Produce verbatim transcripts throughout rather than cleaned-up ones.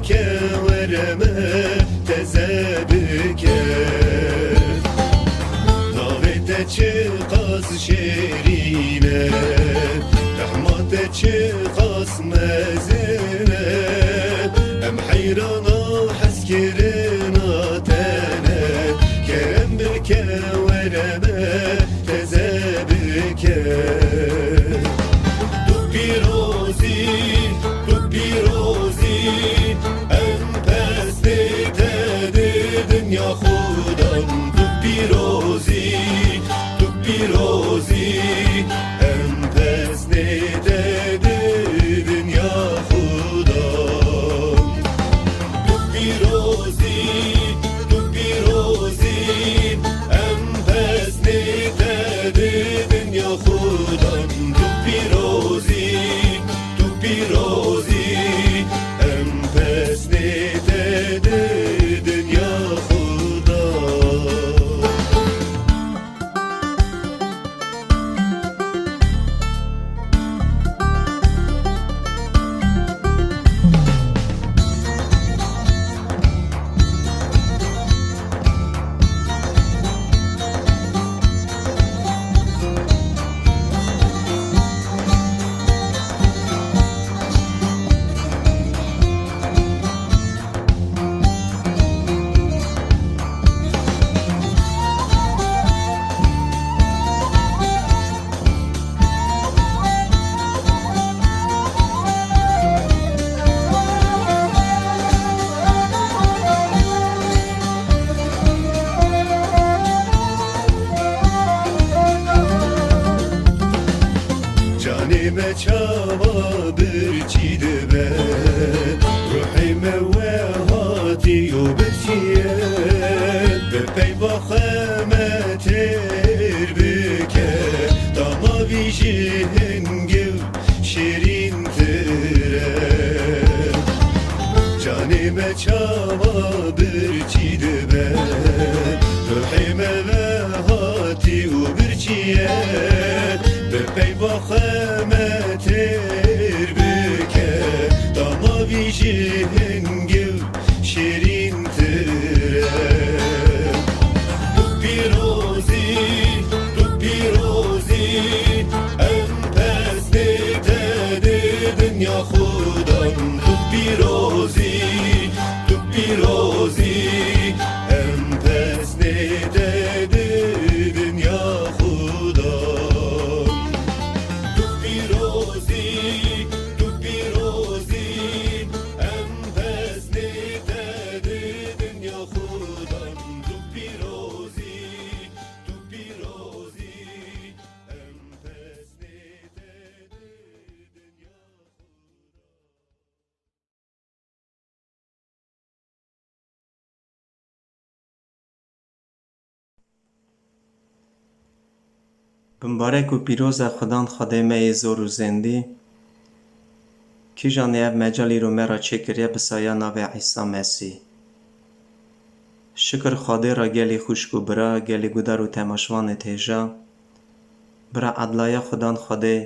Ke were me teze bike. Navê te çiqas şêrîn e, tehma te çiqas mezin e. Em heyrana hezkirina te ne. Kerem bike were me teze bike. Tu pîrozî, tu pîrozî, em pestê te di dinya xwe dan. Tu pîrozî, tu pîrozî, em pestê te di dinya xwe dan. Tu pîrozî, tu pîrozî, em pestê te di dinya xwe dan. Tu pîrozî, tu pîrozî, em pestê te di dinya xwe dan. Canê me çawa birçî dibe, ruhê me we hatî û birçî ye. Bi peyva xwe me têr bike, tama vî jî hingiv şêrîntir e. Canê me çawa birçî dibe, ruhê me ve hatî û birçî ye. Bi peyva xwe me têr bike, tama vî jî hingiv şêrîntir e. Tu pîrozî, tu pîrozî, em pestê te di dinya xwe dan. Tu pîrozî, tu pîrozî, em pestê te di dinya xwe dan. Tu pîrozî, tu pîrozî, em pestê te di dinya xwe dan. Tu pîrozî, tu pîrozî, em pestê te di dinya xwe dan. Bimbarek û pîroz e Xudan Xwedê me yê zor û zêndî, kîjanê ev mecal îro me re çêkiriye bi saya navê Îsa Mesîh. Şikir Xwedê re gelî xwişk û bira, gelî gudar û temaşvanê têja, bira edlaya Xudan Xwedê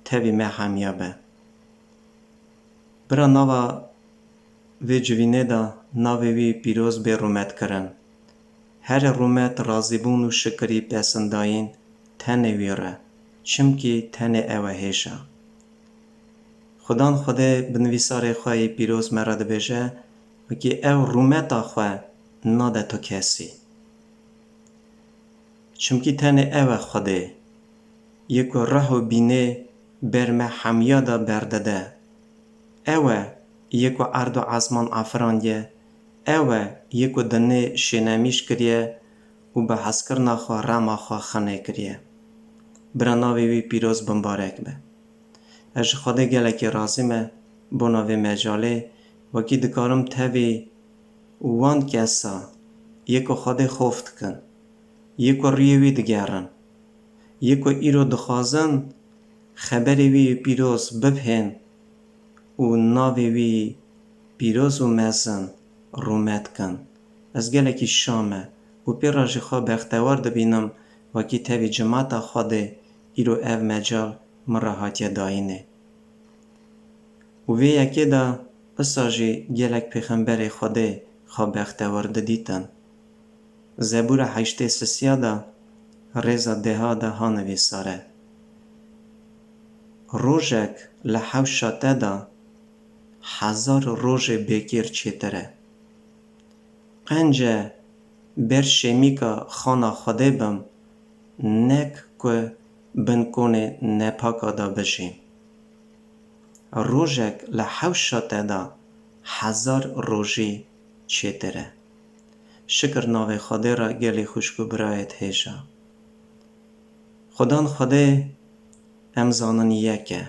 tevî me hemiya be. Bira nava vê civînê de navê wî pîroz bê rûmetkirin. Herê rûmet, razîbûn û şikirî pesindayîn tenê wî re, çimkî tenê ew e hêşa. Xudan Xwedê bi nivîsarê xwe yê pîroz me re dibêje, wekî ew rûmeta xwe nade tu kesî. Çimkî tenê ew e Xwedê, yê ku rih û bînê ber me hemiya de berdide. Ew e yê ku erd û ezman afirandiye, ew e yê ku dinê şênemîş kiriye û bi hezkirina xwe rema xwe xinê kiriye. Bira navê wî pîroz bimbarek be. Ez ji Xwedê gelekî razî me bona vê mecalê, wekî dikarim tevî wan kesa yê ku Xwedê xof dikin, yê ku rûyê wî digerin, yê ku îro dixwazin xeberê wî pîroz bibhên û navê wî pîroz û mezin rûmet kin. Ez gelekî şa me û pê re jî xwe bextewar dibînim, wekî tevî cimata Xwedê îro ev mecal min re hatiye dayînê. Û vê yekê de Wisa jî gelek pêxemberê Xwedê xwe bextewar didîtin. Zebûra heştê sisiya de rêza deha de ha nivîsar e: Rojek li hewşa te de hezar rojê bêkêr çêtir e. Qenc e ber şêmîka xana Xwedê bim, nek ku bin konê nepaka de bijîm. Rojek li hewşa te de hezar rojî çêtir e. Şikir navê Xwedê re gelî xwişk û birayê hêja. Xudan Xwedê em zanin yek e.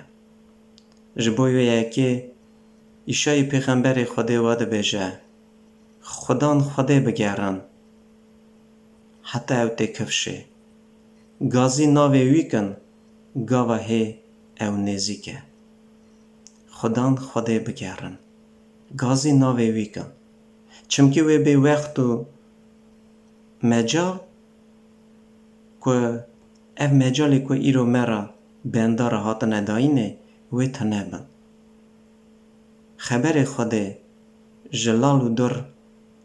Ji bo wê yekê Îşayî pêxemberê Xwedê we dibêje: Xudan Xwedê bigerin, heta ew têkifşê. Gazî navê wî kin, gava hê ew nêzîk e. Xudan Xwedê bigerin. Gazî navê wî kin. Çimkî wê bê wext û mecal ku ev mecalê ku îro me re bendar e hatine dayînê, wê tune bin. Xeberê Xwedê ji lal û dur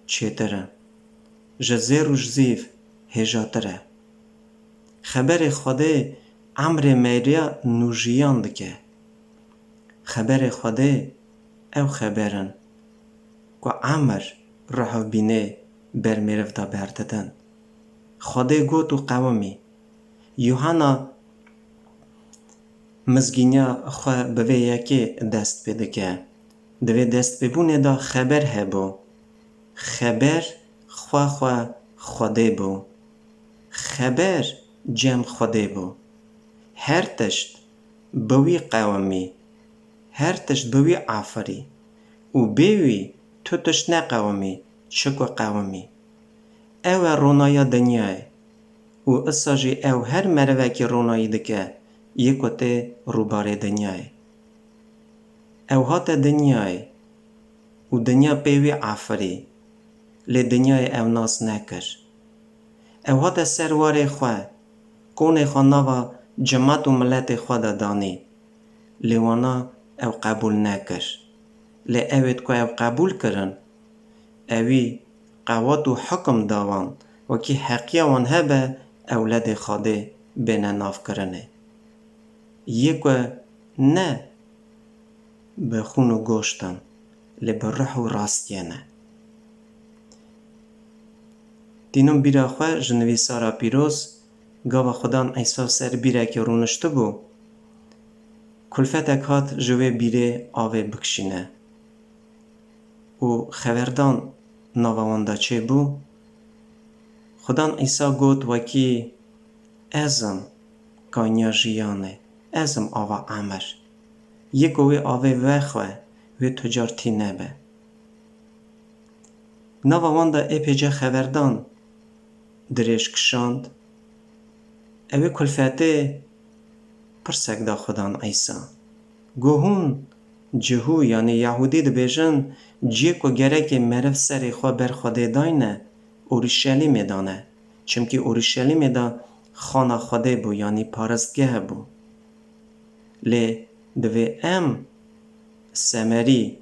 çêtir e, ji zêr û ji zîv hêjatir e. Xeberê Xwedê emrê meriya nûjiyan dike. Xeberê Xwedê ew xeber in ku emir, ruh û bînê ber meriv de berdidin. Xwedê got û qewimî. Yuhanna mizgîniya xwe bi vê yekê dest pê dike. Di vê destpêbûnê de xeber hebû. Xeber xwe xwe Xwedê bû. Xeber cem Xwedê bû. Her tişt bi wî qewimî. Her tişt bi wî afirî. Û bê wî tu tişt neqewimî, çi ku qewimî. Ew e ronaya dinyayê. Û isa jî ew her merivekî ronayî dike, yê ku tê rûbarê dinyayê. Ew hate dinyayê û dinya pê wî afirî, lê dinyayê ew nas nekir. Ew hate ser warê xwe, konê xwe nava cimat û miletê xwe de danî, lê wana ew qebûl nekir. Lê ewêd ku ew qebûl kirin, ewî qewat û hukim da wan, wekî heqiya wan hebe ewledê Xwedê bêne navkirinê. Yê ku ne bi xûn û goşt in, lê bi ruh û rastiyê ne. Tînim bîra xwe ji nivîsara pîroz, gava Xudan Îsa ser bîrekê rûniştibû, kulfetek hat ji wê bîrê avê bikişîne. Û xeverdan nava wan de çêbû. Xudan Îsa got, wekî ez im kaniya jiyanê, ez im ava emir. Yê ku wê avê vexwe, wê tu car tî nebe. Nava wan de êpêce xeverdan dirêj kişand. Ew ê kulfetê pirsek da Xudan Îsa. Go hûn cihû, yanî Yahûdî dibêjin, ciyê ku gerekê meriv serê xwe ber Xwedê dayne, Orîşelîmê dane. Çimkî Orîşelîmê de xana Xwedê bû, yanî paristgeh bû. Lê divê em semerî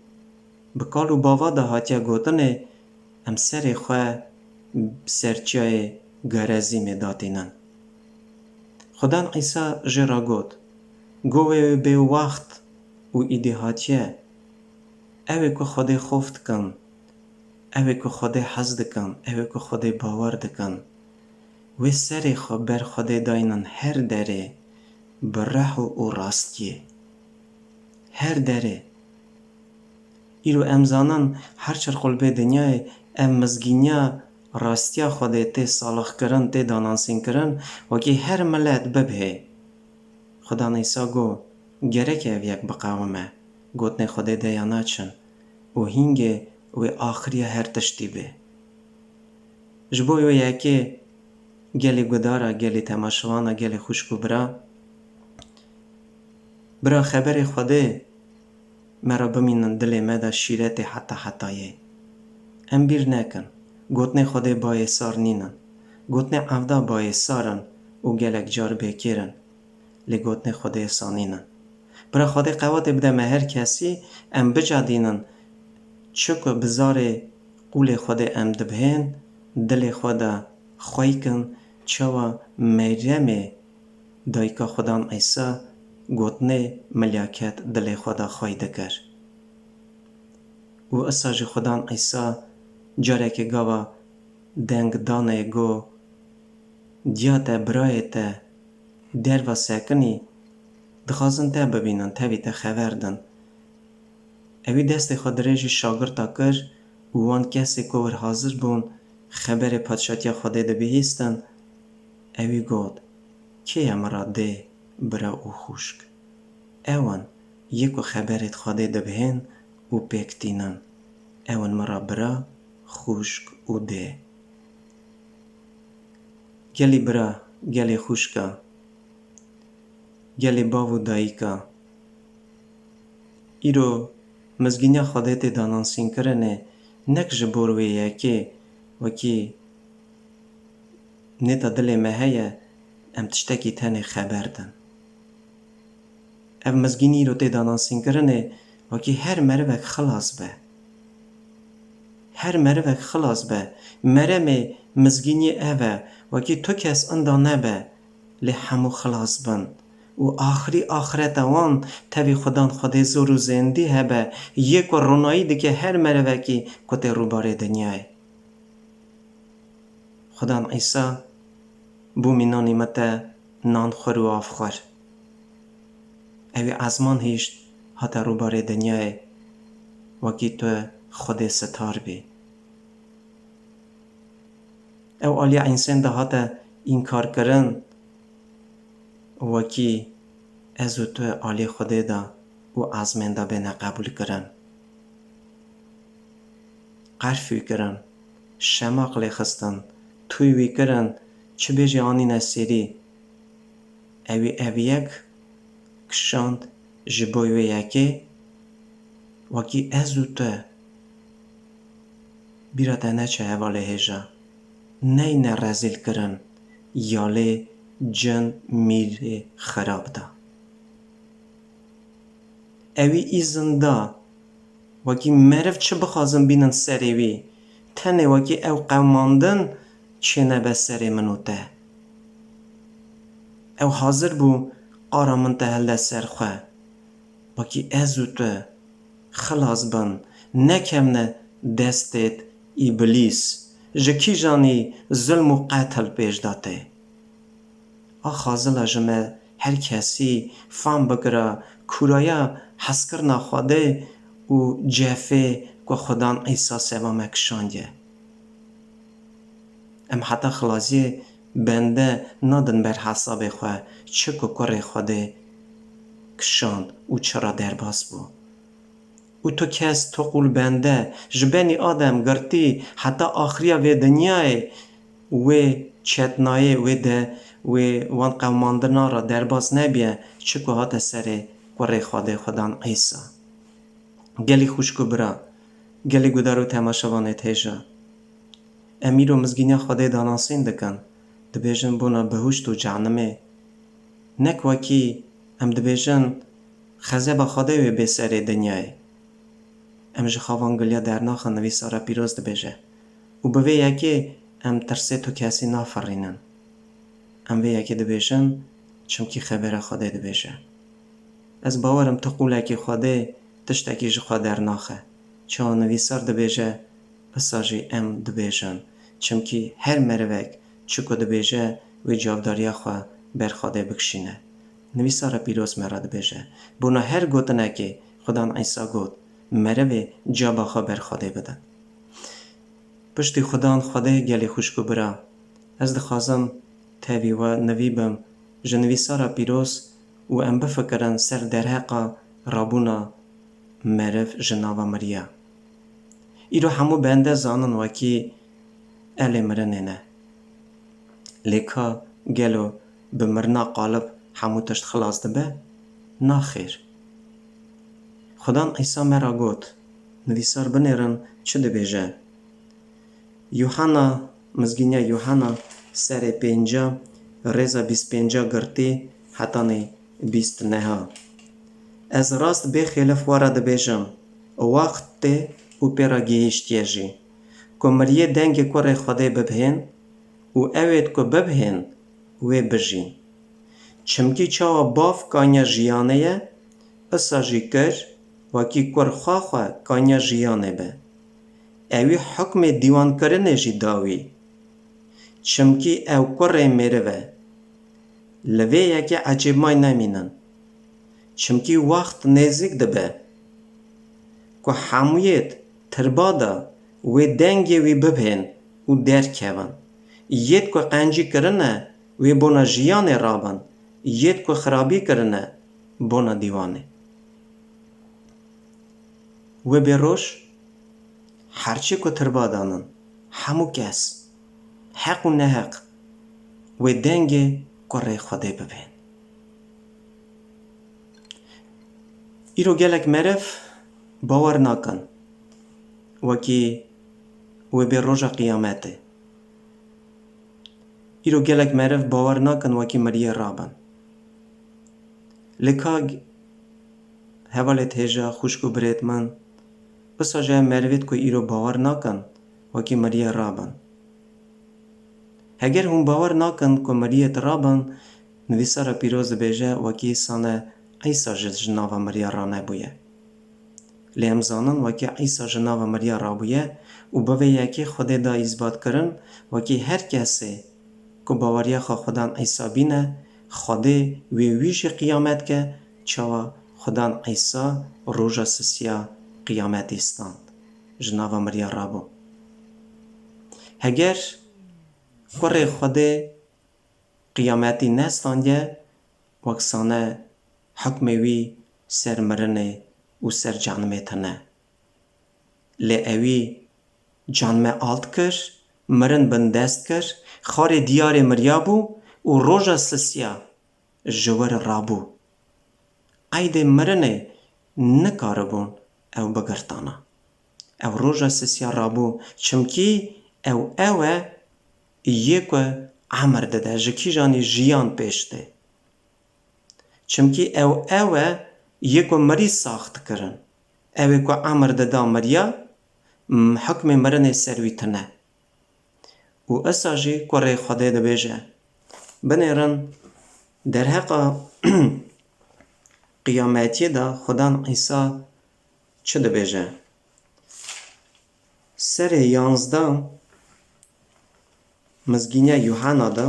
bi kal û bava de hatiye gotinê, em serê xwe ser çiyayê Gerezîmê datînin. Xudan Îsa jê re got, go wê bê wext û îdî hatiye, ew ê ku Xwedê xof dikin, ew ê ku Xwedê hez dikin, ew ê ku Xwedê bawer dikin, wê serê xwe ber Xwedê daynin her derê bi reh û rastiyê. Her derê. Îro em zanin her çar qulbê dinyayê ev mizgîniya rastiya Xwedê tê salixkirin, tê danansînkirin, wekî her milet bibhê. Xudan Îsa got, gerek ev yek biqewime, gotinê Xwedê de ya naçin û hîngê wê axiriya her tiştî bê. Ji bo wê yekê gelê gudara, gelê temaşevana, gelê xwişk û bira, bira xeberê Xwedê me re bimînin dilê me de şîretê heta hetayê. Em bîr nekin, gotinê Xwedê bayê sar nînin. Gotinê evda bayê sar in û gelek car bêkêr in. Lê gotinê Xwedê sanînin. Bira Xwedê qewatê bide me her kesî, em bicadînin Çi ku bi zarê qûlê Xwedê em dibihên, dilê xwe de xwey kin, çawa Meryemê dayika Xudan Îsa gotinê milyaket dilê xwe de xwey dikir. Û isa jî Xudan Îsa carekê gava deng danê go, Diya te, birayê te derva sekinî, dixwazin te bibînin, tevî te xeber din. Ewî destê xwe dirêjî şagirta kir û wan kesê ku wir hazir bûn, xeberê Padşatiya Xwedê dibihîstin, ewî got, Kê ye min re dê, bira û xwişk? Ew in yê ku xeberê Xwedê dibihên û pêk tînin. Ew in min re bira, xwişk û dê. Gelî bira, gelî xwişka, gelî bav û dayika. Îro mizgîniya Xwedê tê danansînkirinê, nek ji bo wê yekê, wekî nêta dilê me heye, em tiştekî tenê xeber din. Ev mizgînî îro tê danansînkirinê, wekî her merivek xilas be. Her merivek xilas be. Meremê mizgînî ev e, wekî tu kes inda nebe, lê hemû xilas bin. Û axirî axireta wan tevî Xudan Xwedê zor û zêndî hebe, yê ku ronayî dike her merivekî ku tê rûbarê dinyayê. Xudan Îsa bû mînanî me te nan xwir û av xwir. Ewî ezman hîşt hate rûbarê dinyayê, wekî tu Xwedê sitar bî. Ew aliya însên de hate înkarkirin, wekî ez û tu alî Xwedê de û ezmên de bêne qebûlkirin. Qerf wî kirin, şemaq lê xistin, tûy wî kirin, çi bêjî anîne sêrî. Ewî ev yek kişand ji bo wê yekê, wekî ez û tu. Bîra te neçe hevalê hêja, neyne rezîl kirin, ya lê cin mîrê xirab da. Ewî îzin da, wekî meriv çi bixwazin bînin serê wî, tenê wekî ew qewimandin çênebe serê min û te. Ew hazir bû qara min te hilde ser xwe, wekî ez û tu xilas bin, nekevne destêt îblîs, ji kîjanî zulm û qetil pêş de tê. A xazila ji me her kesî fam bikira kûraya hezkirina Xwedê û cefê ku Xudan Îsa seba me kişandiye. Em heta xilasiyê bende nadin ber hesabê xwe, çi ku kurê Xwedê kişand û çi re derbas bû. Û tu kes, tu qûl bende, ji benî Adem girtî heta axiriya vê dinyayê, wê çetnayê, wê de, wê wan qewimandina re derbas nebiye, çi ku hate serê kurê Xwedê Xudan Îsa. Gelî xwişk û bira, gelî gudar û temaşevanê hêja. Em îro mizgîniya Xwedê danasîn dikin, dibêjin bona behuşt û cehnimê. Nek wekî em dibêjin xezeba Xwedê wê bê serê dinyayê. Em ji xavan giliya dernaxin, nivîsara pîroz dibêje. Û bi vê yekê em tirsê tu kesî nafirînin. Em vê yekê dibêjin, çimkî xebera Xwedê dibêje. Ez bawer im tu qûlekî Xwedê tiştekî ji xwe dernaxe. Çawa nivîsar dibêje, isa jî em dibêjin. Çimkî her merivek çi ku dibêje, wê cavdariya xwe ber Xwedê bikişîne. Nivîsara pîroz me re dibêje, bona her gotinekê Xudan Îsa got, merivê caba xwe ber Xwedê bidin. Piştî Xudan Xwedê gelî xwişk û bira, ez dixwazim tevî we nivî bim ji nivîsara pîroz û em bifikirin ser derheqa rabûna meriv ji nava miriya. Îro hemû bende zanin wekî elê mirinê ne. Lê ka gelo bi mirina qalib hemû tişt xilas dibe? Naxêr. Xudan Îsa me ra got, nivîsar binêrin çi dibêje. Yuhanna, Mizgîniya Yuhanna serê pênca, rêza bîst pênca girtî hetanî bîst neha. Ez rast bêxêlif we re dibêjim, wext tê û pê re gihîştiye jî, ku miriyê dengê kurê Xwedê bibhên û ewêd ku bibhên wê bijîn. Çimkî çawa bav kanya jiyanê ye, isa jî kir, wekî kur xwe xwe kanya jiyanê be. Ewî hukmê dîwankirinê jî da wî. Çimkî ew kurê mêriv e. Li vê yekê ecêbmay nemînin. Çimkî wext nêzîk dibe ku hemûyêd tirba de wê dengê wî bibhên û derkevin. Yêd ku qencî kirine wê bona jiyanê rabin, yêd ku xirabî kirine bona dîwanê. Wê bê roj, herçî ku tirba danin, hemû kes, heq û neheq, wê dengê kurê Xwedê bibên. Îro gelek meriv bawer nakin, wekî wê bê roja qiyametê. Îro gelek meriv bawer nakin, wekî miriyê rabin. Lê ka g-, hevalêd hêja, xwişk û birêd min, wisa jî ev merivêd ku îro bawer nakin, wekî miriyê rabin. Heger hûn bawer nakin ku miriyêd rabin, Nivîsara Pîroz dibêje, wekî sane Îsa ji, ji nava miriya ranebûye. Lê em zanin, wekî Îsa ji nava miriya rabûye û bi vê yekê Xwedê da îsbatkirin, wekî her kesê ku baweriya xwe Xudan Îsa bîne, Xwedê wê wî jî qiyamet ke, çawa Xudan Îsa roja sisiya qiyametî stand, ji nava miriya rabû. Heger kurê Xwedê qiyametî nestandiye, wek sane hukmê wî ser mirinê û ser canimê tune. Lê ewî canme alt kir, mirin bindest kir, xwarê diyarê miriya bû û roja sisiya ji wir rabû. Qeydê mirinê nikaribûn ew bigirtana. Ew roja sisiya rabû, çimkî ew ew e yê ku emir dide, ji kîjanî jiyan pêş tê. Çimkî ew ew e yê ku mirî sax dikirin. Ew ê ku emir dida miriya, m-, hukmê mirinê ser wî tune. Û esa jî kurê Xwedê dibêje. Binêrin derheqa qiyametiyê de Xudan Îsa çi dibêje? Serê yanzdeh Mizgîniya Yuhena de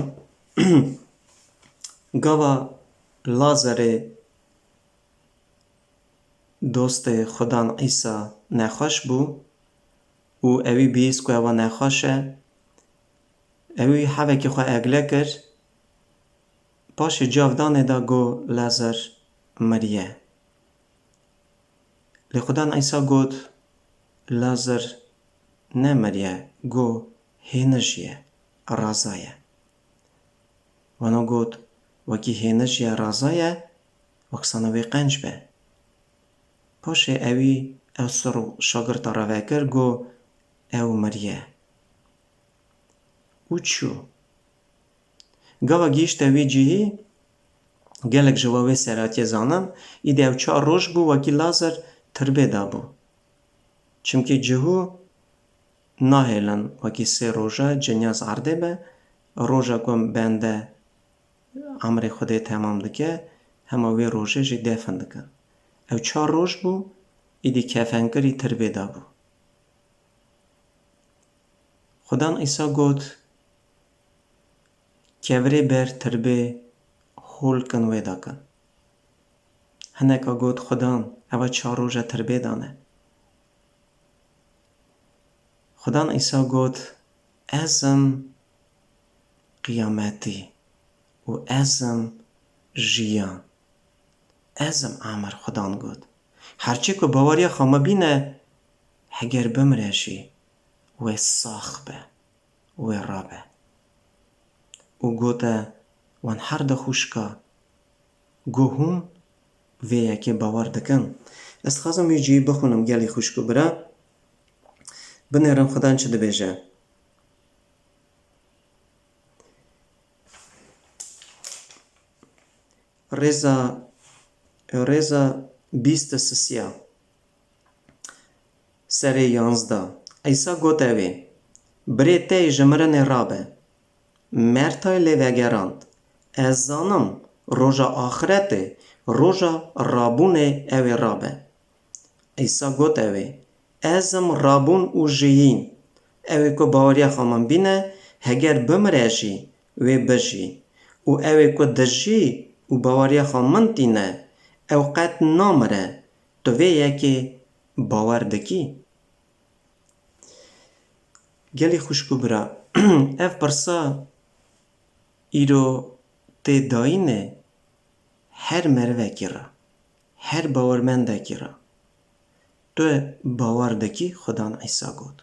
gava Lazarê dostê Xudan Îsa nexweş bû û ewî bihîst ku ewa nexweş e, ewî hevekî xwe egle kir, paşê cavdanê da got, Lazar miriye. Lê Xudan Îsa got, Lazar nemiriye, got, hênijî ye, raza ye. Wana got, wekî hênijî ye, raza ye, wek sane wê qenc be. Paşê ewî ew sir û şagirta re vekir, got, ew miriye. Û çû. Gava gihîşte wî cihî, gelek ji we wê serhatiyê zanin, îdî ew çar roj bû, wekî Lazar tirbê de bû. Çimkî cihû nahêlin wekî sê roja cinya ji erdê be, roja ku bende emrê Xwedê temam dike, hema wê rojê jî defin dikin. Ew çar roj bû, îdî kefenkirî tirbê de bû. Xudan Îsa got, kevirê ber tirbê hol kin wê de kin. Hineka got, Xudan, eva çar roja tirbê dane. Xudan Îsa got, ez im qiyametî û ez im jiyan. Ez im emir, Xudan got. Herçî ku baweriya xwe me bîne, heger bimire jî, wê sax be, wê rabe. Û gote, wan her du xwişka, got, hûn vê yekê bawer dikin? Ez dixwazim wî cihî bixwînim gelî xwişk û bira. Binêrin Xudan çi dibêje. Rêza, rêza bîst û sisiya. Serê yanzdeh. Îsa gote wê, "Birê te yê ji mirinê rabe." Mertay lê vegerand, "Ez zanim, roja axretê, roja rabûnê ew ê rabe." Îsa gote wê, "Ez im rabûn û jiyîn. Ew ê ku baweriya xwe min bîne, heger bimire jî, wê bijî. Û ew ê ku dijî û baweriya xwe min tîne, ew qet namire. Tu vê yekê bawer dikî?" Gelî xwişk û bira, ev pirsa îro tê dayînê her merivekî re, her bawermendekî re. Tu bawer dikî? Xudan Îsa got.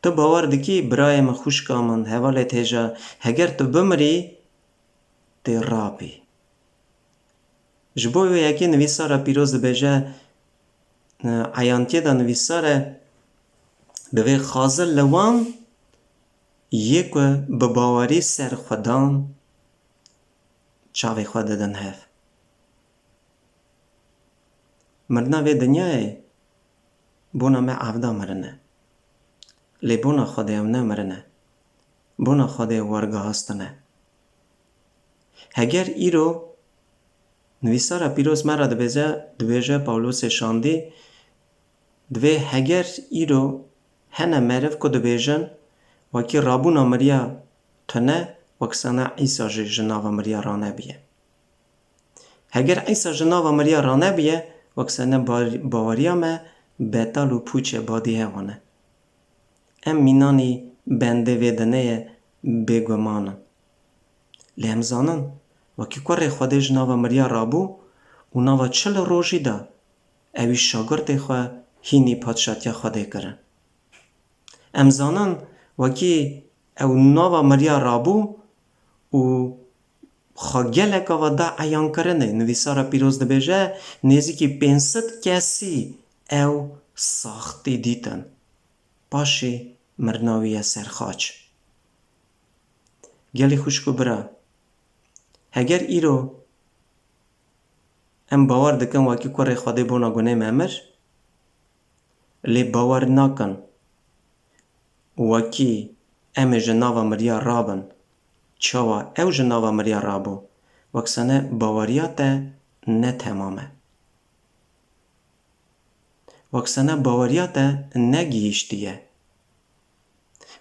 Tu bawer dikî, birayê min, xwişka min, hevalê têja, heger tu bimirî, tê rabî. Ji bo wê yekê nivîsara pîroz dibêje, e, eyantiyê de nivîsar e, divê xazir li wan yê ku bi bawerî ser Xudan çavê xwe didin hev. Mirina vê dinyayê bona me evda mirin e. Lê bona Xwedê ew ne mirin e. Bona Xwedê ew wergihastin e. Heger îro nivîsara pîroz me re dibêje, dibêje Pawlosê şandî, divê heger îro hene meriv ku dibêjin, wekî rabûna miriya tune, wek sene Îsa jî ji nava miriya ranebûye. Heger Îsa ji nava miriya ranebûye, wek sene bar-, baweriya me betal û pûçe badî hev e. Em mînanî bendê vê dinê ye, bêguman in. Lê em zanin, wekî kurê Xwedê ji nava miriya rabû û nava çil rojî de ewî şagirtê xwe hînî padşatiya Xwedê kirin. Em zanin, wekî ew nava miriya rabû û xwe gelek ava da eyankirinê. Nivîsara pîroz dibêje, nêzîkî pênc sed kesî ew saxtî dîtin. Paşê mirina wî ye ser xaç. Gelî xwişk û bira, heger îro em bawer dikin wekî kurê Xwedê bona gunê me mir, lê bawer nakin wekî em ê ji nava miriya rabin. Çawa ew ji nava miriya rabû? Wek sene baweriya te ne temam e. Wek sene baweriya te negihîştiye.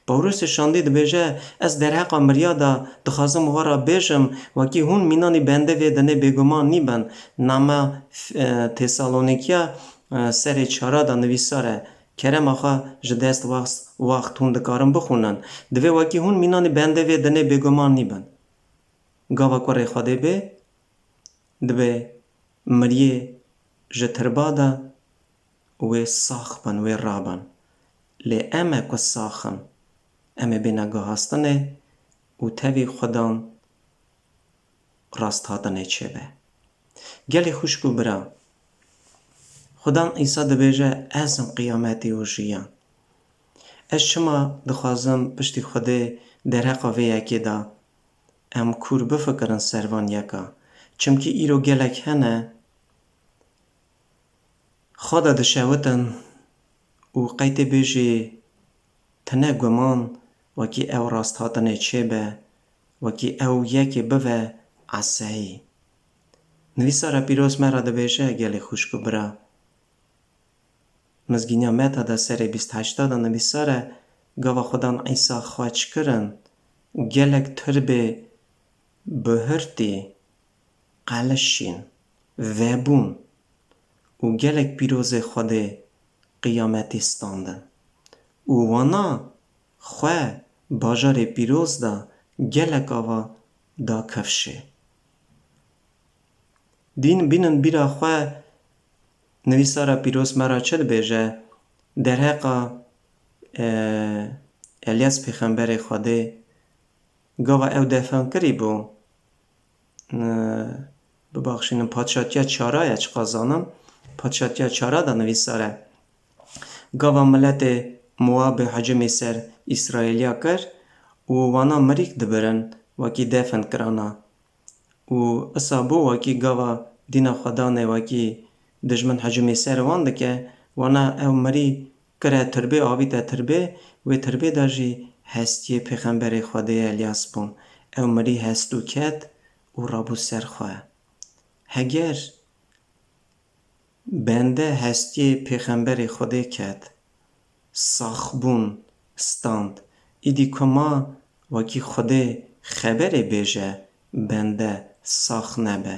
Pawlosê şandî dibêje, ez derheqa miriya de dixwazim we re bêjim, wekî hûn mînanî bendê vê dinê bêguman nîbin. Nama, e, Tesalonîkiya, e, serê çara de nivîsar e, kerema xwe ji dest waxt, waxt hûn dikarin bixwînin. Divê wekî hûn mînanî bendê vê dinê bêguman nîbin. Gava kurê Xwedê bê, divê miriyê ji tirba de wê sax bin, wê rabin. Lê em e ku sax in, em ê bêne guhastinê û tevî Xudan rasthatinê çêbe. Gelê xwişk û bira, Xudan Îsa dibêje, ez im qiyametî û jiyan. Ez çima dixwazim piştî Xwedê derheqa vê yekê de em kûr bifikirin ser van yeka? Çimkî îro gelek hene, xwe de dişewitin û qey tê bêjî tine guman, wekî ew rasthatinê çêbe, wekî ew yekê bive eseyî. Nivîsara pîroz me re dibêje, gelê xwişk û bira, Mizgîniya Meta de serê bîst heşta de nivîsar e, gava Xudan Îsa xweç kirin, gelek tirbê bihurtî qelişîn, vebûn û gelek pîrozê Xwedê qiyametî standin. Û wana xwe bajarê pîroz de gelek ava da kifşê. Dîn bînin bîra xwe nivîsara pîroz me re çi dibêje? Derheqa, e, Elyas pêxemberê Xwedê gava ew defin kirî bû, e, bibaxşînin, padşatiya çara ye, çiqas zanim, padşatiya çara de nivîsar e. Gava miletê Moabê hicimê ser Îsraîliya kir û wana mirîk dibirin, wekî defin kirana. Û isa bû wekî gava dîna Xwedanê wekî dijmin hicimê ser wan dike, Wana ew mirî kire tirbê, avîte tirbê, wê tirbê de jî hestiyê pêxemberê Xwedê Elyas bûn. Ew mirî hest û ket û rabû ser xwe. Heger bende hestiyê pêxemberê Xwedê ket, saxbûn stand, îdî ku ma wekî Xwedê xeberê bêje, bende sax nebe.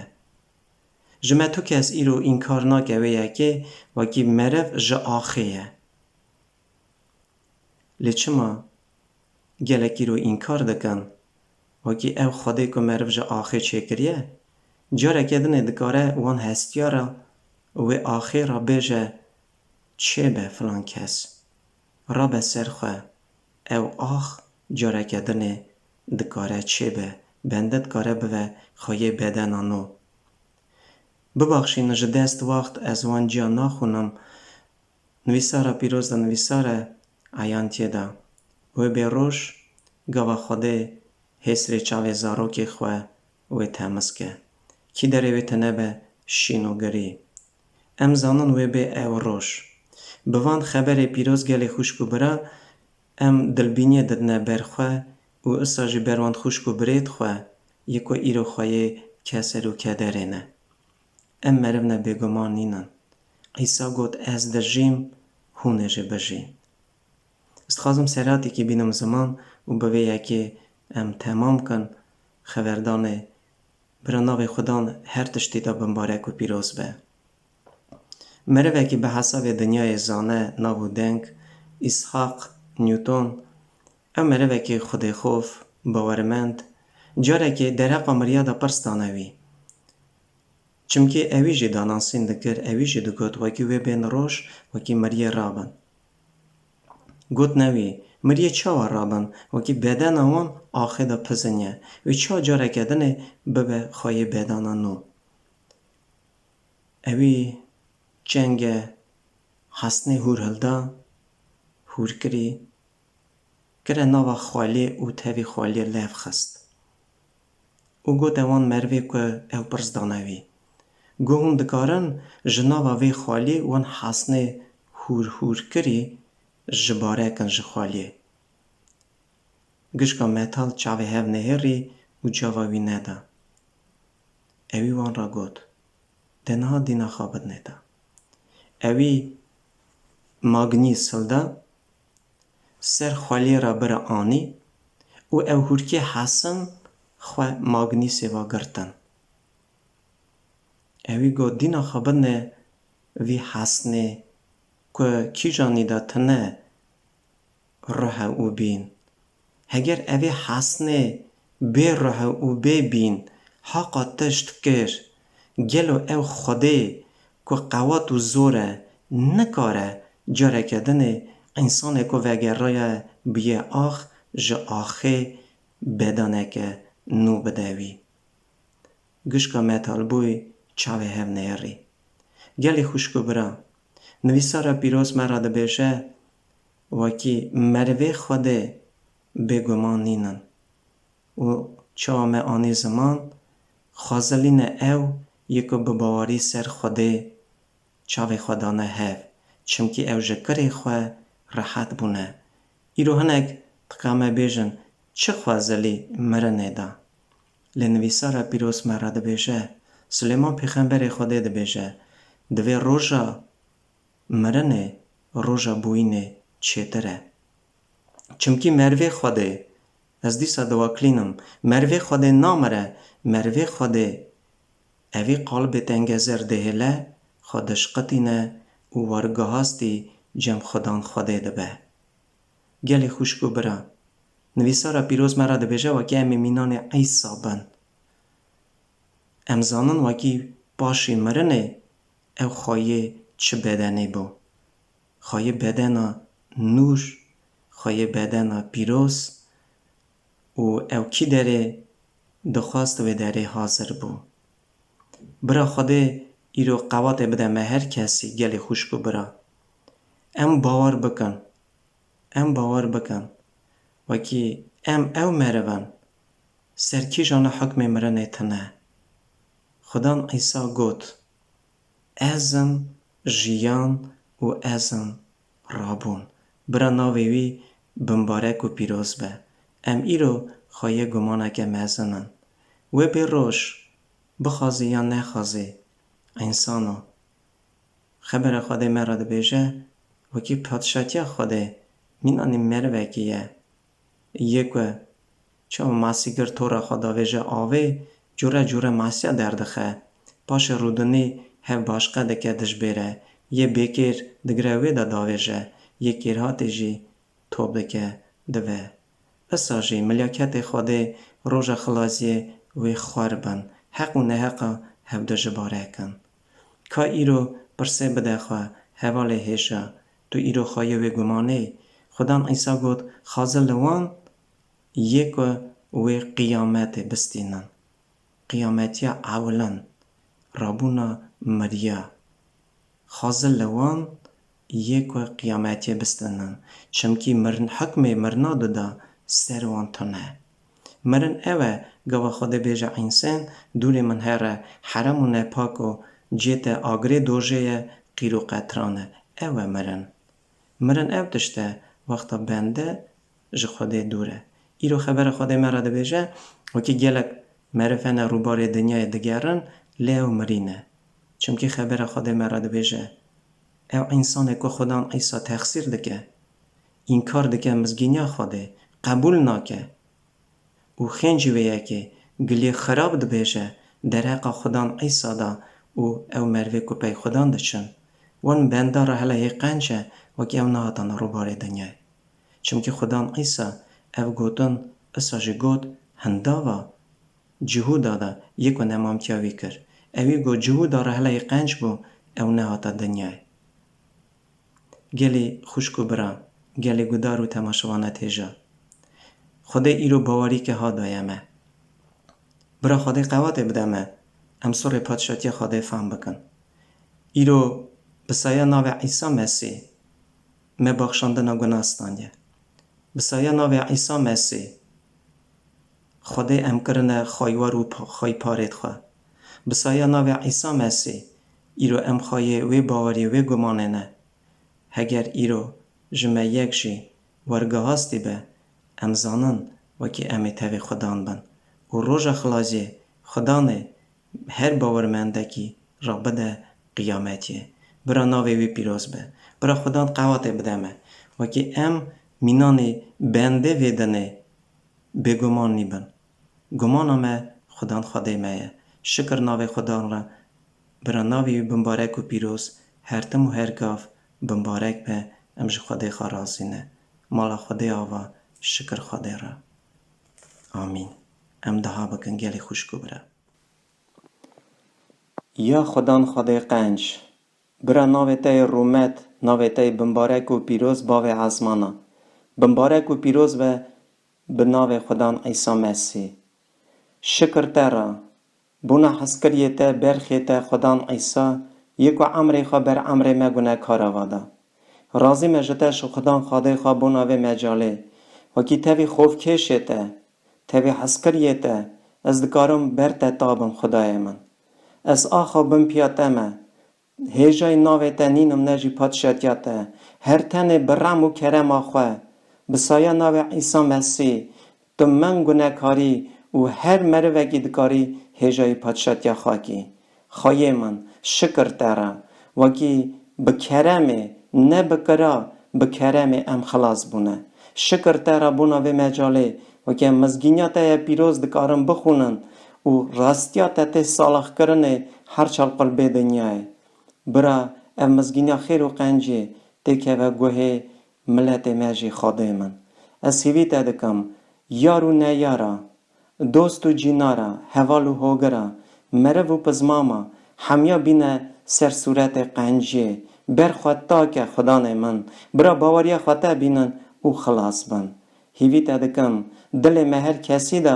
Ji me tu kes îro înkar nake wê yekê, wekî meriv ji axê ye. Lê çima gelek îro înkar dikin? Wekî ew Xwedê ku meriv ji axê çêkiriye, careke dinê dikare wan hestiya re wê axê re bêje, çêbe filan kes. Rabe ser xwe, ew ax careke dinê dikare çêbe, bende dikare bive xweyê bedena nû. Bibaxşînin, ji dest waxt ez wan ciya naxwînim. Nivîsara pîroz de nivîsar e, eyan tê de, wê bê roj gava Xwedê hêsrê çavê zarokê xwe wê temiz ke. Kî derê wê tine be şîn û girî. Em zanin wê bê ew roj. Bi van xeberê pîroz gelê xwişk û bira, em dilbîniyê didine ber xwe û isa jî ber wan xwişk û birêd xwe yê ku îro xweyê keser û kederê ne. Em meriv ne, bêguman nînin. Îsa got, ez dijîm, hûn ê jî bijîn. Ez dixwazim seratikî bînim ziman û bi vê yekê em temam kin. Xeverdanê bira navê Xudan her tiştî de bimbarek û pîroz be. Merivekî bi hesabê dinyayê zane, nav û deng, Îshaq Newton, ew merivekî xwedêxof, bawermend, carekê dereqa miriya de pirs dane wî. Çimkî ewî jî danansîn dikir, ewî jî digot, wekî wê bên roj, wekî miriyê rabin. Got, newî, miriyê çawa rabin, wekî bedena wan axê de pizin ye. Wî çawa careke dinê bibe xweyê bedena nû? Ewî çenge hesnê hûr hilda, hûr kirî, kire nava xweliyê û tevî xweliyê lev xist. Û gote wan merivê ku ew pirs dane wî. Got, hûn dikarin ji nava vê xweliyê wan hesnê hûr hûr kirî ji bare kin ji xweliyê. Gişka metal çavê hev nehêrî û cava wî neda. Ewî wan re got, de niha dîna xwe bidinê de. Ewî magnîs hilda, ser xweliyê re bira anî û ew hûrkê hesin xwe magnîsê ve girtin. Ewî got, dîna xwe bidinê vî hesnê ku kîjanî de tine ruhe û bîn. Heger evê hesnê bê ruhe û bê bîn haqa tişt kir, gelo ew Xwedê ku qewat û zor e, nikare careke dinê însanê ku vegeriye bûye ax, ji axê bedaneke nû bide wî? Gişka metalbûyî çavê hev neyerî. Gelê xwişk û bira, nivîsara pîroz me re dibêje, wekî merivê Xwedê bêguman nînin. Û çawa me anî ziman, xwezilîne ew yê ku bi bawerî ser Xwedê çavê xwe dane hev, çimkî ew ji kirê xwe rehet bûne. Îro hinek dikame bêjin, çi xwezilî mirinê de? Lê nivîsara pîroz me re dibêje, Silêman pêxemberê Xwedê dibêje, di vê roja mirinê roja bûyînê çêtir e. Çimkî merivê Xwedê, ez dîsa diwaklînim, merivê Xwedê namire, merivê Xwedê evî qalibê tengezer dihêle, xwe dişqitîne û wergehastî cem Xudan Xwedê dibe. Gelê xwişk û bira, nivîsara pîroz me re dibêje, wekî em ê mînanê Îsa bin. Em zanin wekî paşî mirinê ew xweyê çi bedenê bû. Xweyê bedena nûr, xweyê bedena pîroz û ew kî derê dixwast wê derê hazir bû. Bira Xwedê îro qewatê bide me her kesî gelê xwişk û bira. Em bawer bikin, em bawer bikin, wekî em ew meriv in, ser kîjan e hukmê mirinê tune. Xudan Îsa got, Ez im jiyan, û ez im rabûn. Bira navê wî bimbarek û pîroz be. Em îro xweyê gumaneke mezin in. Wê bê roj, bixwazî yan nexwazî, însano. Xebera Xwedê me re dibêje, wekî padşatiya Xwedê mînanî merivekî ye. Yê ku çawa masîgir tora xwe davêje avê, cure cure masiya derdixe. Paşê rûdinî hev başqe dike dijbêre. Yê bêkêr digire wê de davêje. Yê kêrhatê jî top dike dive. Isa jî milyaketê Xwedê roja xilasiyê wê xwer bin. Heq û neheqa hevdu ji bare kin. Ka îro pirsê bide xwe, hevalê hêja, tu îro xweyê wê gumanê? Xudan Îsa got, xazir li wan yê ku wê qiyametê bistînin. Qiyametiya ewilin, rabûna miriya. Xazir li wan yê ku qiyametiyê bistînin. Çimkî mirin, hikmê mirina dida ser wan tune. Mirin ew e, gava Xwedê bêje, însên dûrê min here, herem û nepak û cê te agirê dojê ye, qîr û qetran e. Ew e mirin. Mirin ew tişt e, wexta bende ji Xwedê dûr e. Îro xebera Xwedê me re dibêje, wekî gelek meriv hene rûbarê dinyayê digerin, lê ew mirî ne. Çimkî xebera Xwedê me re dibêje, ew însanê ku Xudan Îsa texsîr dike, înkar dike mizgîniya Xwedê, qebûl nake û xêncî wê yekê giliyê xirab dibêje derheqa Xudan Îsa de û ew merivê ku pey Xudan diçin, wan benda re hela yê qenc e, wekî ew nehatane rûbarê dinyayê. Çimkî Xudan Îsa ev gotin, isa jî got, hindava Cihûda de yê ku nemamtiya wî kir. Ewî got, Cihûda re hela yê qenc bû, ew nehata dinyayê. Gelî xwişk û bira, gelî gudar û temaşevanê hêja. Xwedê îro bawerîke ha daye me. Bira Xwedê qewatê bide me, em sorê padşatiya Xwedê fam bikin. Îro bi saya navê Îsa Mesîh me baxşandina guna standiye. Bi saya navê Îsa Mesîh Xwedê em kirine xweywer û pa-, xweyparêd xwe. Bi saya navê Îsa Mesîh, îro em xweyê wê baweriyê, wê gumanê ne. Heger îro ji me yek jî wergehastî be, em zanin wekî em ê tevî Xudan bin. Û roja xilasiyê Xudanê her bawermendekî re bide qiyametiyê. Bira navê wî pîroz be. Bira Xudan qewatê bide me. Wekî em mînanê bendê vê dinê bêguman nîbin. Gumana me Xudan Xwedê me ye. Şikir navê Xudan re. Bira navê wî bimbarek û pîroz her tim û her gav bimbarek be. Em ji Xwedê xwe razî ne. Mala Xwedê ava, şikir Xwedê re. Amîn. Em duha bikin gelê xwişk û bira. Ya Xudan Xwedê qenc, bira navê te yê rûmet, navê te yê bimbarek û pîroz bavê esmana. Bimbarek û pîroz be bi navê Xudan Îsa Mesîh. Şikir te re, bona hezkiriyê te, berxê te Xudan Îsa, yê ku emrê xwe ber emrê me gunekara va da. Razî me ji te, ji Xudan Xwedê xwe, bona vê mecalê. Wekî tevî xofkêşê te, tevî hezkiriyê te, ez dikarim ber te tabim, Xwedayê min. Ez axa bin piya te me, hêjayî navê te nînim, ne jî padşatiya te. Her tenê bi rem û kerema xwe, bi saya navê Îsa Mesîh, tu min gunekarî û her merivekî dikarî hêjayî padşatiya xwe kî. Xweyê min, şikir te re, wekî bi keremê, ne bi kira, bi keremê em xilas bûne. Şikir te re bona vê mecalê, wekî em mizgîniya te ye pîroz dikarin bixwînin û rastiya te tê salaxkirinê her çal qulbê dinyayê. Bira ev mizgîniya xêr û qencê têkeve guhê miletê me jî, Xwedê min. Ez hîvî te dikim, yar û neyara, dost û cînara, heval û hogira, meriv û pizmama, hemiya bîne ser sûretê qenciyê, ber xwe take, Xudanê min, bira baweriya xwe te bînin û xilas bin. Hîvî te dikim, dilê me her kesî de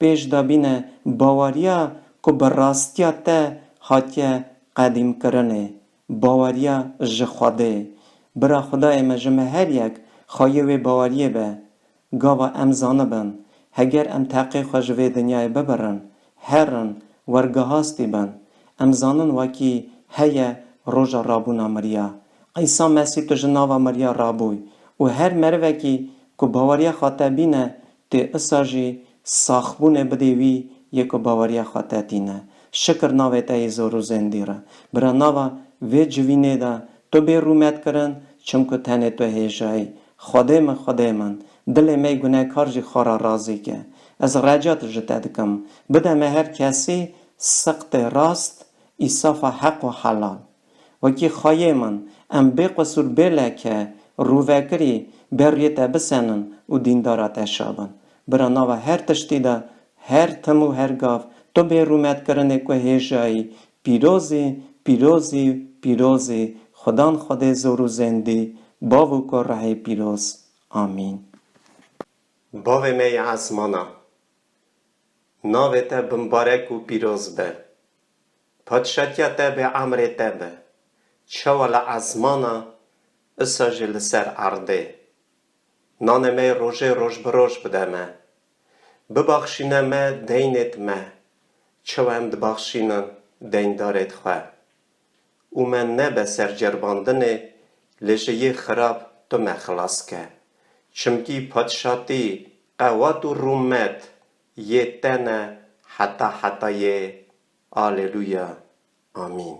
pêş de bîne baweriya ku bi rastiya te hatiye qedîmkirinê, baweriya ji Xwedê. Bira Xwedayê me ji me her yek xweyê wê baweriyê be. Gava em zanibin, heger em teqê xwe ji vê dinyayê bibirin, herin, wergehastî bin, em zanin wekî heye roja rabûna miriya. Îsa Mesîh, tu ji nava miriya rabûy û her merivekî ku baweriya xwe te bîne, tê isa jî saxbûnê bidê wî yê ku baweriya xwe te tîne. Şikir navê te yê zor û zêndî re. Bira nava vê civînê de tu bê rûmet kirin, çimku tenê tu hêjayî. Xwedê min, Xwedê min, dilê me yê gunehkar jî xwe re razî ke. Ez reca ji te dikim, bide me her kesî siqtê rast, îsafa heq û helal. Wekî xweyê min, em bê qusûr, bê leke, rûvekirî, beriyê te bisenin û dîndara te şa bin. Bira nava her tiştî de, her tim û her gav, tu bê rûmetkirinê ku hêjayî, pîrozî, pîrozî, pîrozî, Xudan Xwedê zor û zêndî, bav û kurehê pîroz. Amîn. Bavê me yê esmana, navê te bimbarek û pîroz be. Padşatiya te bê, emrê te be. Çawa li esmana, isa jî li ser erdê. Nanê me yê rojê roj bi roj bide me. Bibaxşîne me deynêt me. Çawa em dibaxşînin deyndarêt xwe. Û me nebe ser ceribandinê, lê ji yê xirab tu me xilas ke. Çimkî padşatî, qewat û rûmet yê te ne heta hetayê. Aleluya. Amîn.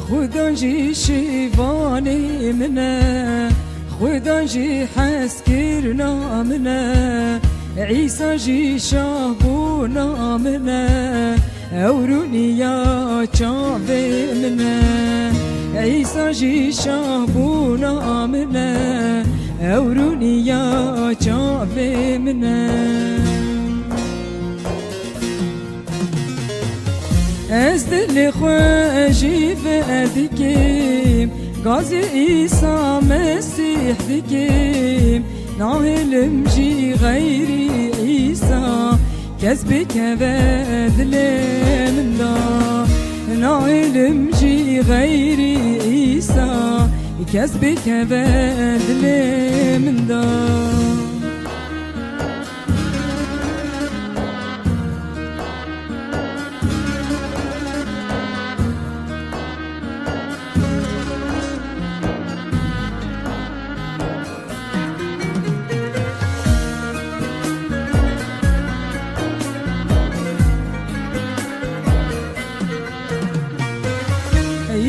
Xudan jî şivanê min e, Xudan jî hezkirina min e, Îsa jî şahbûna min e, ewrûniya çavê min e. Îsa jî şahbûna min e, ewrûniya çavê min e. Ez dilê xwe jî vedikim, gazê Îsa Mesîh dikim. Nahêlim jî xeyrî Îsa, kes bikeve dilê min de. Nahêlim jî xeyrî Îsa, kes bikeve dilê min de.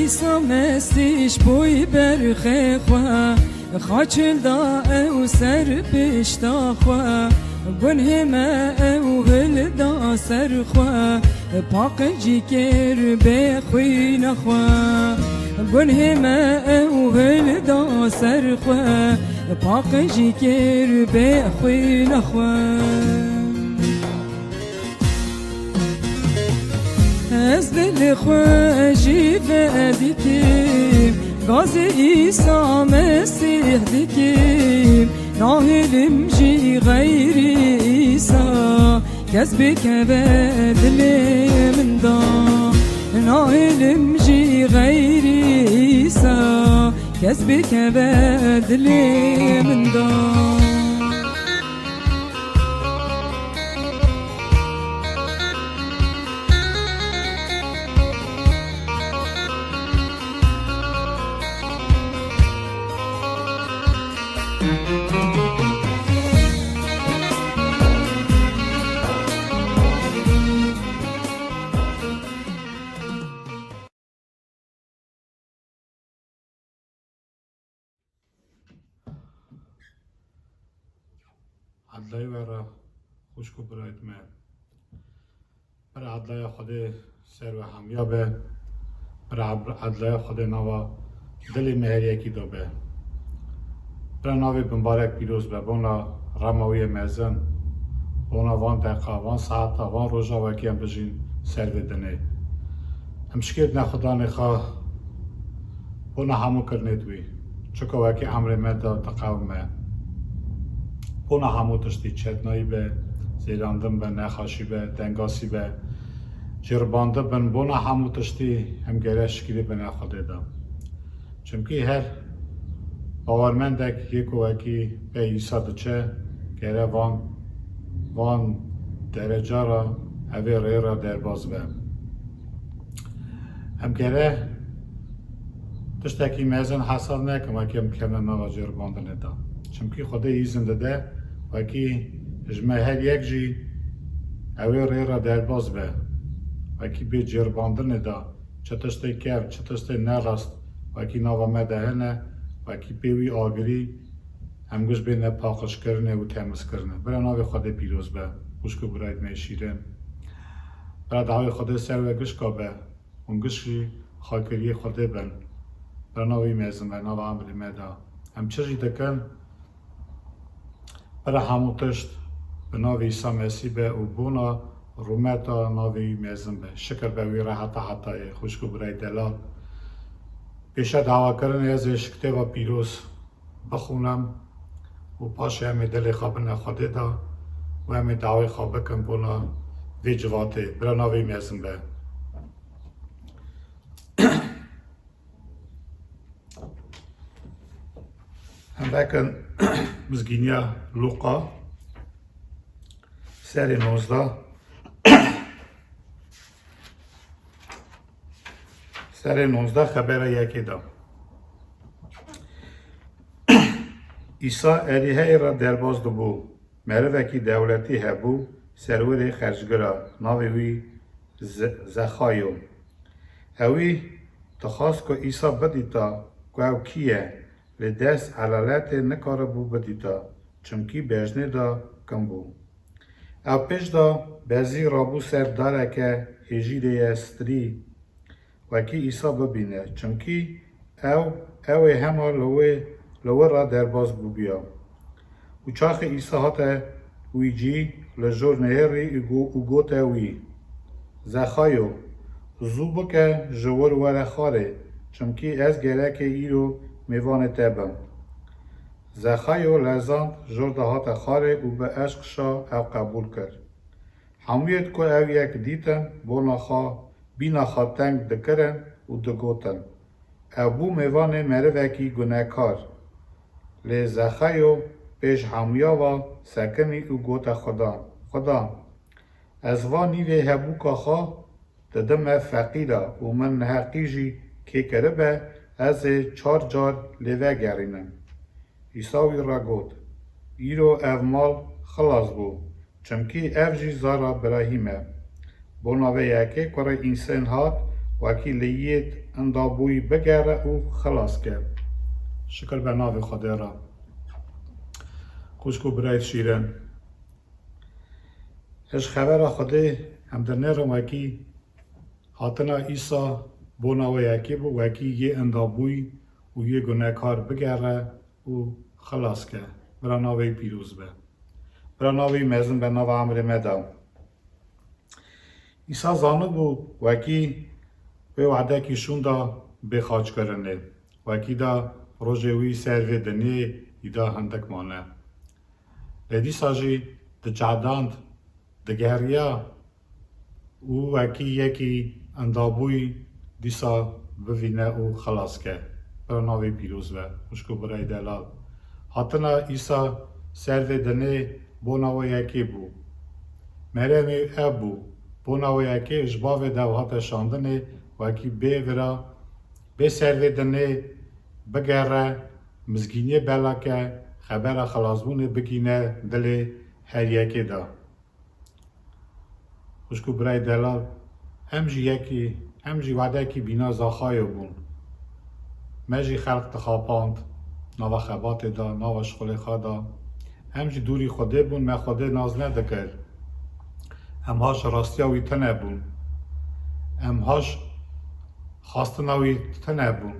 Îsa Mesîh ji boy berxê xwe, xaçil da ew ser pişta xwe. Gunhê me ew hilda ser xwe, paqijî kir bê xwîna xwe. Gunhê me ew hilda ser xwe, paqijî kir bê xwîna xwe. Ez dilê xwe jî vedikim, gazê Îsa Mesîh dikim. Nahêlim jî xeyrî Îsa, kes bikeve dilê min de. Nahêlim jî xeyrî Îsa, kes bikeve dilê min de. Edlayê we re xwişk û birayet me. Pir edlaya Xwedê ser we hemiya be. Pir ab-, edlaya Xwedê nava dilê me her yekî de be. Pir navê bimbarek pîroz be, bona rema wî yê mezin, bona van deqa, van saeta, van roja wekî em bijîn ser vê dinê. Em şikêtine Xudanê xwe bona hemû kirinêt wî. Çuka wekî emrê me da diqewime. Bona hemû tiştî çetnayî be, zêlandin be, nexaşî be, dengasî be, cêrbandin bin, bona hemû tiştî em gere şikîrê bine Xwedê de. Çimkî her bawermendek yê ku wekî pey Îsa diçe, gere van, van dereca ra, evê rê ra derbas be. Em gere tiştekî mezin hesab nekin wekî em kevne nava cêrbandinê de. Çimkî Xwedê îzin dide wekî ji me her yek jî ewê rê re derbas be. Wekî bê cêrbandinê de çi tiştê kev, çi tiştê nerast wekî nava me de hene, wekî pê wî agirî em giş bêne paqijkirinê û temizkirinê. Bira navê Xwedê pîroz be, xwişk û birayê me şîrin. Bira dawê Xwedê ser we gişka be. Hûn giş jî xakiriyê Xwedê bin. Bira navê wî mezin be, nava emrê me de. Em çi jî dikin, bira hemû tişt bi navê Îsa Mesîh be û bona rûmeta navê wî mezin be. Şikir be wî re heta hetayê, xwişk û birayê delal. Pêşe dawakirinê ez ê ji kitêba pîroz bixwînim û paşê em ê dilê xwe bine Xwedê de û em ê dawê xwe bikin bona vê civatê. Bira navê wî mezin be. Em vekin Mizgîniya Lûqa, serê nozdeh. Serê nozdeh, xebera yekê de. Îsa Erîheyê re derbas dibû. Merivekî dewletî hebû, serwerê xercgira, navê wî Ze-, Zexayo. Ewî dixwast ku Îsa bidîta ku ew kî ye, lê dest elaletê nikaribû bidîta, çimkî bejnê de kin bû. Ew pêş de bezî rabû ser dareke hêjîrê ye strî, wekî Îsa bibîne, çimkî ew, ew ê hema li wê, li wir re derbas bûbiya. Û çaxê Îsa hate wî cî, li jor nihêrî û go-, û gote wî, Zexayo, zû bike ji wir were xwarê, çimkî ez gereke îro mêvanê te bim. Zexayo lezand, jor de hate xwarê û bi eşq şa ew qebûl kir. Hemûyêd ku ew yek dîtin, bona xwe, bîna xwe teng dikirin û digotin, Ew bû mêvanê merivekî gunekar. Lê Zexayo pêş hemûya ve sekinî û gote Xudan, Xudan, ez va nîvê hebûka xwe didime feqîra û min niheqî jî kê kiribe, ez ê çar car lê vegerînim. Îsa wî re got, Îro ev mal xilas bû, çimkî ev jî zara Birahîm e. Bona vê yekê kurê însên hat, wekî li yêd indabûyî bigere û xilas ke. Şikir be navê Xwedê re. Xwişk û birayê şîrin. Ji xebera Xwedê em dinêrin wekî hatina Îsa bona wê yekê bû, wekî yê indabûyî û yê gunekar bigere û xilas ke. Bira navê wî pîroz be. Bira navê wî mezin be nava emrê me de. Îsa zanibû wekî wê wehdekî şûnda bê xaçkirinê. Wekî da rojê wî ser vê dinê îda hindik mane. Lê dîsa jî diçadand, digeriya û wekî yekî endabûyî dîsa bivîne û xilas ke. Bira navê pîroz be, xwişk û birayê delal. Hatina Îsa ser vê dinê bona wê yekê bû. Meremê ev bû, bona wê yekê ji bavê de ew hate şandinê, wekî bê vira, bê ser vê dinê bigere, mizgîniyê bela ke, xebera xilasbûnê bigîne dilê her yekê de. Xwişk û birayê delal, em jî yekî, em jî wedekî bîna Zaxayo bûn. Me jî xelq dixapand, nava xebatê de, nava şixulê xwe de. Em jî dûrî Xwedê bûn, me Xwedê nas nedikir. Em haş rastiya wî tune bûn. Em haş xastina wî tune bûn.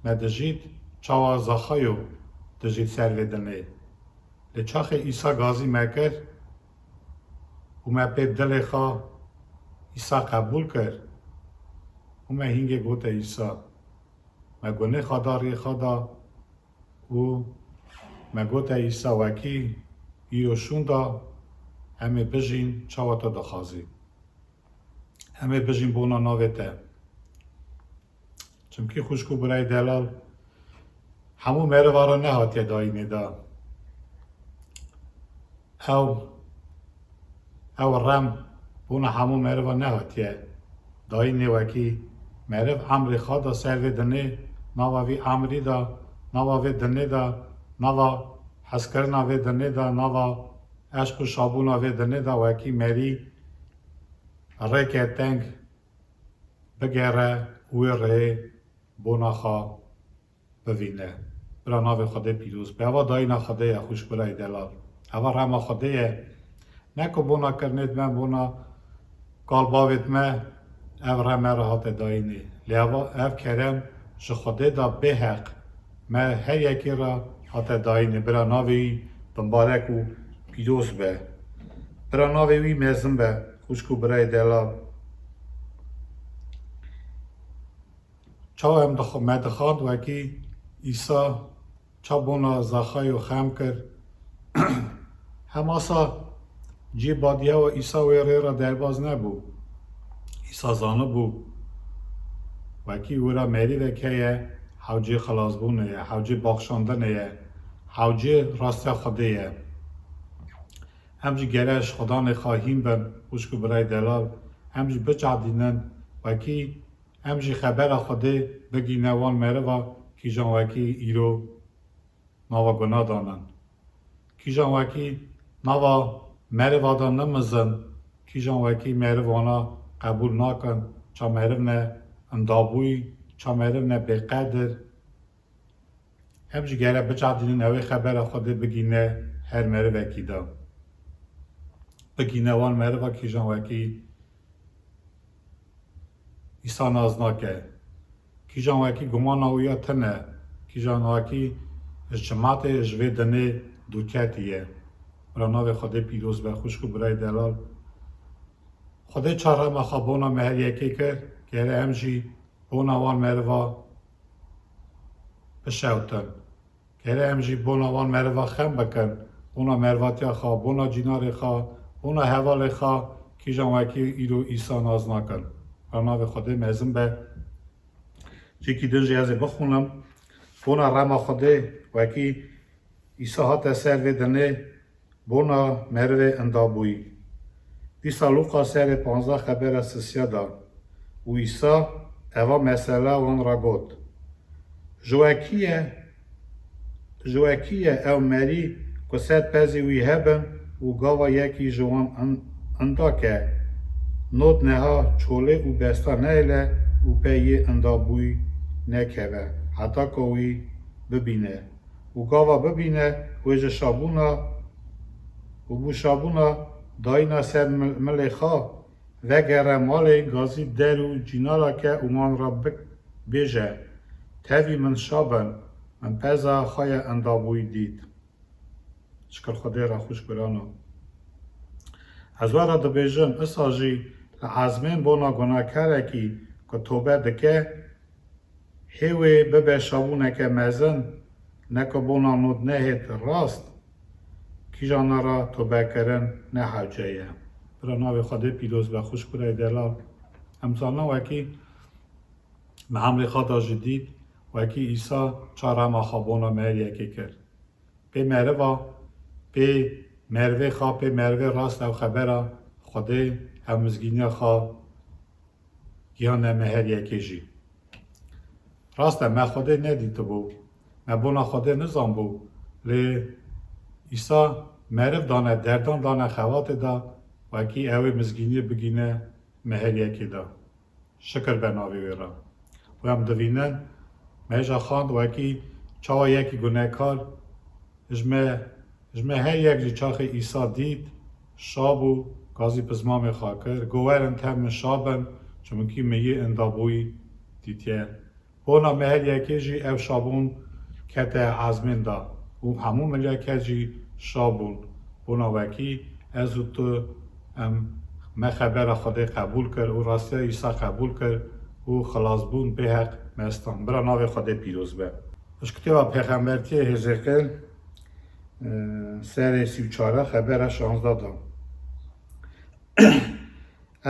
Me dijît çawa Zaxayo dijît ser vê dinê. Lê çaxê Îsa gazî me kir û me pê dilê xwe Îsa qebûl kir û me hîngê gote Îsa. Me gunê xwe da rê xwe da û me gote Îsa wekî îro şûnda em ê bijîn çawa tu dixwazî. Em ê bijîn bona navê te. Çimkî xwişk û birayê delal, hemû meriva re nehatiye dayînê de. Ew, ew rem bona hemû meriva nehatiye dayînê wekî meriv emrê xwe da ser vê dinê, nava vî emrî de, nava vê dinê de, nava hezkirina vê dinê de, nava eşq û şabûna vê dinê de wekî merî rêke teng bigere û wê rihê bona xwe bivîne. Bira navê Xwedê pîroz be. Eva dayîna Xwedê ye, xwişk birayê delal. Eva rema Xwedê ye. Ne ku bona kirinêt me, bona kalbavêt me, ev rem me re hate dayînê. Lê eva, ev kerem ji Xwedê de bêheq me her yekê re hate dayînê. Bira navê wî bimbarek û pîroz be. Bira navê wî mezin be, xwişk û birayê delal. Çawa em dixwe-, me dixand wekî Îsa ça bona Zexayê û xem kir. Hemasa cê badiyewa Îsa wê rê re derbaz nebû. Îsa zanibû wekî wira merîvek heye, hewcê xilasbûnê ye, hewcê baxşandinê ye, hewcê rastiya Xwedê ye. Em jî gere ji Xudanê xwe hîn bin, xwişk û birayê delal, em jî biçadînin wekî Em jî xebera Xwedê bigîne wan meriva kîjan wekî îro nava guna danin. Kîjan wekî nava meriva de nimizin, kîjan wekî meriv wana qebûl nakin, ça meriv ne indabûyî, ça meriv ne bêqedir. Em jî gere biçadînin ewê xebera Xwedê bigîne her merivekî de. Bigîne wan meriva kîjan wekî Îsa nas nake. Kîjan wekî gumana wî ya tune, kîjan wekî ji cimatê ji vê dinê dûrketî ye. Bira navê Xwedê pîroz be, xwişk û birayê delal. Xwedê çar rema xwe bona me her yekê kir, gere em jî bona wan meriva bişewtin. Gere em jî bona wan meriva xem bikin, bona merivatiya xwe, bona cînarê xwe, bona hevalê xwe, kîjan wekî îro Îsa nas nakin. Bira navê Xwedê mezin be. Cîkî din jî ez ê bixwînim. Bona rema Xwedê wekî Îsa hate ser vê dinê, bona merivê indabûyî. Dîsa Lûqa serê panzdeh xebera sisiya da û Îsa eva mesela wan ra got, Ji we kî ye, ji we kî ye ew merî ku sed pezî wî hebin û gava yekî ji wan in-, inda ke, not neha çolê û besta nehêle û pey yê indabûyî nekeve, heta ku wî bibîne. Û gava bibîne, wê ji şabûna û bû şabûna dayîna ser mil-, milê xwe, vegere malê, gazî der û cînara ke û wan re bi-, bêje, Tevî min şabin, min peza xwe ye indabûyî dît. Şikir Xwedê re, xwişk birano. Ez we re dibêjim, isa jî li ezmên bona gunehkarekî ku tobe dike, hê wê bibe şabûneke mezin, ne ku bona not nehêt rast, kîjana re tobekirin ne hewce ye. Bira navê Xwedê pîroz be, xwişk birayê delal. Em zanin wekî me emrê xwe da jî dît, wekî Îsa çar rema xwe bona me her yekê kir. Pê meriva, pê merivê xwe, pê merivê rast ew xebera Xwedê, ew mizgîniya xwe gihane me her yekê jî. Rast e, me Xwedê nedîtibû, me bona Xwedê nizanbû, lê Îsa meriv dane, derdan dane xebatê de, wekî ew ê mizgîniyê bigîne me her yekê de. Şikir be navê wê re. Û em divînin, me hêja xwend wekî çawa yekî gunehkar ji me, ji me her yek jî çaxê Îsa dît, şa bû, gazî pizmamê xwe kir, got, Werin tev min şa bin, çimkî min yê indabûyî dîtiye. Bona me her yekê jî ev şabûn kete ezmên de û hemû mileke jî şa bûn. Bona wekî ez û tu em, me xebera Xwedê qebûl kir û rastiya Îsa qebûl kir û xilasbûn bêheq Mestan, bira navê Xwedê pîroz be. Ji kitêba Pêxembertiyê Hêzêqêl, e, serê sî û çar, xebera şazdeh da.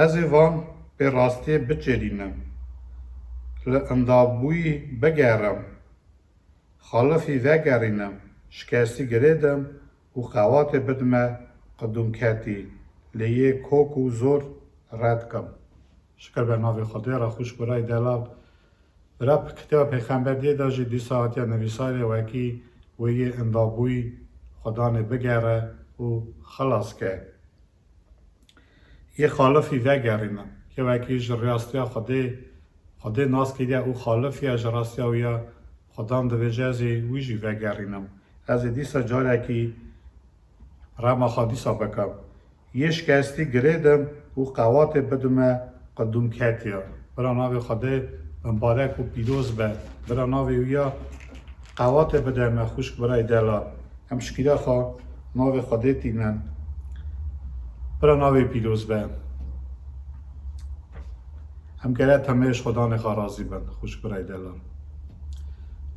Ez ê van pê rastiyê biçêrînim, li indabûyî bigerim, xalifî vegerînim, şikestî girêdim û qewatê bidime qidûnketî, lê yê kok û zor red kim. Şikir be navê Xwedê re, xwişk birayê delal. Bira kitêba Pêxembertiyê de jî dîsa hatiye nivîsarê wekî wê yê indabûyî Xwedanê bigere û xilas ke. Yê xalifî vegerînim. Kê wekî ji rastiya Xwedê, Xwedê nas kiriye û xalifî ye ji rastiya wî ya, Xwedan dibêje ez ê wî jî vegerînim. Ez ê dîsa carekî rema xwe dîsa bikim. Yê şikestî girêdim û qewatê bidime qidûnketiya. Bira navê Xwedê mimbarek û pîroz be. Bira navê wî ya qewatê bide me, xwişk birayê delal. Em şikîra xwe navê Xwedê tînin. Bira navê pîroz be. Em gere temê ji Xwedanê xwe razî bin, xwişk birayê delal.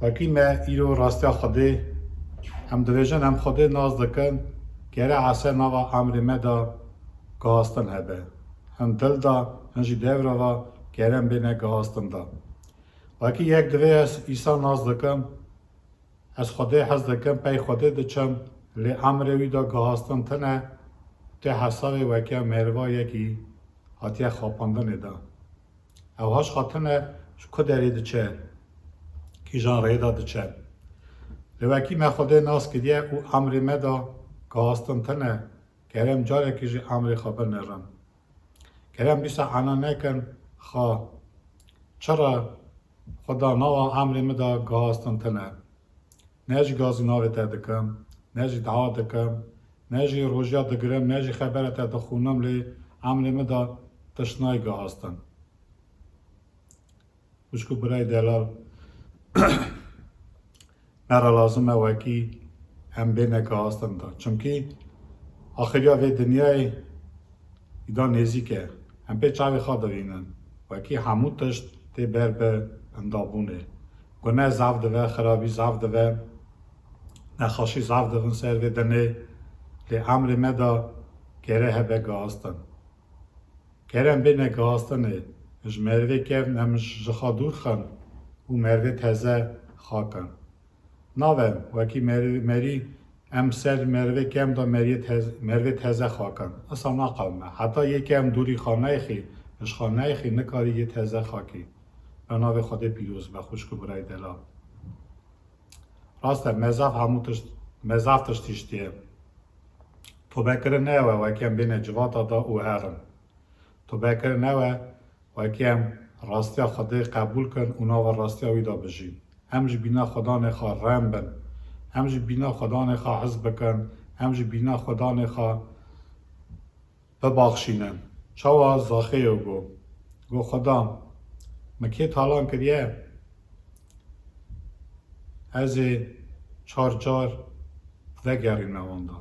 Wekî me îro rastiya Xwedê, em dibêjin, em Xwedê nas dikin, gere ese nava emrê me de gihastin hebe. Hin dil de, hin jî devra ve gere em bêne gihastin de. Wekî yek divê ez Îsa nas dikim, ez Xwedê hez dikim, pey Xwedê diçim, lê emrê wî de gihastin tine, tê hesabê weke meriva yekî hatiye xapandinê de. Ew haş xwe tine ji ku derê diçe, kîjan rêyê de diçe. Lê wekî me Xwedê nas kiriye û emrê me de gihastin tine, kerem carekî jî emrê xwe binêrin. Kerem dîsa ena nekin, xa, çira Xweda nava emrê min de gihastin tine. Ne jî gazî navê te dikim, ne jî dua dikim, ne jî rojiya digirim, ne jî xebera te dixwînim, lê emrê min de tişt nayê gihastin. Xwişk û birayê delal, me re lazim e wekî em bêne gihastin de. Çimkî axiriya vê dinyayê îda nêzîk e. Em pê çavê xwe dibînin. Wekî hemû tişt tê ber bi indabûnê. Gune zaf dive, xirabî zaf dive, nexaşî zaf divin ser vê dinê. Lê emrê me de gere hebe gihastin. Kerem bêne gihastinê, ji merivê kevn em ji xwe dûr xin û merivê teze xakin. Navem, wekî merî, merî em ser merivê kevn de meriyê tez-, merivê teze xakin. Esa naqewime. Heta yê kevn dûrî xwe neyxî, ji xwe neyxî, nikarî yê teze xakî. Bi navê Xwedê pîroz be, xwişk û birayê delal. Rast e, me zaf hemû tişt, me zaf tişt hiştiye. Tobekirin ne ew e, wekî em bêne civata de û herin. Tobekirin ew e, wekî em rastiya Xwedê qebûl kin û nava rastiya wî de bijîn. Em ji bîna Xwedanê xwe rem bin. Em ji bîna Xwedanê xwe hez bikin. Em ji bîna Xwedanê xwe bibaxşînin. Çawa Zaxêyo got, got, Xweda, min kê talan kiriye, ez ê çar car vegerîme wanda.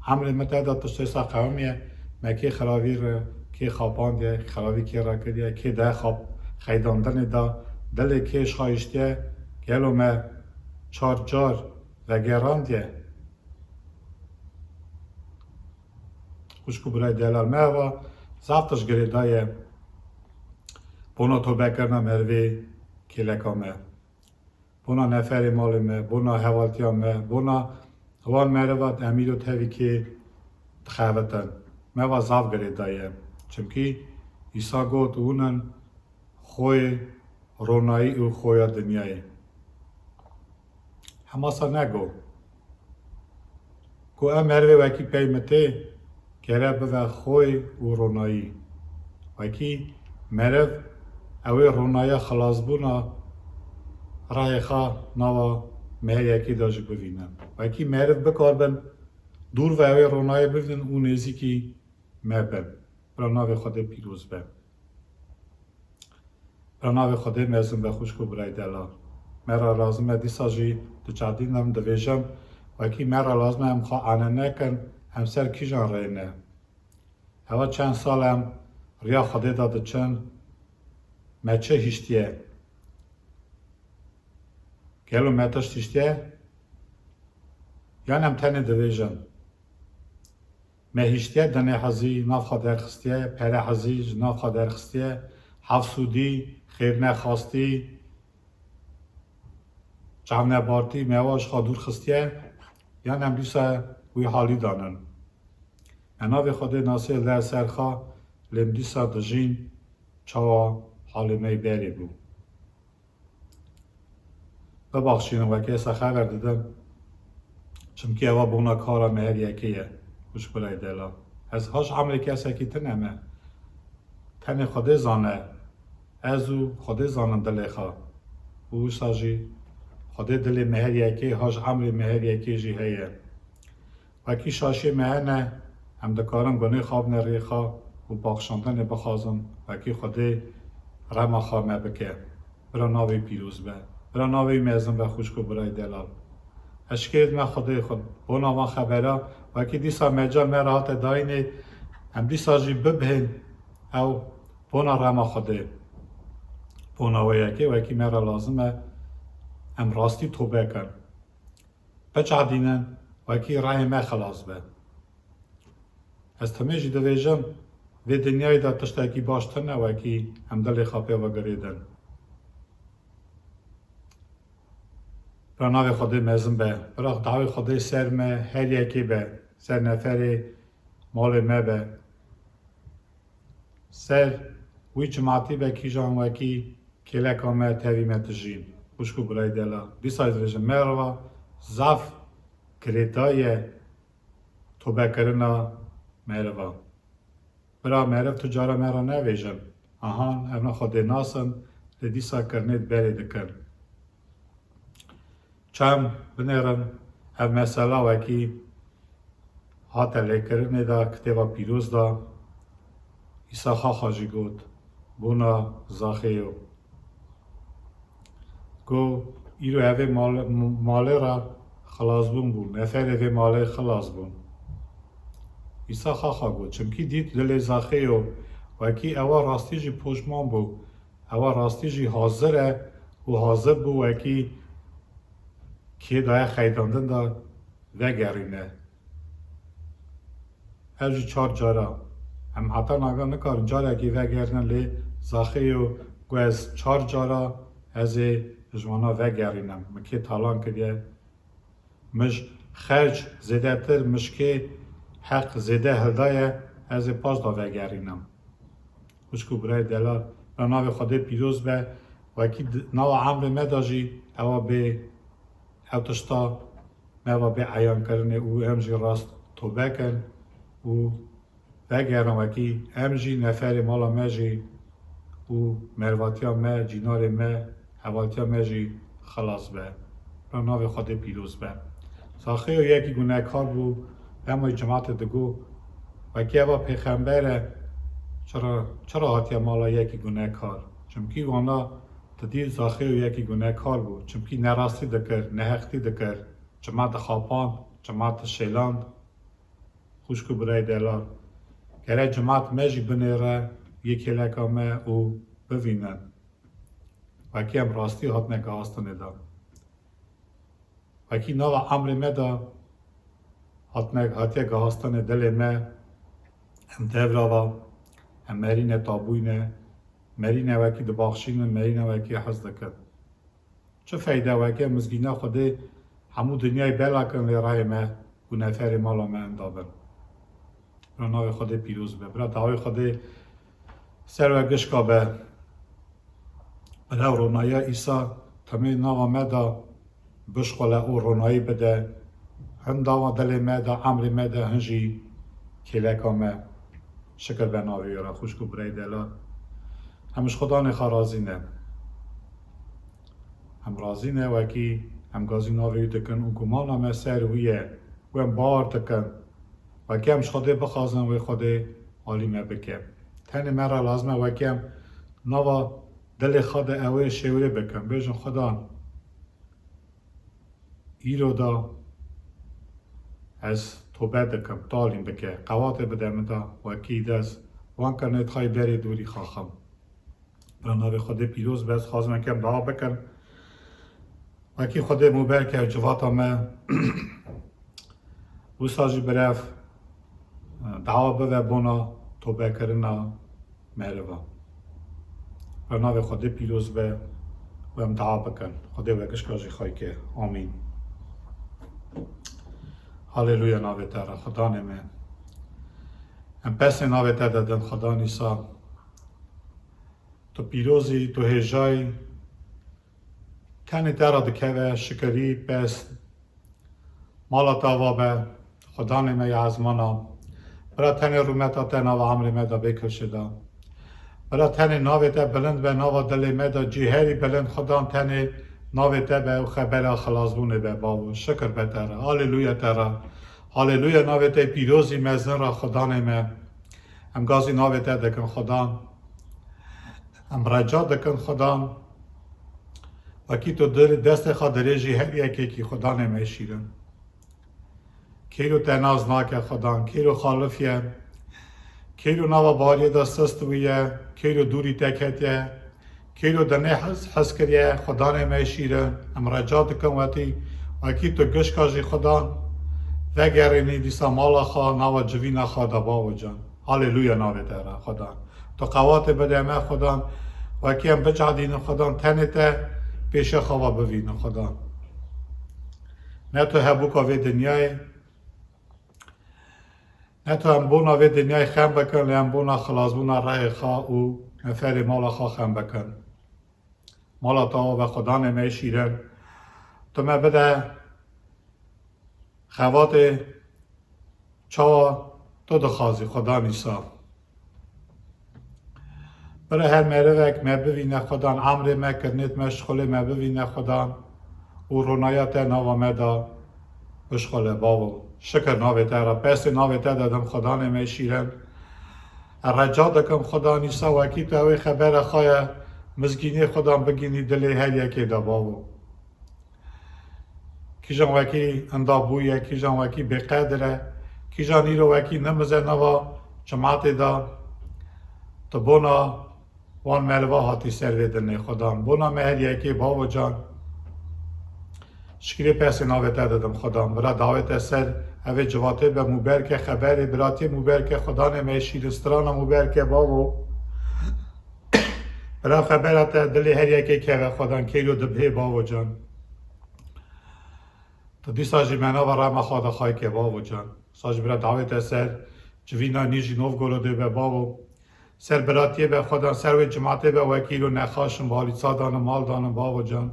Emrê min te de tiştê sa qewimiye, me kê xiravî re, kê xapandiye, xiravî kê re kiriye, kê de xap xeydandinê de, dilê kê ji xwe hiştiye, gelo me çar car vegerandiye? Xwişk û birayê delal, me eva zaf tişt girêdaye bona tobekirina merivê kêleka me, bona neferê malê me, bona hevaltiya me, bona wan meriva em îro tevî kê dixebitin. Me va zaf girêdaye. Çimkî Îsa got, hûn in xoyê ronayî û xoya dinyayê. Hema sa nego ku em merivê wekî pey min tê, gere bive xoy û ronayî. Wekî meriv ew ê ronaya xilasbûna rehê xwe nava me yekî de jî bivînin. Wekî meriv bikaribin dûr ve ew ê ronayê bivînin û nêzîkî me bin. Bira navê Xwedê pîroz be. Bira navê Xwedê mezin be, xwişk û birayê delal. Me re lazim e dîsa jî diçadînim, divêjim, wekî me re lazim e em xwe ane nekin, em ser kîjan rê ne. Heva çend sal em riya Xwedê de diçin, me çi hiştiye? Gelo me tişt hiştiye? Yan em tenê divêjin? Me hiştiye dinê hezî nav xwe derxistiye, pere hezî ji nav xwe derxistiye, hefsûdî, xêrnexwastî, çavnebartî me wa ji xwe dûr xistiye, yan em dîsa wî halî danin? Me navê Xwedê nasiye li ser xwe, lê em dîsa dijîn çawa halê me yê berê bû. Bibaxşînin weke êsa xeber didim, çimkî ewa bona kara me her yekê ye, xwişk birayê delal. Ez ha ji emrê kesekî tune me. Tenê Xwedê zane, ez û Xwedê zanin dilê xwe. Û wisa jî Xwedê dilê me her yekê, ha ji emrê me her yekê jî heye. Wekî şaşiyê me hene, em dikarin gunê xwe bine rê xwe û baxşandinê bixwazin, wekî Xwedê rema xwe me bike. Bira navê pîroz be. Bira navê mezin be, xwişk û birayê delal. Ez şikêr dime Xwedê xwe bona van xebera, wekî dîsa mecal me re hate dayînê, em dîsa jî bibihên ew bona rema Xwedê. Bona wê yekê, wekî me re lazim e em rastî tobe kin. Biçadînin, wekî rehê me xilas be. Ez timê jî divêjim, vê dinyayê de tiştekî baş tune wekî em dilê xwe pê ve girêdin. Bira navê Xwedê mezin be, bira dawê Xwedê ser me her yekê be, ser neferê malê me be. Ser wî cimatî be kîjan wekî kêleka me tevî me dijîn. Xwişk û birayê delal. Dîsa ez dibêjim, meriva zaf girêdayî ye tobekirina meriva. Bira meriv tu cara me re nevêjin. Ahan, ev ne Xwedê nasin, lê dîsa kirinê berê dikin. Çem binêrin, ev mesela wekî hate lêkirinê de kitêba pîroz de Îsa Xaxa jî got, bona Zaxêyo. Got, îro evê mal-, malê re xilasbûn bû, neferê vê malê xilas bûn. Îsa Xaxa got, çimkî dît dilê Zaxêyo wekî ewa rastî jî poşman bû, ewa rastî jî hazir e û hazir bû wekî kê daye xeydandin de vegerîne. Ev jî çar cara. Em heta naga nikarin carekê vegerînin, lê Zaxêyo got, ez çar cara ez ê ji wana vegerînim. Min kê talan kiriye. Mij xerc zêdetir, mij kê heq zêde hildaye, ez ê paş da vegerînim. Xwişk û birayê delal, ra navê Xwedê pîroz be, wekî di-, nava emrê me de jî ewa bê, ew tişta me va bê eyankirinê û em jî rast tobe kin û vegerin wekî em jî neferê mala me jî û mervatiya me, cînarê me, hevaltiya me jî xilas be. Ra navê Xwedê pîroz be. Zaxêyo yekî gunekar bû, dema wî cimatê digot, wekî eva pêxember e, çira, çira hatiye mala yekî gunekar? Çimkî wana didî Zaxêyo yekî gunekar bû, çimkî nerastî dikir, neheqtî dikir, cimat dixapand, cimat dişêland. Xwişk û birayê delal, gere cimat me jî binêre yê kêleka me û bivînin. Wekî em rastî hatine gihastinê de. Wekî nava emrê me de hatine, hatiye gihastinê dilê me, em devra va, em merîne tabûyne, merîne wekî dibaxşînin, merîne wekî hez dikin. Çi feyde weke mizgîna Xwedê hemû dinyayê bela kin lê rayê me û neferê mala me enda bin. Bira navê Xwedê pîroz be. Bira dawê Xwedê ser we gişka be. Bira ronaya Îsa temê nava me da bişxwele û ronayî bide. Hin dava dilê me de, emrê me de, hin jî kêleka me. Şikir be navê wê re, xwişk û birayê delal. Em ji Xudanê xwe razî ne. Em razî ne wekî em gazî navê wî dikin û gumana me ser wî ye. Wê em bawer dikin. Wekî em ji Xwedê bixwazin, wê Xwedê alî me bike. Tenê me re lazim e wekî em nava dilê xwe de ew ê şêwirê bikin. Bêjin, Xudan, îro da ez tobe dikim, talîm bike, qewatê bide min da, wekî dest wan kirinê dixayî berê dûrî xaxim. Bira navê Xwedê pîroz be, ez xwazim em dawa bikin. Wekî Xwedê mûber ke civata me, wisa jî birev, e, dawa bive bona tobekirina meriva. Re navê Xwedê pîroz be û em dawa bikin. Xwedê we gişka jî xay ke. Amîn. Haleluya navê te re, Xudanê me. Em pesê navê te de din, Xudan Îsa. Tu pîrozî, tu hêjayî. Tenê te re dikeve şikirî, pes. Mala te ava be, Xudanê me ya ezmana. Bira tenê rûmeta te nava emrê me de bê kilşê de. Bira tenê navê te bilind be nava dilê me de, cî herî bilind Xudan tenê navê te be û xebera xilasbûnê be, bavo. Şikir be te re. Haleluya te re. Haleluya navê te pîrozî mezin re, Xudanê me. Em gazî navê te dikin, Xudan. Em reca dikin, Xudan. Wekî tu dir-, destê xwe dirêjî her yekekî, Xudanê me şîrin. Kêro te nas nake, Xudan. Kêro xalif ye. Kêro nava bariyê de sist bûye. Kêro dûrî te ketiye. Kêro dinê hez, hez kiriye, Xudanê me şîrin, em reca dikin wetî, wekî tu gişka jî Xudan, vegerînî dîsa mala xwe, nava civîna xwe de, bavo can. Haleluya navê te re, Xudan. Tu qewatê bide me, Xudan, wekî em bicadînin, Xudan, tenê te pêşe xwe ve bivînin, Xudan. Ne tu hebûka vê dinyayê, Ne tu em bona vê dinyayê xem bikin, lê em bona xilasbûna rehê xwe û neferê mala xwe xem bikin. Mala te ava be, Xudanê me şîrin. Tu me bide xebatê çawa tu dixwazî, Xudan Îsa. Bira her merivek me bivîne Xudan, emrê me, kirinêt me, şixulê me bivîne Xudan û ronaya te nava me de bişxule, bavo. Şikir navê te re, pesê navê te de dim, Xudanê me şîrin. Ez reca dikim Xudan Îsa, wekî tu ew ê xebera xwe ye, mizgînê Xudan bigînî dilê her yekê de, bavo. Kîjan wekî inda bûye, kîjan wekî bêqedir e, kîjan îro wekî nimize nava cimatê de, tu bona wan meriva hatî ser vê dinê, Xudan. Bona me her yekê, bavo can. Şikirê pesê navê te didim, Xudan. Bira dawê te ser evê civatê be, mûber ke xeberê biratiyê, mûber ke, Xudanê me şîrin, strana mûber ke, bavo. Bira xebera te dilê her yekê keve, Xudan, kêlo dibihê, bavo can. Tu dîsa jî me nava rema xwe de xay ke, bavo can. Sa jî bira dawê te ser civîna nî jî nov golo dê be, bavo. Ser biratiyê be, Xudan, ser wê cimatê be, wekî îro nexaş in, balî ça danin, mal danin, bavo can.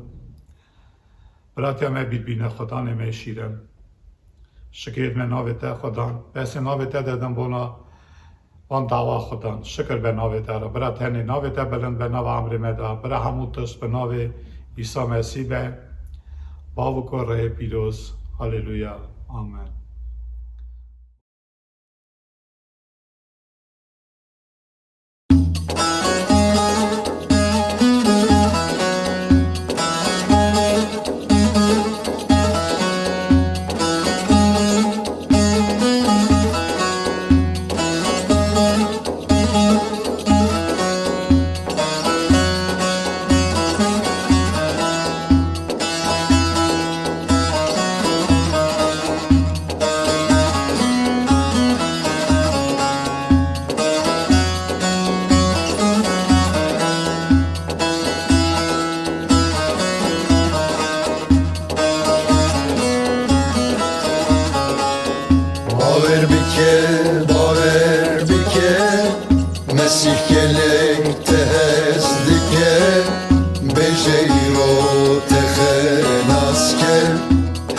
Biratiya me bîr bîne, Xudanê me şîrin. Şikirêt me navê te, Xudan. Pesê navê te de dim bona van dawa, Xudan. Şikir be navê te re. Bira tenê navê te bilind be nava emrê me de. Bira hemû tişt bi navê Îsa Mesîh be. Bav û Kurê pîroz. Haleluya. Amen. Bawer bike, bawer bike, Mesîh gelek te hez dike, bêje îro te xelas ke,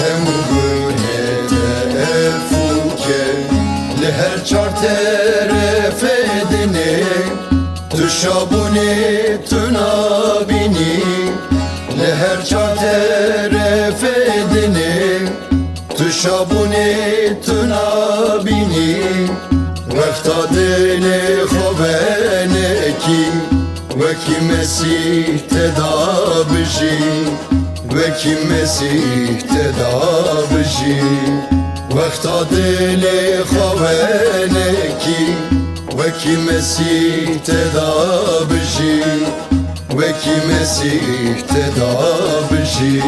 hemû gunê te efû ke. Li her çar terefê dinê tu şabûnê tu nabînî, li her çar terefê dinê tu şabûnê tu nabînî, wexta dilê xwe venekî, wekî Mesîh te da bijî, wekî Mesîh te da bijî. Wexta dilê xwe venekî, wekî Mesîh te da bijî. Wekî Mesîh te da bijî.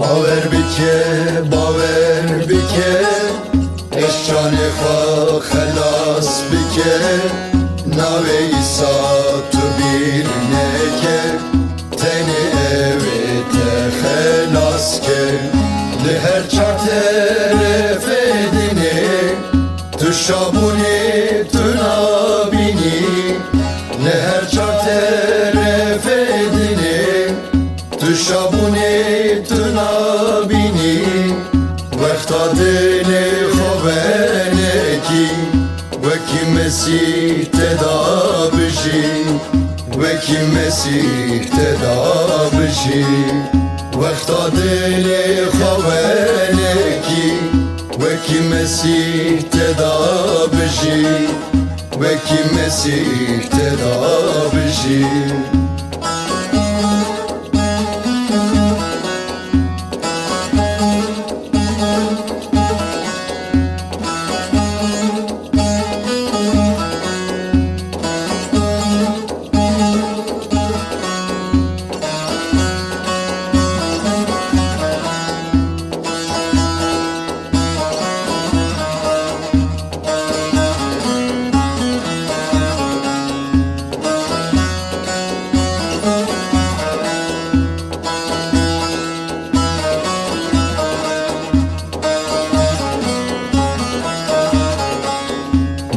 Bawer bike, bawer bike, ez canê xwe xelas bike, navê Îsa tu bîr neke, tenê ew ê te xelas ke. Li her çar terefê dinê, tu şabûnê tu nabînî, li her çar terefê dinê, tu şabûnê tu nabînî, wexta dilê xwe venekî, wekî Mesîh te da bijî, wekî Mesîh te da bijî. Wexta dilê xwe venekî, wekî Mesîh te da bijî, wekî Mesîh te da bijî.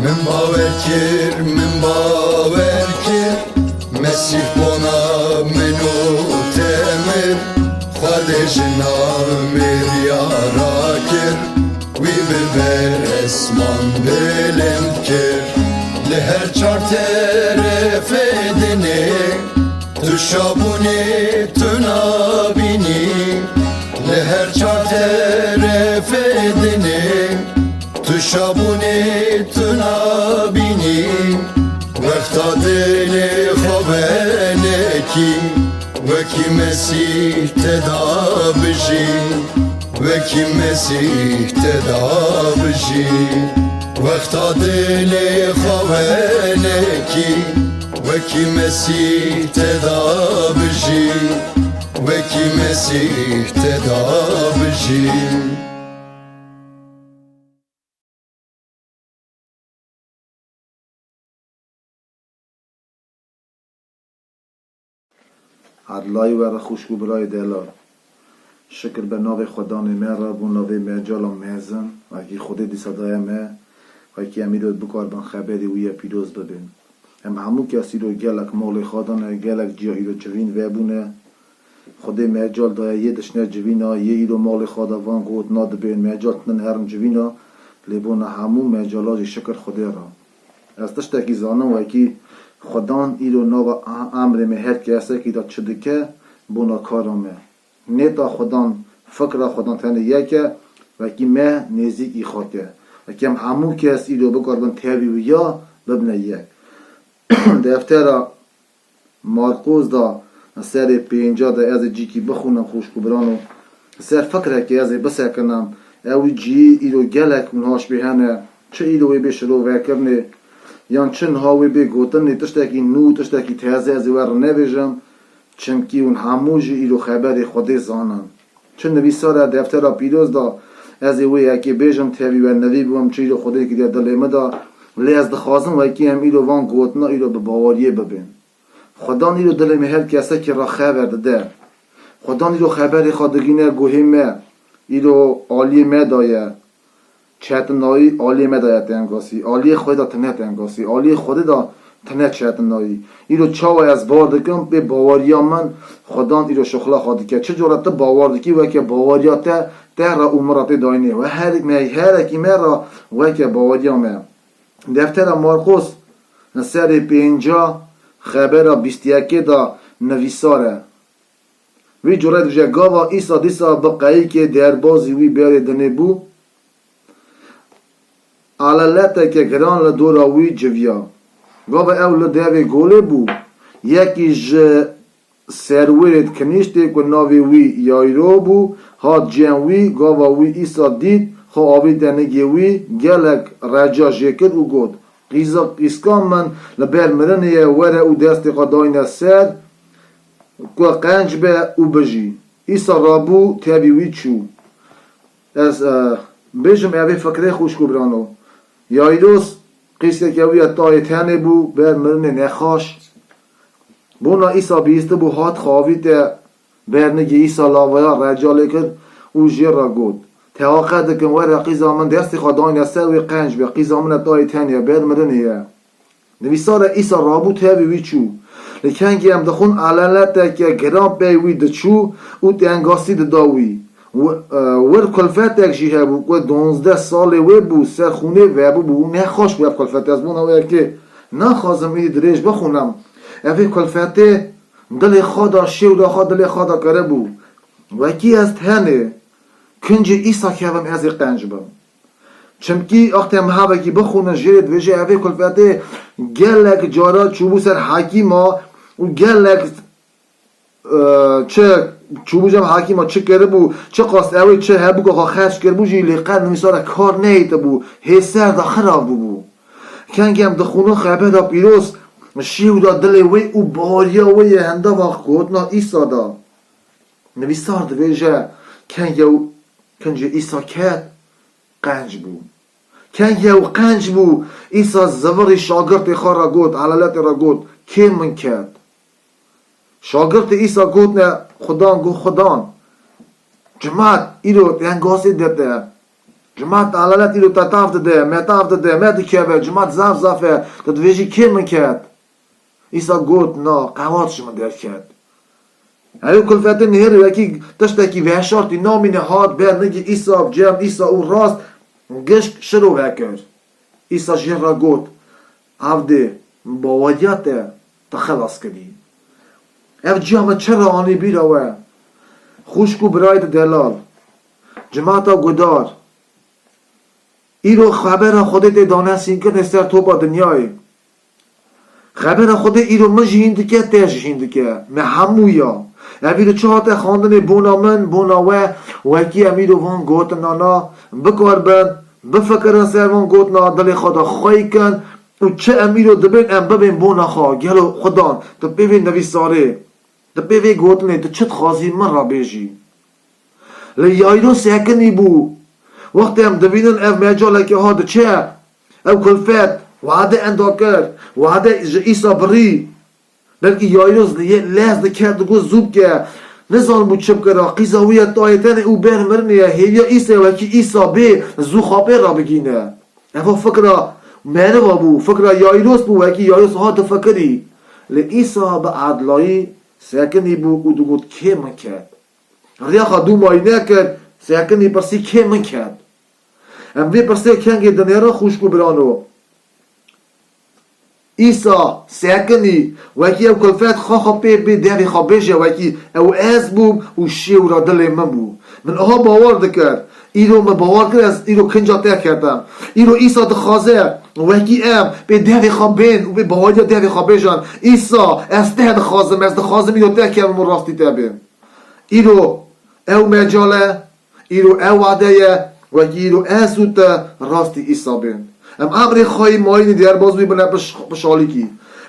Min bawer kir, min bawer kir, Mesîh bona min û te mir, Xwedê jina miriya rakir, wî bi ber esman bilind kir. Li her çar terefê dinê, tu şabûnê tu nabînî, li her çar terefê dinê, tu şabûnê tu nabînî, wexta dilê xwe venekî, wekî Mesîh te da bijî, wekî Mesîh te da bijî. Wexta dilê xwe venekî, wekî Mesîh te da bijî, wekî Mesîh te da bijî. Edlayî were xwişk û birayê delal. Şikir be navê Xwedanê me re, bo navê mecala mezin, wekî Xwedê dîsa daye me, wekî em îro bikaribin xeberê wî ye pîroz bibin. Em hemû kes îro gelek malê xwe dane, gelek ciya îro civîn vebûne. Xwedê mecal daye, yê dişne civîna, yê îro malê xwe de van gotina dibên, mecal tinin herin civîna, lê bona hemû mecala jî şikir Xwedê re. Ez tiştekî zanim, wekî Xwedan îro nava e-, emrê me her kesekî de çi dike, bona kara me. Nêta Xwedan, fikra Xwedan tenê yek e, wekî me nêzîkî xwe ke. Wekî em hemû kes îro bikaribin tevî wî ya bibine yek. Deftera Marqos da serê pênca de ez ê cîkî bixwînim, xwişk û birano. Ser fikrekê ez ê bisekinim. Ew cî îro gelek û naşbê hene. Çi îro wê bê şirovekirinê, yan çi niha wê bê gotinê, tiştekî nû, tiştekî teze ez ê we re nebêjim. Çimkî hûn hemû jî îro xeberê Xwedê zanin. Çi nivîsar e deftera pîroz da, ez ê wê yekê bêjim, tevî we nivî bûm, çi îro Xwedê kiriye dilê min da. Lê ez dixwazim wekî em îro van gotina îro bi baweriyê bibên. Xwedan îro dilê me her kesekî re xeber dide. Xwedan îro xeberê xwe digîne guhê me. Îro aliyê me de ye. Çetinayî aliyê me de ye tengasî. Aliyê Xwedê de tine tengasî. Aliyê Xwedê de tine çetinayî. Îro çawa ez bawer dikim, bê baweriya min Xwedan îro şixula xwe dike. Çi cara tu bawer dikî, weke baweriya te te re û min re tê dayînê. We her, me, herekî me re weke baweriya me. Deftera Marqos, serê pênca, xebera bîst û yekê de nivîsar e. Vî cure dibêje, gava Îsa dîsa bi qeyikê derbazî wî berê dinê bû, elaleteke giran li dora wî civiya. Gava ew li devê golê bû, yekî ji serwêrê di kinîştê ku navê wî Yayro bû, hat cem wî, gava wî Îsa dît, xwe avîte nigê wî, gelek reca jê kir û got, Qîza qîska min li ber mirinê ye, were û destê xwe dayne ser, ku qenc be û bijî. Îsa rabû, tevî wî çû. Ez, e, bêjim, evê fikrê xwişk û birano. Yayros, qîzeke wî ye tayê tenê bû, ber mirinê nexaş. Bona Îsa bihîstibû, hat xwe avîte ber nigê Îsa, lawaya reca lê kir û jê re got, Teqe dikim, were qîza min, destê xwe dayne ser wê, qenc be, qîza min e tayê tenê ye, ber mirinê ye. Nivîsar e, Îsa rabû, tevî wî çû. Li kengî em dixwin, elaleteke giran pey wî diçû û tengasî dida wî. Wi-, e, wir kulfetek jî hebû ku donzdeh salê wê bû, ser xûnê vebûbû û nexweş bû ev kulfet. Ez bona wê yekê naxwazim êdî dirêj bixwînim. Evê kulfetê dilê xwe da, şêwda xwe dilê xwe da kiribû. Wekî ez tenê, kincê Îsa kevim, ez ê qenc bim. Çimkî wextê em hevekî bixwînin, jê re dibêje, evê kulfetê gelek cara çûbû ser hekîma û gelek, e, çi çûbû cem hekîma, çi kiribû, çiqas ew ê çi hebû ku xwe xerc kiribû jî, lê qet nivîsar e kar nehêtibû, hê ser de xirav bûbû. Kengê em dixwînin xebera pîroz, şêwda dilê wê û baweriya wê yê hindava gotina Îsa da. Nivîsar dibêje, kengê ew kincê Îsa ket, qenc bû. Kengê ew qenc bû, Îsa zivirî şagirtê xwe re got, elaletê re got, kê min ket? Şagirtê Îsa gotine, Xudan, got, Xudan, cimat îro tengasî dide. Cimat elalet îro te tav dide, me tav dide, me dikeve, cimat zaf zaf e. Tu dibêjî, kê min ket? Îsa got, na, qewat ji min derket. Ew kulfetê nihêrî, wekî tiştekî veşartî namîne, hat ber nigê Îsa, cem Îsa û rast gişk şiro vekir. Îsa jê re got, Evdê, baweriya te te xelas kirî. Ev ciya min çi re anî bîra we? Xwişk û birayê delal, cimata gudar, îro xebera Xwedê tê danesenkirinê ser topa dinyayê. Xebera Xwedê îro min jî hîn dike, te jî hîn dike. Me hemû ya. Ev îro çi hate xwendinê bona min, bona we, wekî em îro van gotinana bikaribin, bifikirin ser van gotina, dilê xwe de xwey kin û çi em îro dibên, em bibên bona xwe. Gelo Xudan, tu pê vê nivîsarê, tu pê vê gotinê, tu çi dixwazî min re bêjî? Lê Yayro sekinî bû. Wextê em dibînin ev mecaleke ha diçe, ew kulfet, wade enda kir, wade ji Îsa birî. Belkî Yayros li yê lez diket, digot, zû bike. Nizanibû çi bikira. Qîza wî ye tayê tenê û ber mirinê ye. Hêviya Îsa ye wekî Îsa bê, zû xwe pê re bigîne. Eva fikra meriva bû, fikra Yayros bû, wekî Yayros ha difikirî. Lê Îsa bi edlayî sekinî bû û digot, kê min ket? Riya xwe dûmayî nekir, sekinî pirsî, kê min ket? Em vê pirsê kengê dinêrin xwişk û birano. Îsa sekinî, wekî ew kulfet xwe xwe pê bê devê xwe bêje, wekî ew ez bûm û şêwra dilê min bû. Min aha bawer dikir. Îro min bawer kir, ez îro kinca te ketim. Îro Îsa dixwaze, wekî em pê devê xwe bên û pê baweriya devê xwe bêjin. Îsa, ez te dixwazim, ez dixwazim îro te kevim û rastî te bêm. Îro ew mecal e, îro ew wade ye, wekî îro ez û te rastî Îsa bên. Em emrê xwe yî mayînî derbaz wî bine piş-, pişalîkî.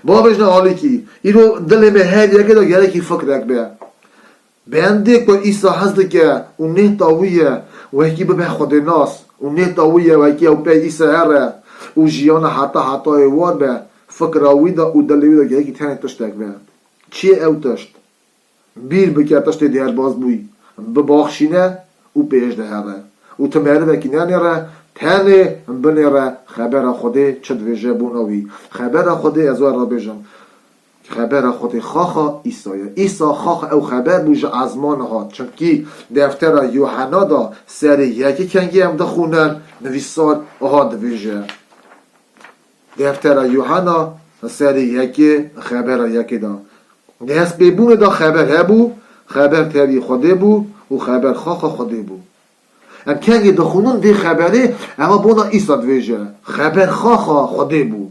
Bavêjne alîkî. Îro dilê me her yekê de gerekî fikrek be. Bendê ku Îsa hez dike û nêta wî ye, wekî bibe xwedênas û nêta wî ye, wekî ew pey Îsa here û jiyana heta hetayê war be, fikra wî de û dilê wî de gerekî tenê tiştek be. Çi ye ew tişt? Bîr bike tiştê derbaz bûyî, bibaxşîne û pêş de here. Û tu merivekî nenêre, tenê binêre xebera Xwedê çi dibêje bona wî. Xebera Xwedê, ez we re bêjim, Xebera Xwedê xaxa Îsa ye. Îsa xaxa ew xeber bû ji ezmana hat. Çimkî deftera Yuhena da serê yekê kengî em dixwînin, nivîsar aha dibêje. Deftera Yuhena serê yekê xebera yekê da. Destpêbûnê da xeber hebû, xeber tevî Xwedê bû û xeber xaxa Xwedê bû. Em kengê dixwînin vê xeberê, eva bona Îsa dibêje. Xeber xaxa Xwedê bû.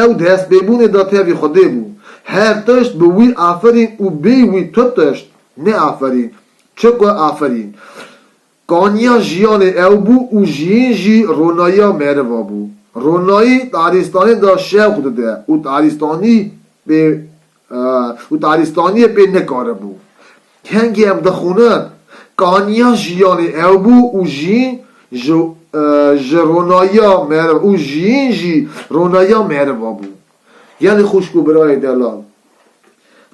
Ew destpêbûnê da tevî Xwedê bû. Her tişt bi wî aferîn û bê wî tu tişt neaferîn. Çi ku aferîn. Kaniya jiyanê ew bû û jiyîn jî ronayiya meriva bû. Ronayî tarîstanê da şewq dide û tarîstanî pê, e, û tarîstaniyê pê nikaribû. Kengê em dixwînin, kaniya jiyanê ew bû û jiyîn ji, e, ji ronayiya meriv û jiyîn jî ronayiya meriva bû. Gelî xwişk û birayê delal.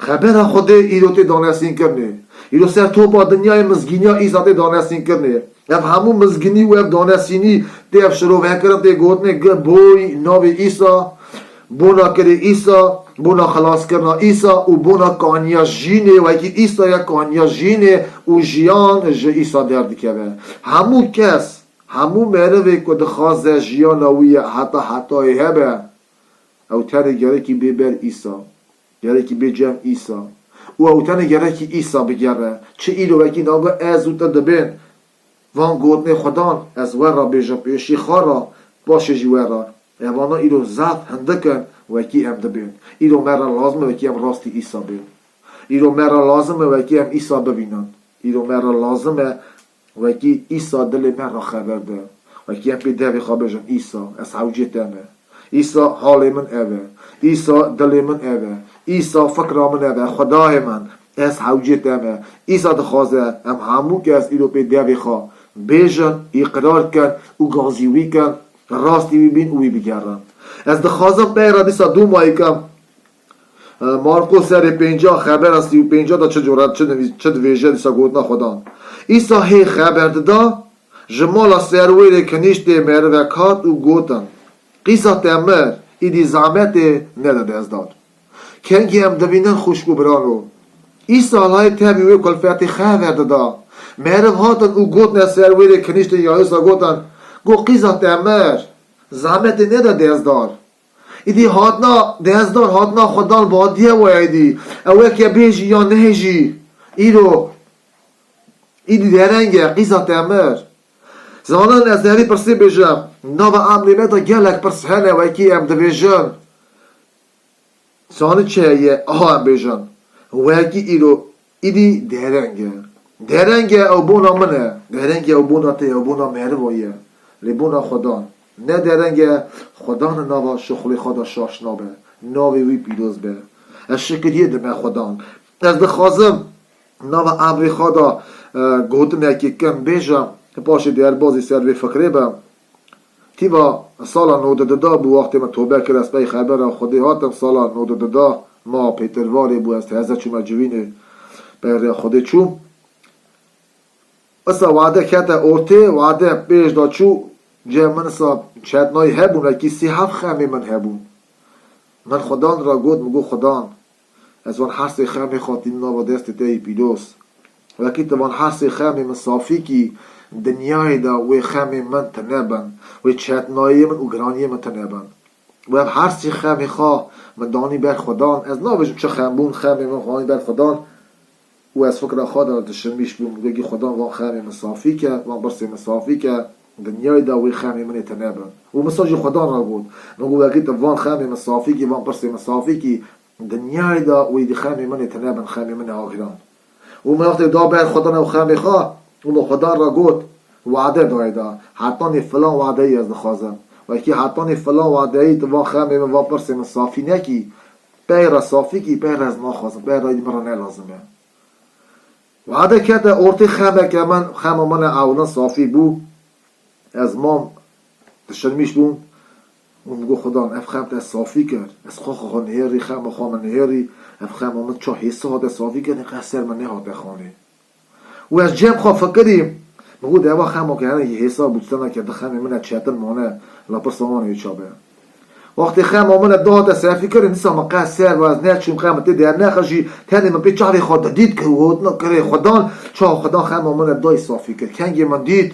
Xebera Xwedê îro tê danesînkirinê. Îro ser topa dinyayê mizgîniya Îsa tê danesînkirinê. Ev hemû mizgînî û ev danesînî tê ev şirovekirin tê gotinê gi boy navê Îsa, bona kirê Îsa, bona xelaskirina Îsa û bona kaniya jînê, wekî Îsa ye kaniya jînê û jiyan ji Îsa derdikeve. Hemû kes, hemû merivê ku dixwaze jiyana wî ye heta hetayê hebe, ew tenê gerekî bê ber Îsa. Gerekî bê cem Îsa. Û ew tenê gerekî Îsa bigere. Çi îro wekî navga ez û te dibên van gotinê Xwedan, ez we re bêjim pêşî xwe re, paşê jî we re. Evana îro zaf hindik in wekî em dibên. Îro me re lazim e wekî em rastî Îsa bên. Îro me re lazim e wekî em Îsa bibînin. Îro me re lazim e wekî Îsa dilê me re xeber de. Wekî em pê devê xwe bêjin, Îsa, ez hewcê te me. Îsa, halê min ev e. Îsa, dilê min ev e. Îsa, fikra min ev e. Xwedayê min, ez hewcê te me. Îsa dixwaze em hemû kes îro pê devê xwe bêjin, îqrar kin û gazî wî kin, rastî wî bîn û wî bigerin. Ez dixwazim peyra dîsa dûmayî kim. E, Marqos serê pênca, xebera sî û pênca da çi cure, çi nivîs-, çi divêje dîsa gotina Xwedan. Îsa hê xeber dida, ji mala serwêrê kinîştê merivek hat û gotin, Qîza te mir, îdî zametê nede dezdar. Kengî em dibînin xwişk û birano. Îsa layê tevî wê kulfetê xeber dida. Meriv hatin û gotine serwêrê kinîştê Yaîrsa gotin, Go qîza te mir, zametê nede dezdar. Îdî hatina dezdar, hatina Xwedan badiye we êdî. Ew weke bêjî ya nehêjî. Îro, îdî dereng e, qîza te mir. Zanin ez derî pirsê bêjim. Nava emrê me de gelek pirs hene wekî em dibêjin. Zanin çi heye? Aha em bêjin. Wekî îro. Îdî dereng e. Dereng e ew bona min e. Dereng e ew bona te ye, ew bona meriva ye. Lê bona Xwedan. Ne dereng e, Xwedan li nava şixulê xwe de şaş nabe. Navê wî pîroz be. Ez şikiriyê dime Xwedan. Ez dixwazim nava emrê xwe de, e, gotinekê kin bêjim. Paşê derbazî ser vê fikrê bim. Tîva sala nodê dida bû, wextê min tobe kir, ez pey xebera Xwedê hatim, sala nodê dida, ma pêtirvarê bû, ez teze çûme civînê, pey rêya Xwedê çûm. Isa wade kete ortê, wade pêş de çû, cem min isa çetnayî hebûn, wekî sî heft xemê min hebûn. Min Xwedan re got, min got, Xwedan, Ez van her sê xemê xwe tînim nava destê te yê pîroz. Wekî tu van her sê xemê min safî kî, dinyayê de wê xemê min tune bin, wê çetnayê min û giraniyê min tune bin. Û ev her sê xemê xwe min danî ber Xwedan. Ez nabêjim çi xem bûn, xemê min xwe danî ber Xwedan. Û ez fikra xwe de dişirmîş bûm. Wekî Xwedan van xemê min safî ke, van pirsê min safî ke, dinyayê de wê xemê min ê tune bin. Û min sa jî Xwedan re got. Min got, wekî tu van xemê min safî kî, van pirsê min safî kî, Dinyayê de wê dî xemê min ê tune bin, xemê min ê agiran. Û min wextê da ber Xwedan ew xemê xwe, û min Xwedan re got, wade dayê da, hetanê filan wadeyî ez dixwazim. Wekî hetanê filan wadeyî tu van xemê min, van pirsê min safî nekî, pey re safî kî, pey re ez naxwazim, pey re îdî min re ne lazim e. Wade kete ortê xemeke min, xema min e ewilin safî bû. Ez mam dişirmîş bûm û min got, Xudan, ev xem te safî kir. Ez xwe xwe nihêrî, xema xwe min nihêrî, ev xema min ça hêsa hate safî kirin, qe ser min nehate xanê. Û ez cem xwe fikirî, min got, eva xema ke hene hêsa bû, tiştena ke di xemê min e çetin mane, la pirsa wan ê ça be. Wextê xema min e dihate safî kirin, dîsa min qe ser ve ez neçûm, qe min tê dernexijî, tenê min pê çavê xwe didît ku gotina kirê Xudan, çawa Xudan xema min e dayî safî kir. Kengê min dît,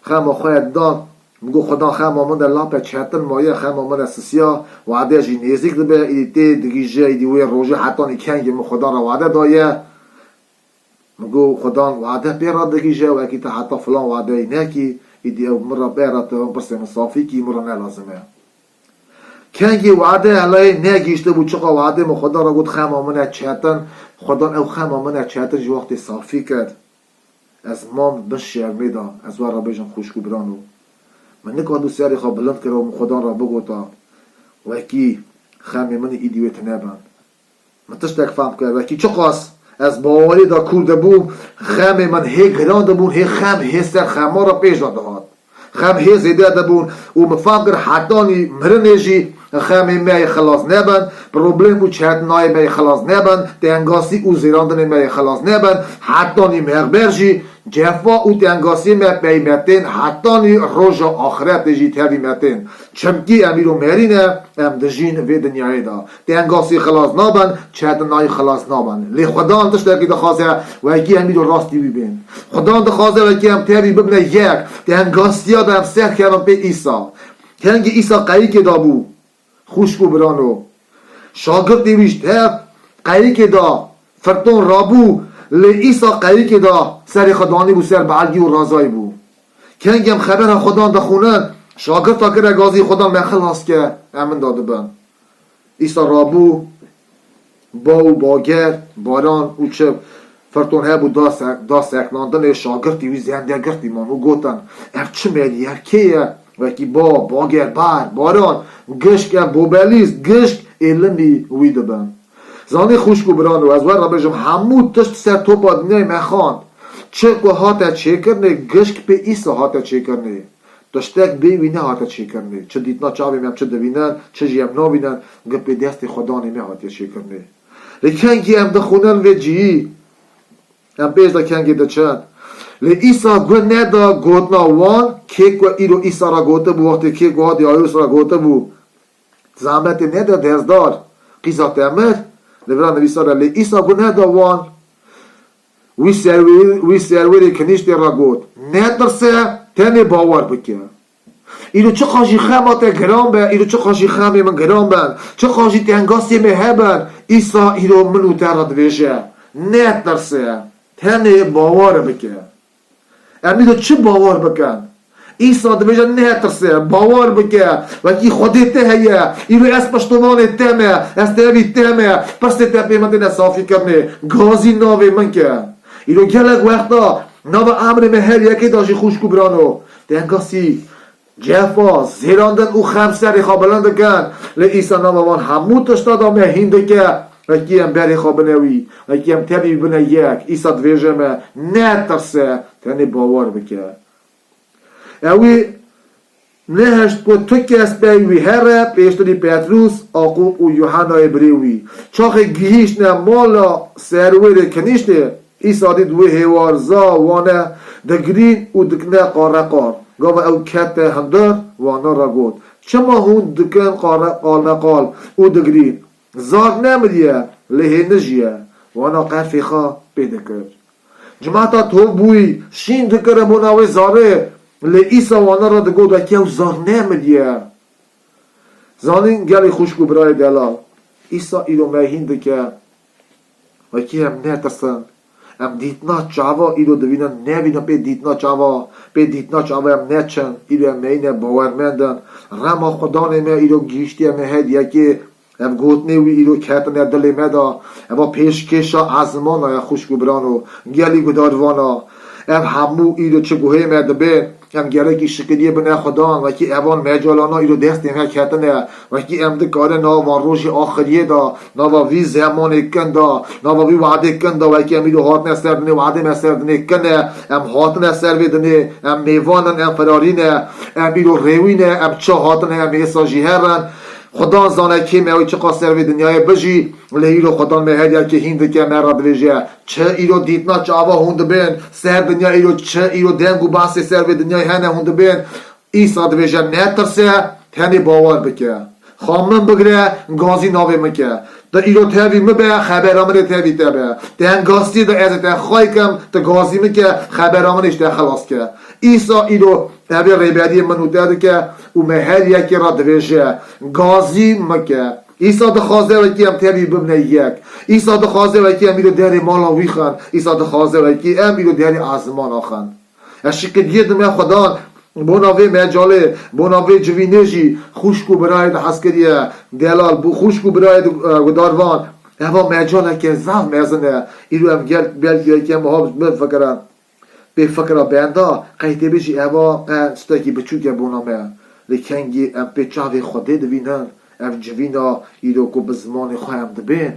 xema xwe ye dan, min got, Xudan xema min de lape çetin maye, xema min e sisiya, wade jî nêzîk dibe, îdî tê digihîje, îdî wê rojê hetanî kengê min Xudan re wade daye. Min got, Xudan wade pê re digihîje, wekî te heta filan wadeyê nekî, îdî ew min re pê re tu pirsê min safî kî, min re ne lazim e. Kengê wade helayê negihîştibû, çiqa wadê min Xudan re got, xema min e çetin, Xudan ew xema min e çetin ji wextê safî kir. Ez mam bin şermê de, ez we re bêjim xwişk û birano. Min nikandû serê xwe bilind kira û min Xudan re bigota, wekî xemê min îdî wê tune bin. Min tiştek fehm kir. Wekî çiqas ez bawerî de kûr dibûm, xemê min hê giran dibûn, hê xem, hê ser xema re pêş de dihat. Xem hê zêde dibûn û min fehm kir hetanî mirinê jî xemê me yê xilas nebin, problem û çetinayê me yê xilas nebin, tengasî û zêrandinê me yê xilas nebin, hetanî mexber jî cefa û tengasiyê me pey me tên, hetanî roja axiretê jî tevî me tên. Çimkî em îro merî ne, em dijîn vê dinyayê de. Tengasî xilas nabin, çetinayî xilas nabin. Lê Xudan tiştekî dixwaze, wekî em îro rastî wî bên. Xudan dixwaze, wekî em tevî bibine yek. Tengasiya de em serkevin pê Îsa. Kengî Îsa qeyikê de bû. Xwişk û birano. Şagirtê wî ji tev qeyikê de firton rabû, lê Îsa qeyikê de serê xwe danîbû ser belgî û razayîbû. Kengî em xebera Xudan dixwînin, şagirta kire gazî Xudan me xilas ke, em min de dibin. Îsa rabû, ba û bager, baran û çi firton hebû da se-, da seknandinê, şagirtî wî zende girtî man û gotin, Ev çi merî ye, ev kê ye? Wekî ba, bager, bar, baran, gişk, ev bobelîst, gişk êlimî wî dibin. Zanî xwişk û birano, ez we re bêjim, hemû tişt ser topa dinyayê me xand. Çi ku hate çêkirinê, gişk pê Îsa hate çêkirinê. Tiştek bê wî nehate çêkirinê. Çi dîtina çavê me em çi divînin, çi jî em navînin, gi pê destê Xudanê me hatiye çêkirinê. Lê kengî em dixwînin vê cihî, em pêş de kengî diçin. Lê Îsa guh neda gotina wan, kê ku îro Îsa re gotibû, wextê kê ku hatî Yaîrûs re gotibû, Zehmetê nede dezdar, qîza te mir, li vira nivîsar e, lê Îsa guh neda wan. Wî serwêr-, wî serwêrê kinîştê re got, Netirse, tenê bawer bike. Îro çiqa jî xema te giran be, îro çiqa jî xemê min giran ben, çiqa jî tengasiyê me hebin, Îsa îro min û te re dibêje, Netirse, tenê bawer bike. Em îro çi bawer bikin? Îsa dibêje, Netirse, bawer bike, wekî Xwedê te heye, îro ez piştevanê te me, ez tevî te me, pirsê te pê min têne safîkirinê, gazî navê min ke. Îro gelek wexta nava emrê me her yekê de jî xwişk û birano, tengasî, cefa, zêrandin û xem serê xwe bilind dikin. Lê Îsa nava van hemû tişta de me hîn dike. Wekî em berê xwe bine wî, wekî em tevî bine yek. Îsa dibêje me, Netirse, tenê bawer bike. Ewî nehişt ku tu kes pey wî here, pêştirî Petrûs, Aqûb û Yuhennayê birê wî. Çaxê gihîştine mala serwêrê kinîştê, Îsa dît wê hêwarza wane digirîn û dikine qareqal. Gava ew kete hundir, wana re got, Çima hûn dikin qare-, qalmeqal û digirîn? Zar nemiriye, lê hê nijiye. Wana qerfê xwe pê dikir. Cimata tov bûyî şîn dikirin bona wê zarê, lê Îsa wana re digot, Wekî ew zar nemiriye. Zanîn gelî xwişk û birayê delal, Îsa îro me hîn dike, wekî em netirsin. Em dîtina çava îro divînin, nevînin pê dîtina çava, pê dîtina çava em neçin, îro em meyîne bawermendin. Rema Xudanê me îro gihîştiye me her yekê, ev gotinê wî îro ketine dilê me de, eva pêşkêşa ezmana ye xwişk û birano, gelî gudarvana. Ev hemû îro çi guhê me dibên, em gerekî şikiriyê bine Xudan, wekî evan mecalana îro destê me ketine, wekî em dikarin nava van rojê axiriyê de, nava vî zemanê kin de, nava vî wadê kin de, wekî em îro hatine ser dinê, wadê me ser dinê kin e, em hatine ser vê dinê, em mêvan in, em firarî ne, em îro rêwî ne, em çi hatine, em êsa jî herin. Xudan zane kê me wê çiqas ser vê dinyayê bijî, lê îro Xudan me her yekê hîn dike, me re dibêje, Çi îro dîtina çava hûn dibên, ser dinya îro çi îro deng û basê ser vê dinyayê hene hûn dibên, Îsa dibêje, Netirse, tenê bawer bike. Xa min bigire, gazî navê min ke. Tu îro tevî min be, xebera min ê tevî te be. Te hengastiyê de ez ê te xay kim, tu gazî min ke, xebera min ê ji te xelas ke. Îsa îro evê rêberiyê min û te dike û me her yekê re dibêje, gazî min ke. Îsa dixwaze wekî em tevî bibine yek. Îsa dixwaze wekî em îro derê mala wî xin. Îsa dixwaze wekî em îro derê ezmana xin. Ez şikiriyê dime Xwedan bona vê mecalê, bona vê civînê jî xwişk û birayê di hezkirî ye. Delal bû xwişk û birayê di, e, gudarvan. Eva mecaleke zaf mezin e. Îro em gel belkî yekê em wiha bifikirin. Pê fikra benda, qey tê bêjî eva qe tiştekî biçûk e bona me. Lê kengî em pê çavê Xwedê dibînin, ev civîna îro ku bi zimanê xwe em dibên,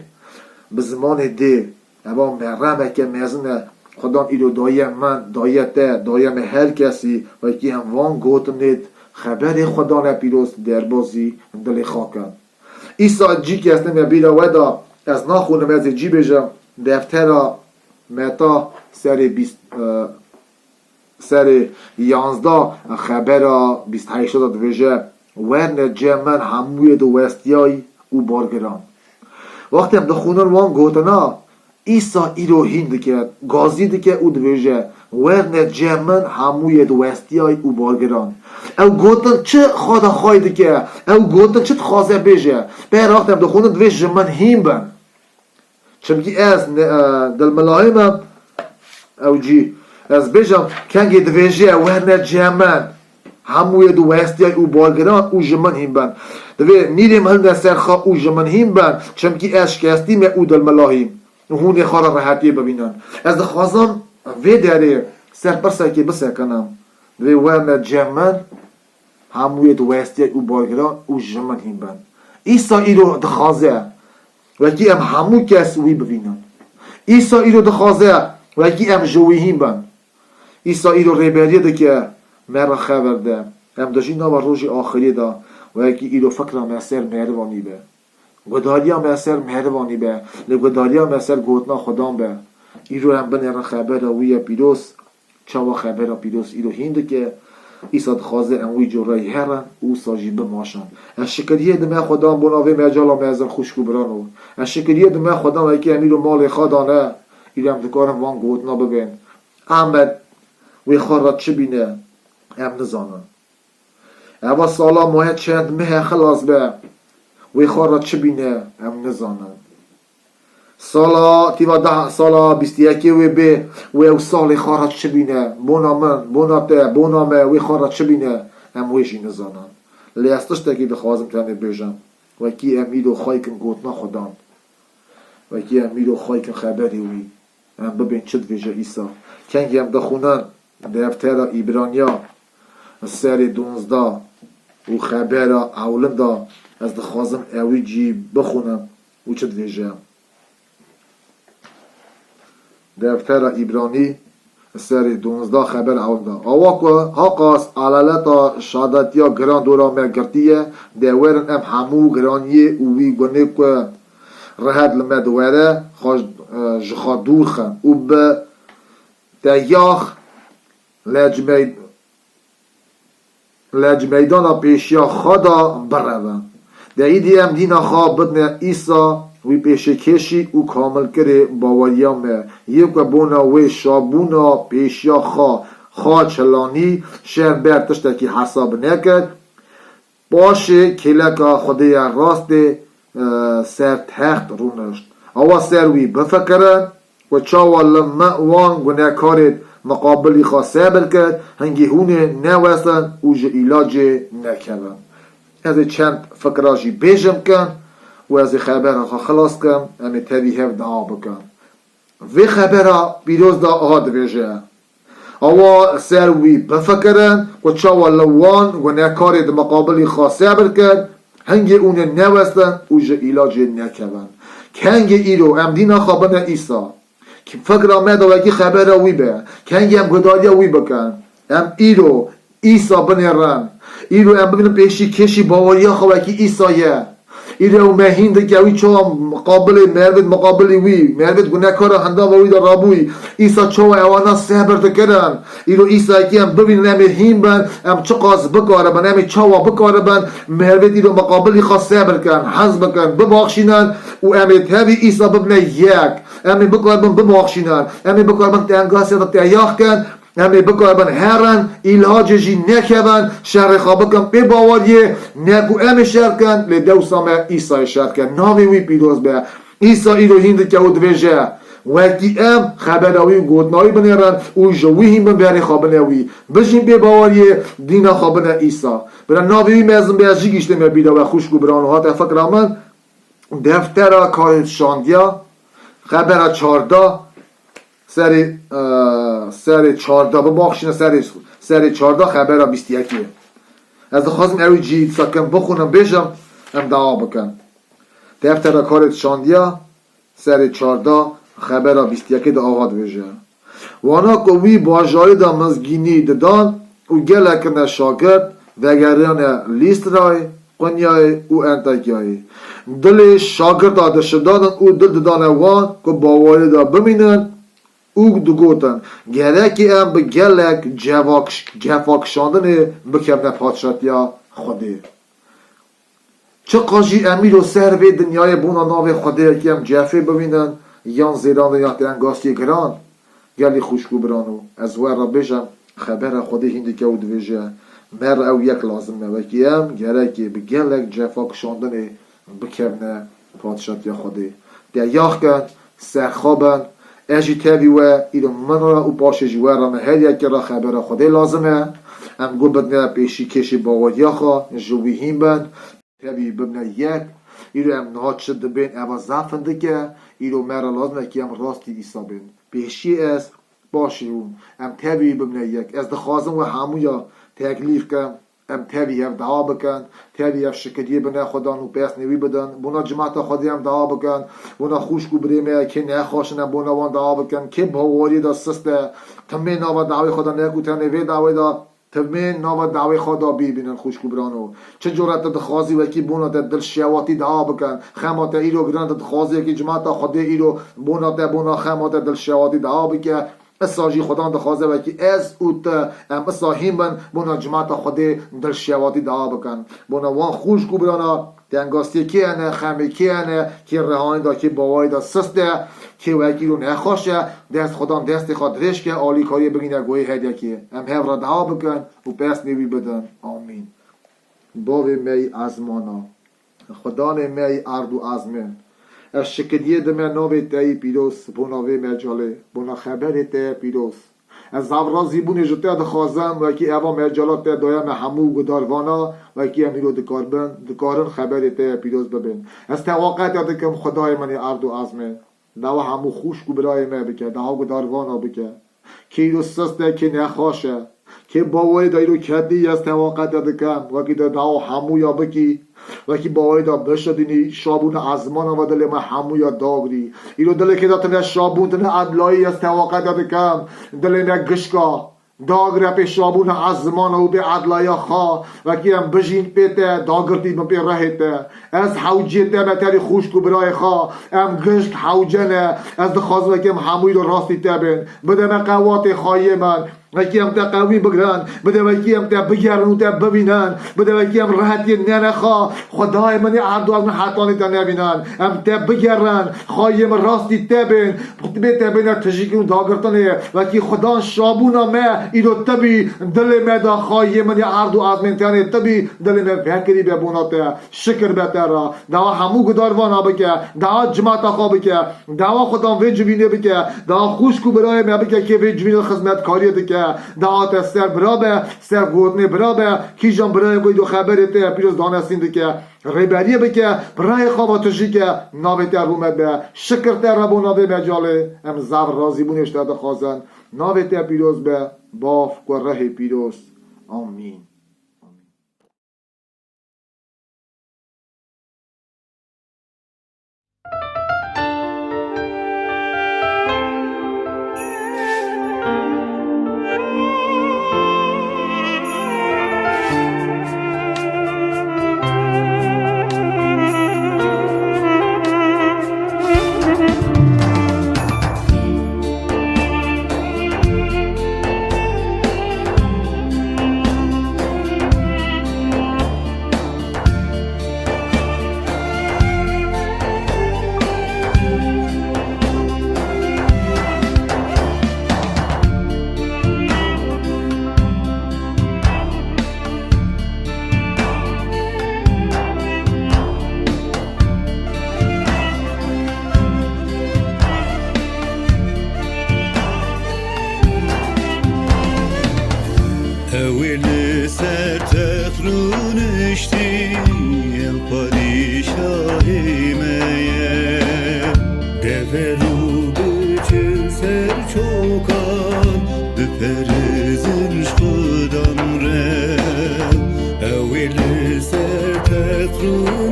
bi zimanê dê, eva meremeke mezin e. Xwedan îro daye min, daye te, daye me her kesî, wekî em van gotinê xeberê Xwedan e pîroz derbazî dilê xwe kin. Îsa cî kes nime bîra we da, ez naxwînim, ez ê cî bêjim, deftera Meta serê bîst, e, serê yanzdeh, xebera bîst heşt da dibêje, werne cem min hemûyê diwestiyay û bargiran. Wextê em dixwînin wan gotina, Îsa îro hîn dike, gazî dike û dibêje, werne cem min hemûyê diwestiyay û bargiran. Ew gotin çi xwe de xay dike? Ew gotin çi dixwaze bêje? Pê wextê em dixwînin divê ji min hîn bin. Çimkî ez ne, e, dilmilahî me, ew cî, ez bêjim, kengê dibêje, werne cem min. Hemûyê diwestiyay û bargiran û ji min hîn bin. Divê mîrê min hilne ser xwe û ji min hîn bin, çimkî ez şikestî me û dilmilahîm. Û hûn ê xwe re rehetiyê bibînin. Ez dixwazim vê derê ser pirsekê bisekinim. Divê werne cem min, hemûyê diwestiyay û bargiran û ji min hîn bin. Îsa îro dixwaze, wekî em hemû kes wî bibînin. Îsa îro dixwaze, wekî em ji wî hîn bin. Îsa îro rêberiyê dike, me re xeber de. Em dijî nava rojê axiriyê de, wekî îro fikra me ser merivanî be. Gudariya me ser merivanî be, lê gudariya me ser gotina Xudan be. Îro em binêrin xebera wî ye pîroz, çawa xebera pîroz îro hîn dike, Îsa dixwaze em wî coreyî herin û wisa jî bimaşin. Ez şikiriyê dime Xudan bona vê mecala mezin xwişk û birano. Ez şikiriyê dime Xudan wekî em îro malê xwe dane, îro em dikarin van gotina bibên. Amed wê xwe re çi bîne, em nizanin. Eva sala maye çend meh e xilas be, wê xwe re çi bîne, em nizanin. Sala, tîva deh sala bîst û yekê wê bê, wê ew salê xwe re çi bîne, bona min, bona te, bona me, wê xwe re çi bîne, em wê jî nizanin. Lê ez tiştekî dixwazim tenê bêjim. Wekî em îro xwey kin gotina Xudan. Wekî em îro xwey kin xeberê wî. Em bibên çi dibêje Îsa. Kengî em dixwînin deftera Îbraniya serê donzdeh û xebera ewlin de, ez dixwazim ewî cî bixwînim û çi dibêje. Deftera Îbranî serê donzdeh xeber ewlin de. Awa ku haqas elaleta şadetiya giran dora me girtiye, de werin em hemû giraniyê û wî gunê ku rehet li me diwere, xwe, e, ji xwe dûr xin û bi teyax lecmey-, lecmeydana pêşiya xwe de birevin. De îdî em dîna xwe bidine Îsa, wî pêşekêşî û kamilkirê baweriya me, yê ku bona wê şabûna pêşiya xwe, xwe çilanî, şer ber tiştekî hesab nekir, paşê kêleka Xwedêya rastê, e, ser text rûnişt. Awa ser wî bifikirin ku çawa li me wan gunekarê miqabilî xwe sebir kir, hingî hûn ê newestin û ji îlacê nekevin. Ez ê çend fikra jî bêjim kin û ez ê xebera xwe xilas kim, em ê tevî hev dua bikin. Vê xebera pîroz de aha dibêje, Awa ser wî bifikirin ku çawa li wan gunekarê di miqabilî xwe sebir kir, hingê hûn ê newestin û ji îlacê nekevin. Kengê îro em dîna xwe bine Îsa. Ki fikra me de wekî xebera wî be. Kengê em guhdariya wî bikin. Em îro Îsa binêrin. Îro em bibînin pêşî kêşî baweriya xwe wekî Îsa ye. Îro me hîn dike wî çawa miqabilê merivêt, miqabilî wî, merivêt gunekara hindava wî de rabûyî. Îsa çawa ewana sebir dikirin. Îro Îsa yekî em bibînin, em ê hîn bin, em çiqas bikaribin, em ê çawa bikaribin, merivêt îro miqabilî xwe sebir kin, hez bikin, bibaxşînin û em ê tevî Îsa bibine yek. Em ê bikaribin bibaxşînin, em ê bikaribin tengasiya te teyax kin, em ê bikaribin herin, îlhacê jî nekevin, şerê xwe bikin pê baweriyê, ne ku em ê şer kin, lê dewsa me Îsayê şer kin. Navê wî pîroz be. Îsa îro hîn dike û dibêje, wekî em xebera wî û gotina wî binêrin û ji wî hîn bin berê xwe bine wî. Bijîn pê baweriyê, dîna xwe bine Îsa. Bira navê wî mezin be, ez jî giştê me bîra we xwişk û birano hate fikra min. Deftera Karê Şandiya, xebera çarda, serê, e, serê çarda, bibaxşîne serê, serê çarda, xebera bîst yekê. Ez dixwazim ew jî sakin bixwînim, bêjim, em dawa bikin. Deftera Karê Şandiya, serê çarda, xebera bîst yekê de ava dibêje. Wana ku wî bajarê de mizgînî didan û gelek kirine şagirt, vegeriyane Lîstrayê, Qunyayê û Entekyayê. Dilê şagirta dişidanin û dil didane wan ku bawerê de bimînin û digotin, gerekê em bi gelek cevak-, cefakişandinê bikevine padşatiya Xwedê. Çiqas jî em îro ser vê dinyayê bona navê Xwedê yekî em cefê bibînin, yan zêrandin yan tengastiyê giran, gelî xwişk û birano, ez we re bêjim, xebera Xwedê hîn dike û dibêje, me re ew yek lazim e, wekî em gerekê bi gelek cefa kişandinê bikevine padşatiya Xwedê. Teyax kin, serxwe bin, ez jî tevî we, îro min re û paşê jî we re, me her yekê re xebera Xwedê lazim e. Em got bidine pêşî kêşê baweriya xwe, ji wî hîn bin, tevî bibine yek. Îro em niha çi dibên, eva zaf hindik e. Îro me re lazim e kî em rastî Îsa bên. Pêşî ez, paşê hûn. Em tevî bibine yek. Ez dixwazim we hemûya teklîf kim. Em tevî hev dawa bikin. Tevî hev şikiriyê bine Xwedan û pesnê wî bidin. Bona cimata Xwedê em dawa bikin. Bona xwişk û birê me kê nexweş in, em bona wan dawa bikin. Kê baweriyê de sist e, timê nava dawê xwe de, ne ku tenê vê dawê de, timê nava dawê xwe de bîbînin xwişk û birano. Çi cure tu dixwazî wekî bona te dilşewatî dawa bikin. Xema te îro giran, tu dixwazî wekî cimata Xwedê îro bona te, bona xema te dilşewatî dawa bike. Isa jî Xudan dixwaze wekî ez û tu em isa hîn bin, bona cimata Xwedê dilşewatî dawa bikin. Bona wan xwişk û birana tengastiyê kê hene, xemê kê hene, kê rehanî da, kê bawerî da sist e, kê wekî îro nexweş e, dest Xudan destê xwe dirêj ke, alîkariyê bigîne goyê her yekê. Em hev re dawa bikin û pesnê wî bidin. Amîn. Bavê me yî ezmana. Xudanê me yî erd û ezmên. Ez şikiriyê dime navê te yî pîroz, bona vê mecalê, bona xeberê te yê pîroz. Ez zaf razîbûnê ji te dixwazim, wekî eva mecala te daye me hemû gudarvana, wekî em îro dikarbin, dikarin xeberê te yê pîroz bibên. Ez tewaqa te dikim, Xwedayê min ê erd û ezmên. Dawa hemû xwişk û birayê me bike, dawa gudarvana bike. Kê îro sist e, kê nexweş e, kê bawerî de îro ketî, ez tewaqa te dikim, wekî te dawa hemûya bikî, wekî bawerî de bişidînî, şabûna ezmana ve dilê me hemûya dagirî. Îro dilê kê de tine şabûn, tine edlayî, ez tewaqa te dikim, dilê me gişka. Dagire pê şabûna ezmana û pê edlaya xwe, wekî em bijîn pê te, dagirtî bin pê rehê te. Ez hewcê te me, tevî xwişk û birayê xwe, em gişk hewce ne. Ez dixwazim wekî em hemûyî li rastî te bên. Bide me qewatê xayê min. Wekî em te qewî bigrin. Bide wekî em te bigerin û te bibînin. Bide wekî em rehetiyê nene xwe. Xwedayê min ê erd û ezmên hetanî te nebînin. Em te bigerin. Xayê min rastî te bên. Bê te bêne tijîkirin û dagirtinê, wekî Xudan şabûna me îro tibî dilê me da, xayê min ya erd û ezmên tenê tibî dilê me vekirî be bona te, şikir be te ra. Dawa hemû gudarvana bike, dawa cimata xwe bike, dawa Xudan vê civînê bike, dawa xwişk û birayê me bike kê vê civînê xizmetkariyê dike, dawa te ser bira be, ser gotinê bira be, kîjan birayê ku îro xeberê te pîroz danesîn dike. Rêberiyê bike, bi rehê xwe ve tu jî ke, navê te rûmet be. Şikir te re bo navê mecalê, em zaf razîbûnê ji te dixwazin. Navê te pîroz be, Bav, Kurehê pîroz. Amîn.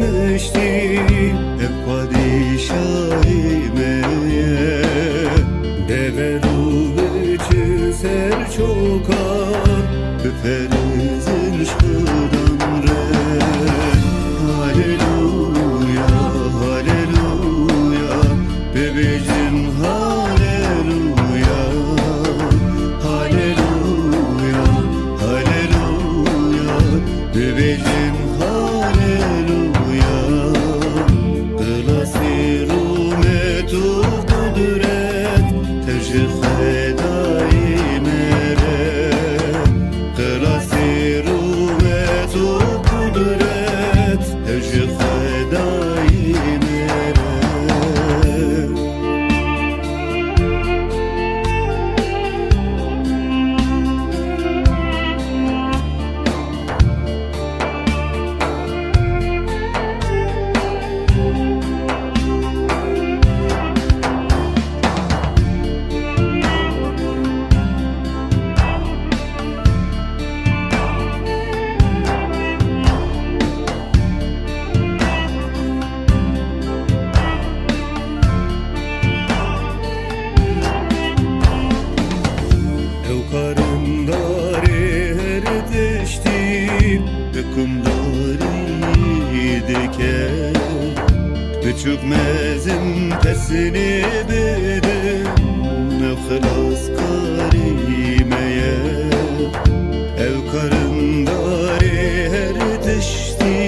Niştî ev padîşahê me ye. Dever û biçin ser çokan, biperizin ji Xudan re. Haleluya, haleluya, bibêjin haleluya, haleluya, haleluya, bibêjin haleluya. Xilasî, rûmet û qudret tev ji Xwedayê me re. Xilasî, rûmet û qudret tev ji Xwedayê me re. Ew karindarê her tiştî, hikimdarî dike. Biçûk mezin pesnê bidin, ew xilaskarî me ye. Ew karindarê her tiştî,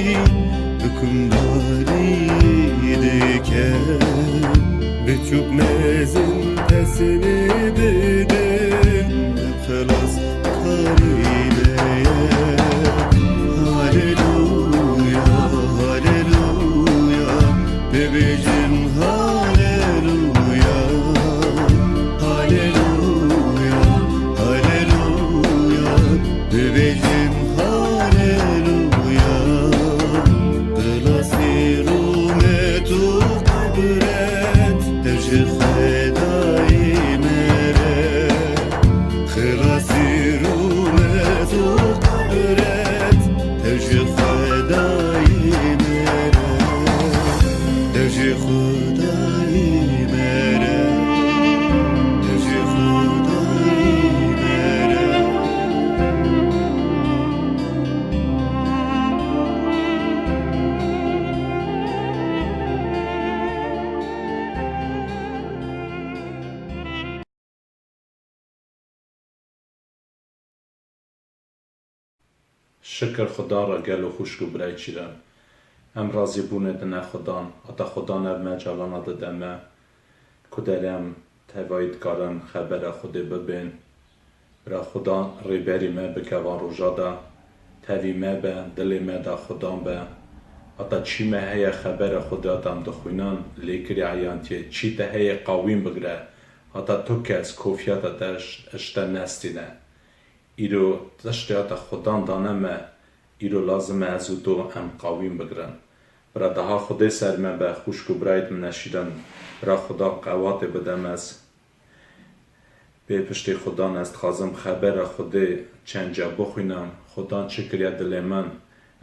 hikimdarî dike. Biçûk mezin pesnê bidin, xilaskarî me ye. Haleluya, haleluya, bibêjin haleluya, haleluya, haleluya, bibêjin haleluya. Xilasî, rûmet û qudret tev ji Xwedayê me re. Xilasî, rûmet û qudret tev ji Xwedayê me re. Tev ji Xwedayê me re. Tev ji Xwedayê me re. Şikir Xudan re gelo xwişk û birayê çîran. Em razîbûnê dine Xudan, heta Xudan ev mecalana dide me, ku derê em tevayî dikarin xebera Xwedê bibên. Bira Xudan rêberî me bike van roja de, tevî me be, dilê me de Xudan be. Heta çî me heye xebera Xwedê heta em dixwînin, lêkirî eyantiyê. Çî te heye qawîm bigire, heta tu kes kofiyata te ji, ji te nestîne. Îro tiştê heta Xudan dane me, îro lazim e ez û tu em qawîm bigirin. Bira daha Xwedê ser me be, xwişk û birayê min e şîrin. Bira Xudan qewatê bide me. Ez bê piştî Xudan ez dixwazim xebera Xwedê çend ca bixwînim. Xudan çi kiriye dilê min.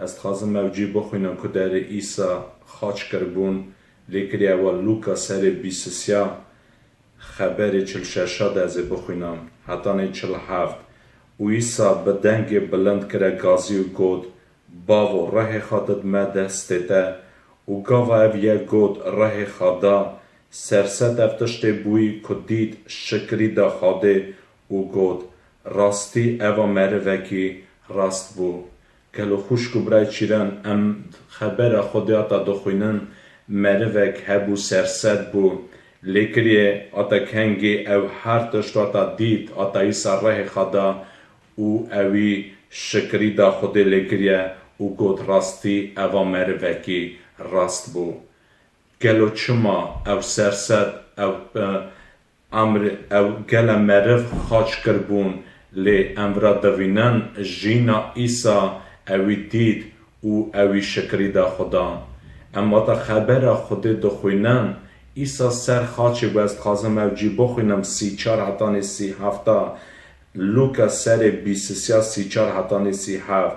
Ez dixwazim ew cî bixwînim ku derê Îsa xaç kiribûn, lê kiriye we Lûka serê bîst û sê. Xeberê çil şeşa de ez ê bixwînim, hetanê çil heft. Û Îsa bi dengê bilind kire gazî û got, Bavo, rehê xwe didime destê te. Û gava ev yek got, Rehê xwe da, serset ev tiştê bûyî ku dît, şikirî da Xwedê û got, Rastî eva merivekî rast bû. Gelo xwişk û birayê çîran, em xebera Xwedê heta dixwînin, merivek hebû, serset bû. Lê kiriye heta kengî ew her tişt heta dît, heta Îsa rehê xwe da û ewî şikirî da Xwedê lê kiriye û got, Rastî eva merivekî rast bû. Gelo çima ew serset, ew, e, emr, ew gele meriv xaç kiribûn, lê em vira divînin, jîna Îsa ewî dît û ewî şikirî da Xudan. Em wata xebera Xwedê dixwînin, Îsa ser xaçê bû, ez dixwazim ew cî bixwînim, sî çar hetanê sî hefta, Lûka serê bîst û sê sî çar hetanê sî heft.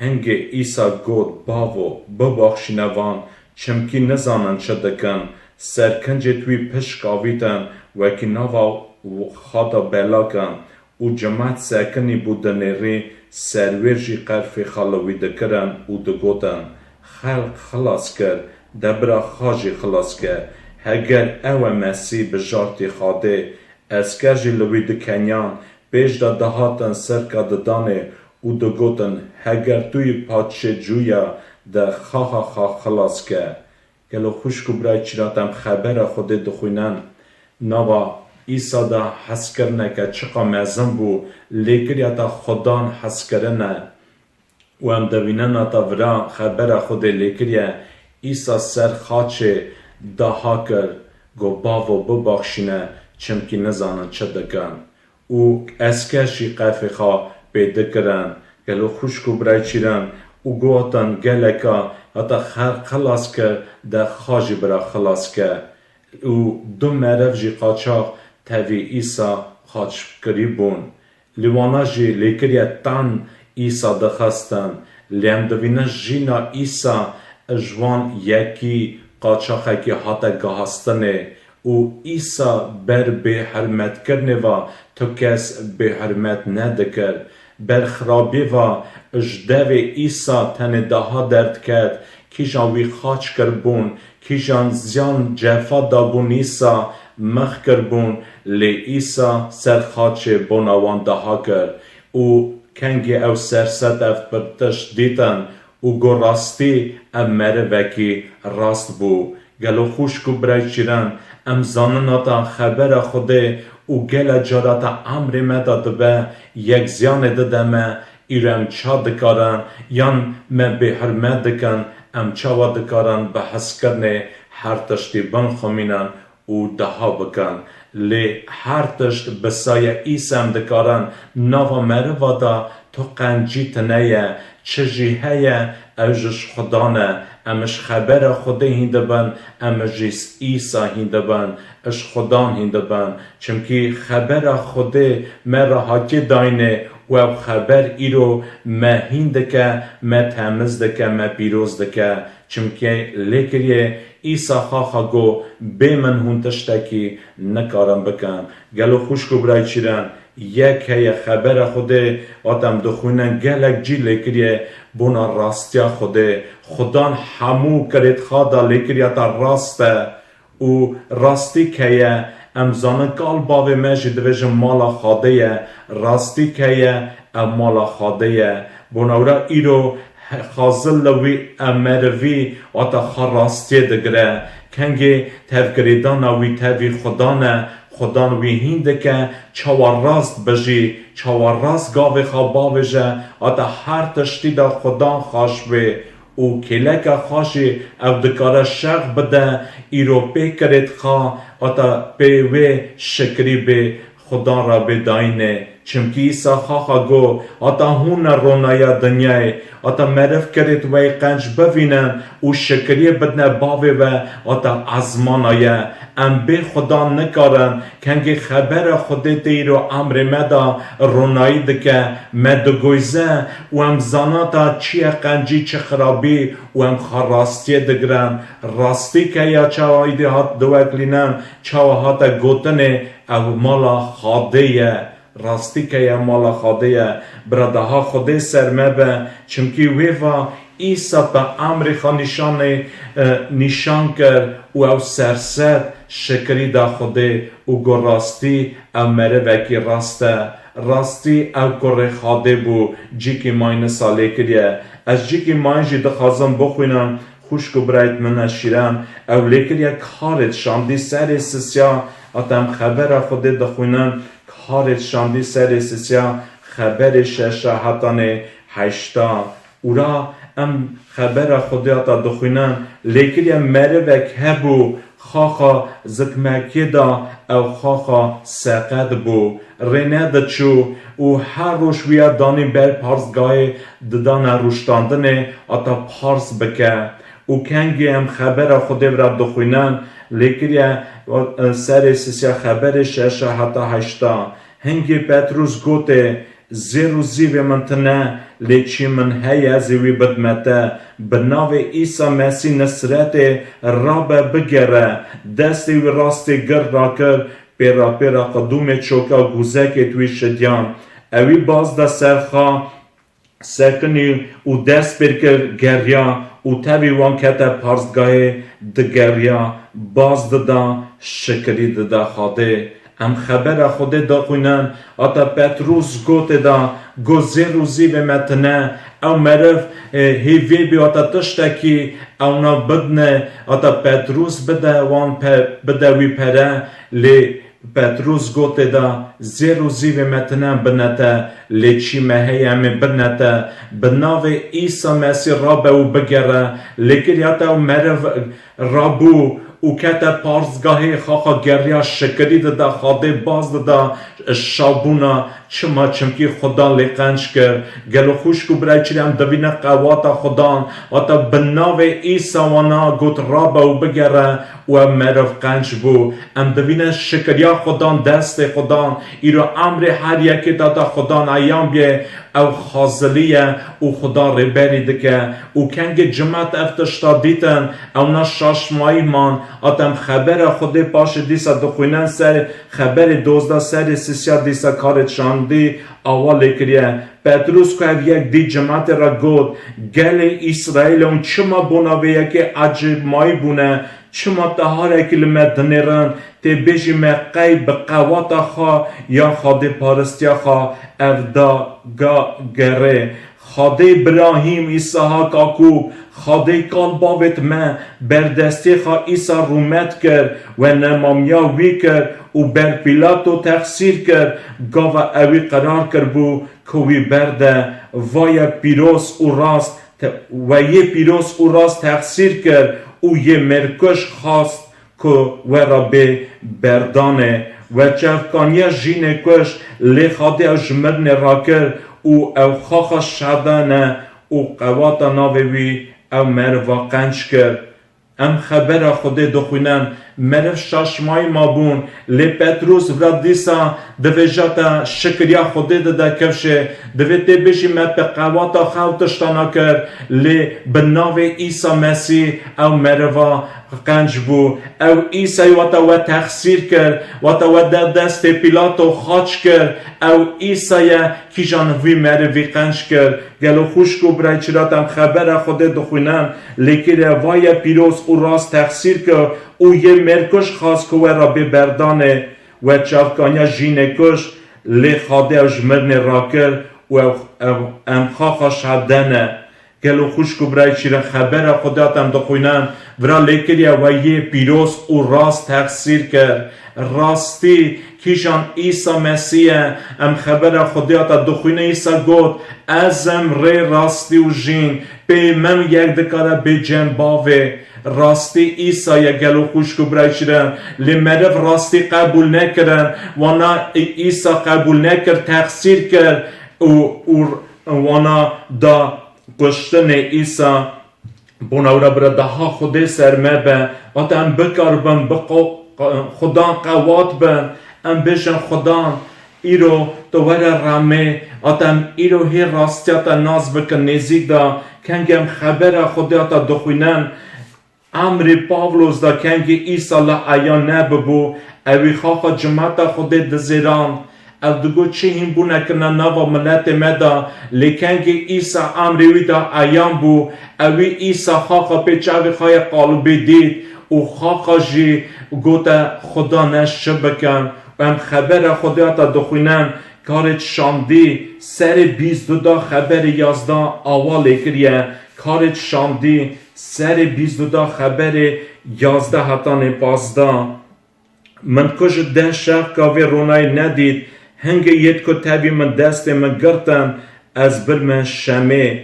Hingê Îsa got, Bavo, bibaxşîne van, çimkî nizanin çi dikin. Serkincêt wî pişk avîtin, wekî nava xwe de bela kin û cimat sekinî bû dinêrî, serwêr jî qerfê xwe li wî dikirin û digotin, Xelq xilas kir, de bira xwe jî xilas ke. Heger ew e Mesîh, bijartî Xwedê. Esker jî li wî dikeniyan, pêş de dihatin sirka didanê û digotin, Heger tu yî padşê Cûya, de xaxa xwe xilas ke. Gelo xwişk û birayê çîran, em xebera Xwedê dixwînin, nava Îsa de hezkirineke çiqa mezin bû, lêkiriya te Xudan hezkirin e. Û em dibînin heta vira xebera Xwedê lêkiriye, Îsa ser xaçê daha kir, got, Bavo, bibaxşîne, çimkî nizanin çi dikin. Û esker jî qefê xwe pê dikirin. Gelo xwişk û birayê çîran, û gotin, Geleka heta xelq xilas kir, de xwe jî bira xilas ke. Û du meriv jî qaçax tevî Îsa xaç kirî bûn. Li wana jî lêkiriye tan Îsa dixistin. Lê em dibînin jîna Îsa ji wan yekî qaçaxekî hate gihastinê û Îsa ber bêhirmetkirinê ve tu kes bêhirmet nedikir. Ber xirabiyê ve ji devê Îsa tenê daha derdiket, kîjan wî xaç kiribûn, kîjan ziyan cefa dabûn Îsa, mix kiribûn, lê Îsa ser xaçê bona wan daha kir û kengê ew serset ev pir tişt dîtin û got, Rastî ev merivekî rast bû. Gelo xwişk û birayê çîran, em zanin heta xebera Xwedê û gele cara te emrê me de dibe, yek ziyanê dide me, îro em ça dikarin, yan me bêhurmet dikin, em çawa dikarin bi hezkirinê her tiştî binxumînin û daha bikin. Lê her tişt bi saya Îsa em dikarin nava meriva de tu qencî tune ye, çi jî heye, ew ji Xudan e. Em ji xebera Xwedê hîn dibin, em ji Îsa hîn dibin, ji Xudan hîn dibin. Çimkî xebera Xwedê me re hatiye dayînê û ev xeber îro me hîn dike, me temiz dike, me pîroz dike. Çimkî lê kiriye Îsa xaxa got, Bê min hûn tiştekî nikarin bikin. Gelo xwişk û birayê çîran, yek heye xebera Xwedê, wate em dixwînin gelek cî lê kiriye bona rastiya Xwedê. Xudan hemû kirêtxa da lê kiriye ta rast e. Û rastî keye, em zanin kal bavê me jî divêjin mala Xwedê ye, rastî keye, ev mala Xwedê ye. Bona wira îro he-, xazil li wî emerivî wata xwe rastiyê digire. Kengê tevgirêdana wî tevî Xudan e, Xudan wî hîn dike, çawa rast bijî, çawa rast gavê xwe bavêje, wata her tiştî de Xudan xweş bê. Û kêleka xwe jî ew dikare şex bide, îro pê kirêtxa, wata pê wê şikirî bê, Xudan re bê dayînê. Çimkî Îsa xaxa got, Heta hûn ne ronaya dinyayê, heta meriv kirêt weyî qenc bivînin û şikiriyê bidine bavê ve, heta ezmana ye. Em bê Xudan nikarin, kengê xebera Xwedê tê îro emrê me de ronayî dike, me digoyze û em zana ta çi ye qencî, çi xirabî û em xwe rastiyê digirin. Rastî keye çawa îdî hat diweklînin, çawa hate gotinê, ew mala Xwedê ye. Rastî keye mala Xwedê ye. Bira daha Xwedê ser me be, çimkî wê va Îsa te emrê xwe nîşanê, e, nîşan kir û ew serset şikirî da Xwedê û got, Rastî ew merivekî rast e. Rastî ew kurê Xwedê bû, cîkî mayî nisa lê kiriye. Ez cîkî mayî jî dixwazim bixwînim, xwişk û birayêt min e şîran, ew lê kiriye karêt şandî serê sisya, heta em xebera Xwedê dixwînin, karêt şandî serê sisya, xeberê şeşa hetanê heşta. Ûra em xebera Xwedê heta dixwînin, lê kiriye merivek hebû, xaxa zikmekê da, ew xaxa seqet bû, rê nediçû û her roj wî ya danî ber parsgahê didane rûştandinê, heta pars bike. Û kengê em xebera Xwedê vira dixwînin, lê kiriye serê sisya xeberê şeşa heta heşta. Hingê Petrûs gotê, Zêr û zîvê min tune, Lê çî min heye, ez ê wî bidme te. Bi navê Îsa Mesîh Nisretê rabe bigere. Destê wî rastê gir rakir, pêra pêra qidûmê çoka gûzekê di wî şidiyan. Ewî baz da ser xwe sekinî û dest pêr kir geriya û tevî wan kete parzgahê digeriya, baz dida, şikirî dida Xwedê. Em xebera Xwedê dixwînin, heta Petrûs gotê da, got, zêr û zîvê me tine, ew meriv, e, hêvê bî heta tiştekî ewna bidne, heta Petrûs bide wan pe-, bide wî pere, lê Petrûs gotê da, zêr û zîvê me tine em bine te, lê çî me heye em ê bine te, bi navê Îsa Mesîh rabe û bigere, lê kiriya te ew meriv rabû û kete parzgahê xaxa geriya şikirî dida Xwedê baz dida şabûna çima çimkî Xudan lê qenc kir. Gelo xwişk û birayê çîrê em divîne qewata Xudan, heta bi navê Îsa wana got rabe û bigere û ev meriv qenc bû. Em divîne şikiriya Xudan, destê Xudan, îro emrê her yekê de da Xudan eyan bê, ew xazilî ye û Xudan rêberî dike. Û kengê cimat ev tişta dîtin, ewna şaşmayî man, heta em xebera Xwedê paşê dîsa dixwînin ser xeberê dozda serê sisiya dîsa karê şandî awa lê kiriye. Petrûs ku ev yek dî cimatê re got, gelê Îsraîl hûn çima bona vê yekê ecêbmayî bûne? Çima teharekî li me dinêrin? Tê bêjî me qey bi qewata xwe ya Xwedê paristiya xwe ev da ga gerê. Xwedê Îbrahîm, Îsahak, Akûb, Xwedê kal bavêt me, berdestê xwe Îsa rûmet kir, we nemamiya wî kir û ber Pîlato texsîr kir, gava ewî qerar kiribû ku wî berde, va ye pîroz û rast, te-, we yê pîroz û rast texsîr kir û yê mêrkuj xwast ku we re bê berdanê. We çavkaniya jînê kuşt, lê Xwedê ew ji mirinê rakir û ew xaxa şehedane û qewata navê wî ew meriva qenc kir. Em xebera Xwedê dixwînin, meriv şaşmayî mabûn, lê Petrûs vira dîsa divêja te şikiriya Xwedê dide kifşê, divê tê bêjî me bi qewata xwe ew tiştana kir, lê bi navê Îsa Mesîh ew meriva qenc bû. Ew Îsayê wata we texsîr kir, wata we de destê Pîlato xaç kir, ew Îsa ye kîjan vî merivî qenc kir. Gelo xwişk û birayê çira em xebera Xwedê dixwînin, lê kiriye va ye pîroz û rast texsîr kir û yê mêrkuj xwast ku we re bê berdanê, we çavkaniya jînê kuşt, lê Xwedê ew ji mirinê rakir û ew, ew, em xaxa şehedane. Gelo xwişk û birayê çira xebera Xwedê em dixwînin, vira lê kiriye we yê pîroz û rast texsîr kir. Rastî kîjan Îsa Mesîh ye, em xebera Xwedê te dixwîne, Îsa got, ez im rê, rastî û jîn, pê min yek dikare bê cem bavê. Rastî Îsa ye gelo xwişk û birayê çira, lê meriv rastî qebûl nekirin, wana Î-, Îsa qebûl nekir, texsîr kir û, û wana da kuştinê Îsa. Bona wira bira daha Xwedê ser me be, hata em bikaribin bi qo-, qo-, Xudan qewat bin, em bêjin Xudan, îro tu were remê, hata em îro hê rastiya te nas bikin nêzîk de, kengê em xebera Xwedê hata dixwînin, emrê Pavlos de kengê Îsa li eyan nebibû, ewî xaxa cimata Xwedê dizêrand. Ev digot çi hîn bûne kirine nava miletê me de, lê kengê Îsa emrê wî de eyan bû, ewî Îsa xaxa pê çavê xwe yê qalibî dît û xaxa jî gote, Xudan ez çi bikim? Û em xebera Xwedê hata dixwînin, karê şandî serê bîst du da xeberê yazda awa lê kiriye, karê şandî serê bîst du da xeberê yazda hetanê pazda. Min ku ji deh şevka vê ronayî nedît, hingê yêt ku tevî min destê min girtin, ez birme Şemê.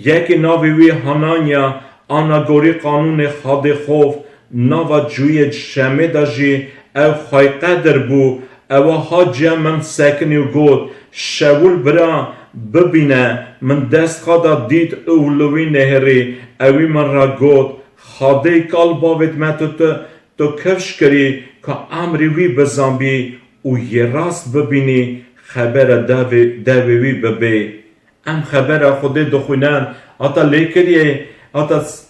Yekê navê wî Hananya, ana gorî qanûnê Xadê xof, nava cûyê Şemê de jî ew xwayqedir bû, ewa hat cem min sekinî û got, Şewil bira, bibîne, min dest xwe da dît û li wî nehêrî, ewî min re got, Xadê kal bavêt me tu, tu, tu kifş kirî, ka emrê wî bizanbî û yê rast bibînî, xebera devê, devê wî bibê. Em xebera Xwedê dixwînin. Hata lêkiriyê, hata s-,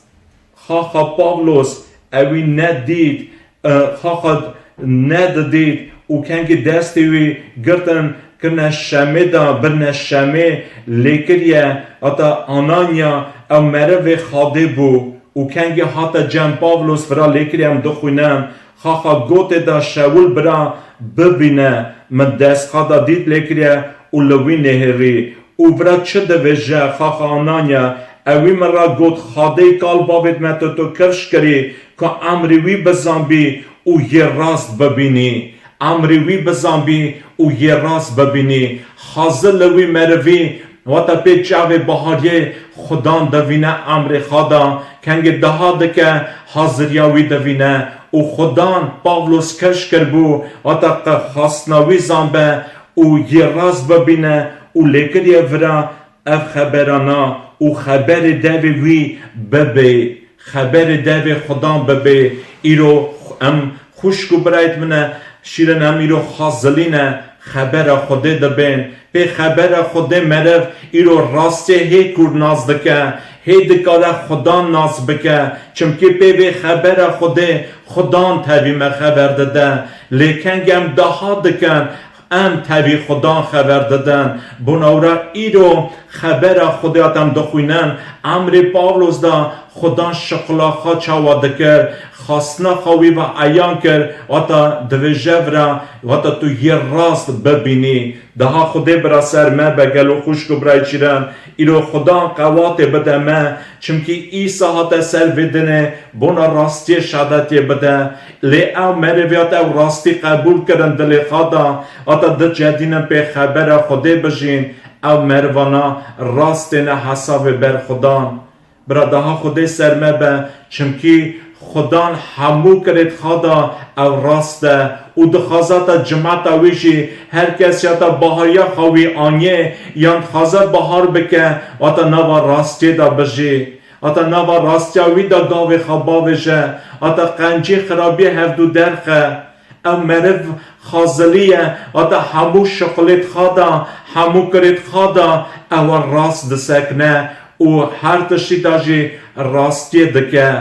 xaxa Pavlos ewî nedît, e, xaxa nedidît û kengî destê wî girtin, kirine şemê de, birine şemê, lêkiriye, hata Ananya ew merivê Xadê bû û kengî hate cem Pavlos vira lêkiriye em dixwînin. Xaxa gotê de Şewil bira bibîne, min destxa de dît lêkiriye û li wî nihêrî. Û vira çi divêje, xaxa Ananya? Ewî min ra got, Xadê kal bavêd me tu, tu kifş kirî, ku emrê wî bizanbî û yê rast bibînî. Emrê wî bizanbî û yê rast bibînî. Xazi li wî merivî, wata pê çavê bahariyê Xudan divîne emrê xada, kengê daha dike haziriya wî divîne. Û Xudan Pavlos kifş kiribû, wata qe xastina wî zanbe û yê rast bibîne û lêkiriye vira ev xeberana û xeberê devê wî bibê, xeberê devê Xudan bibê. Îro em xwişk û birayêt min e, şîrin em îro xazilî ne, xebera Xwedê dibên. Pê xebera Xwedê meriv îro rastiyê hê kûr nas dike, hê dikare Xudan nas bike. Çimkî pê vê xebera Xwedê Xudan tevî me xeber dide. Lê kengê em daha dikin, em tevî Xudan xeber didin. Bona wira îro xebera Xwedê hate em dixwînin. Emrê Pavlos de Xudan şixula xwe çawa dikir, xastina xwe wî ve eyan kir, wata divêje vira, wata tu yê rast bibînî. Daha Xwedê bira ser me be, gelo xwişk û birayê çîren. Îro Xudan qewatê bide me, çimkî Îsa hate ser vê dinê, bona rastiyê şadetiyê bide. Lê ew merivê hate ew rastî qebûl kirin dilê xwe da, hate dicedînin pê xebera Xwedê bijîn, ew merivana rast têne hesabê ber Xudan. Bira daha Xwedê ser me be, çimkî Xudan hemû kirêt xwe da ew rast e û dixwaze ta cimata wî jî her kes ya ta bahariya xwe wî aniye yan dixwaze bahar bike, hata nava rastiyê de bijî. Hata nava rastiya wî de gavê xwe bavêje, hata qencî xirabiyê hevdû derxe. Ew meriv xazilî ye, hata hemû şixulêt xwe da, hemû kirêt xwe da, ew rast disekne û her tiştî de jî rastiyê dike.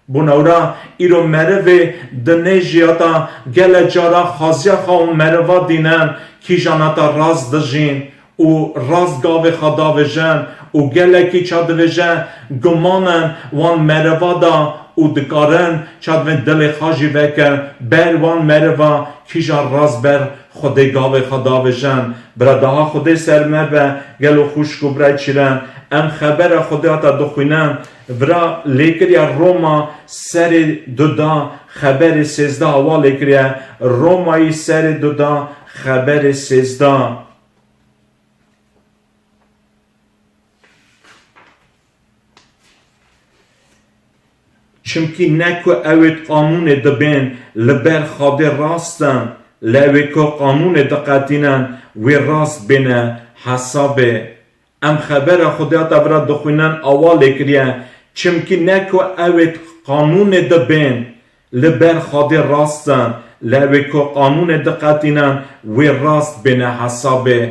Bona wira îro merivê dinê jî hata gele cara xaziya xwe û meriva dînin, kîjan hata rast dijîn û rast gavê xwe davêjin û gelekî ça divêje gumanin wan meriva da û dikarin ça divên dilê xwe jî vekin ber wan meriva kîjan rast ber Xwedê gavê xwe davêjin. Bira daha Xwedê ser me be, gelo xwişk û birayê çîren. Em xebera Xwedê hata dixwînin. Vira lêkiriye Roma serê duda, xeberê sêzdeh awa lêkiriye. Romayî serê duda, xeberê sêzdeh. Çimkî ne ku ewêt qanûnê dibên li ber Xadê rast in, lê ewê ku qanûnê diqetînin, wê rast bêne hesabê. Em xebera Xwedê hata vira dixwînin awa lêkiriye, çimkî ne ku ewêt qanûnê dibên li ber Xadê rast in, lê ewê ku qanûnê diqetînin, wê rast bêne hesabê.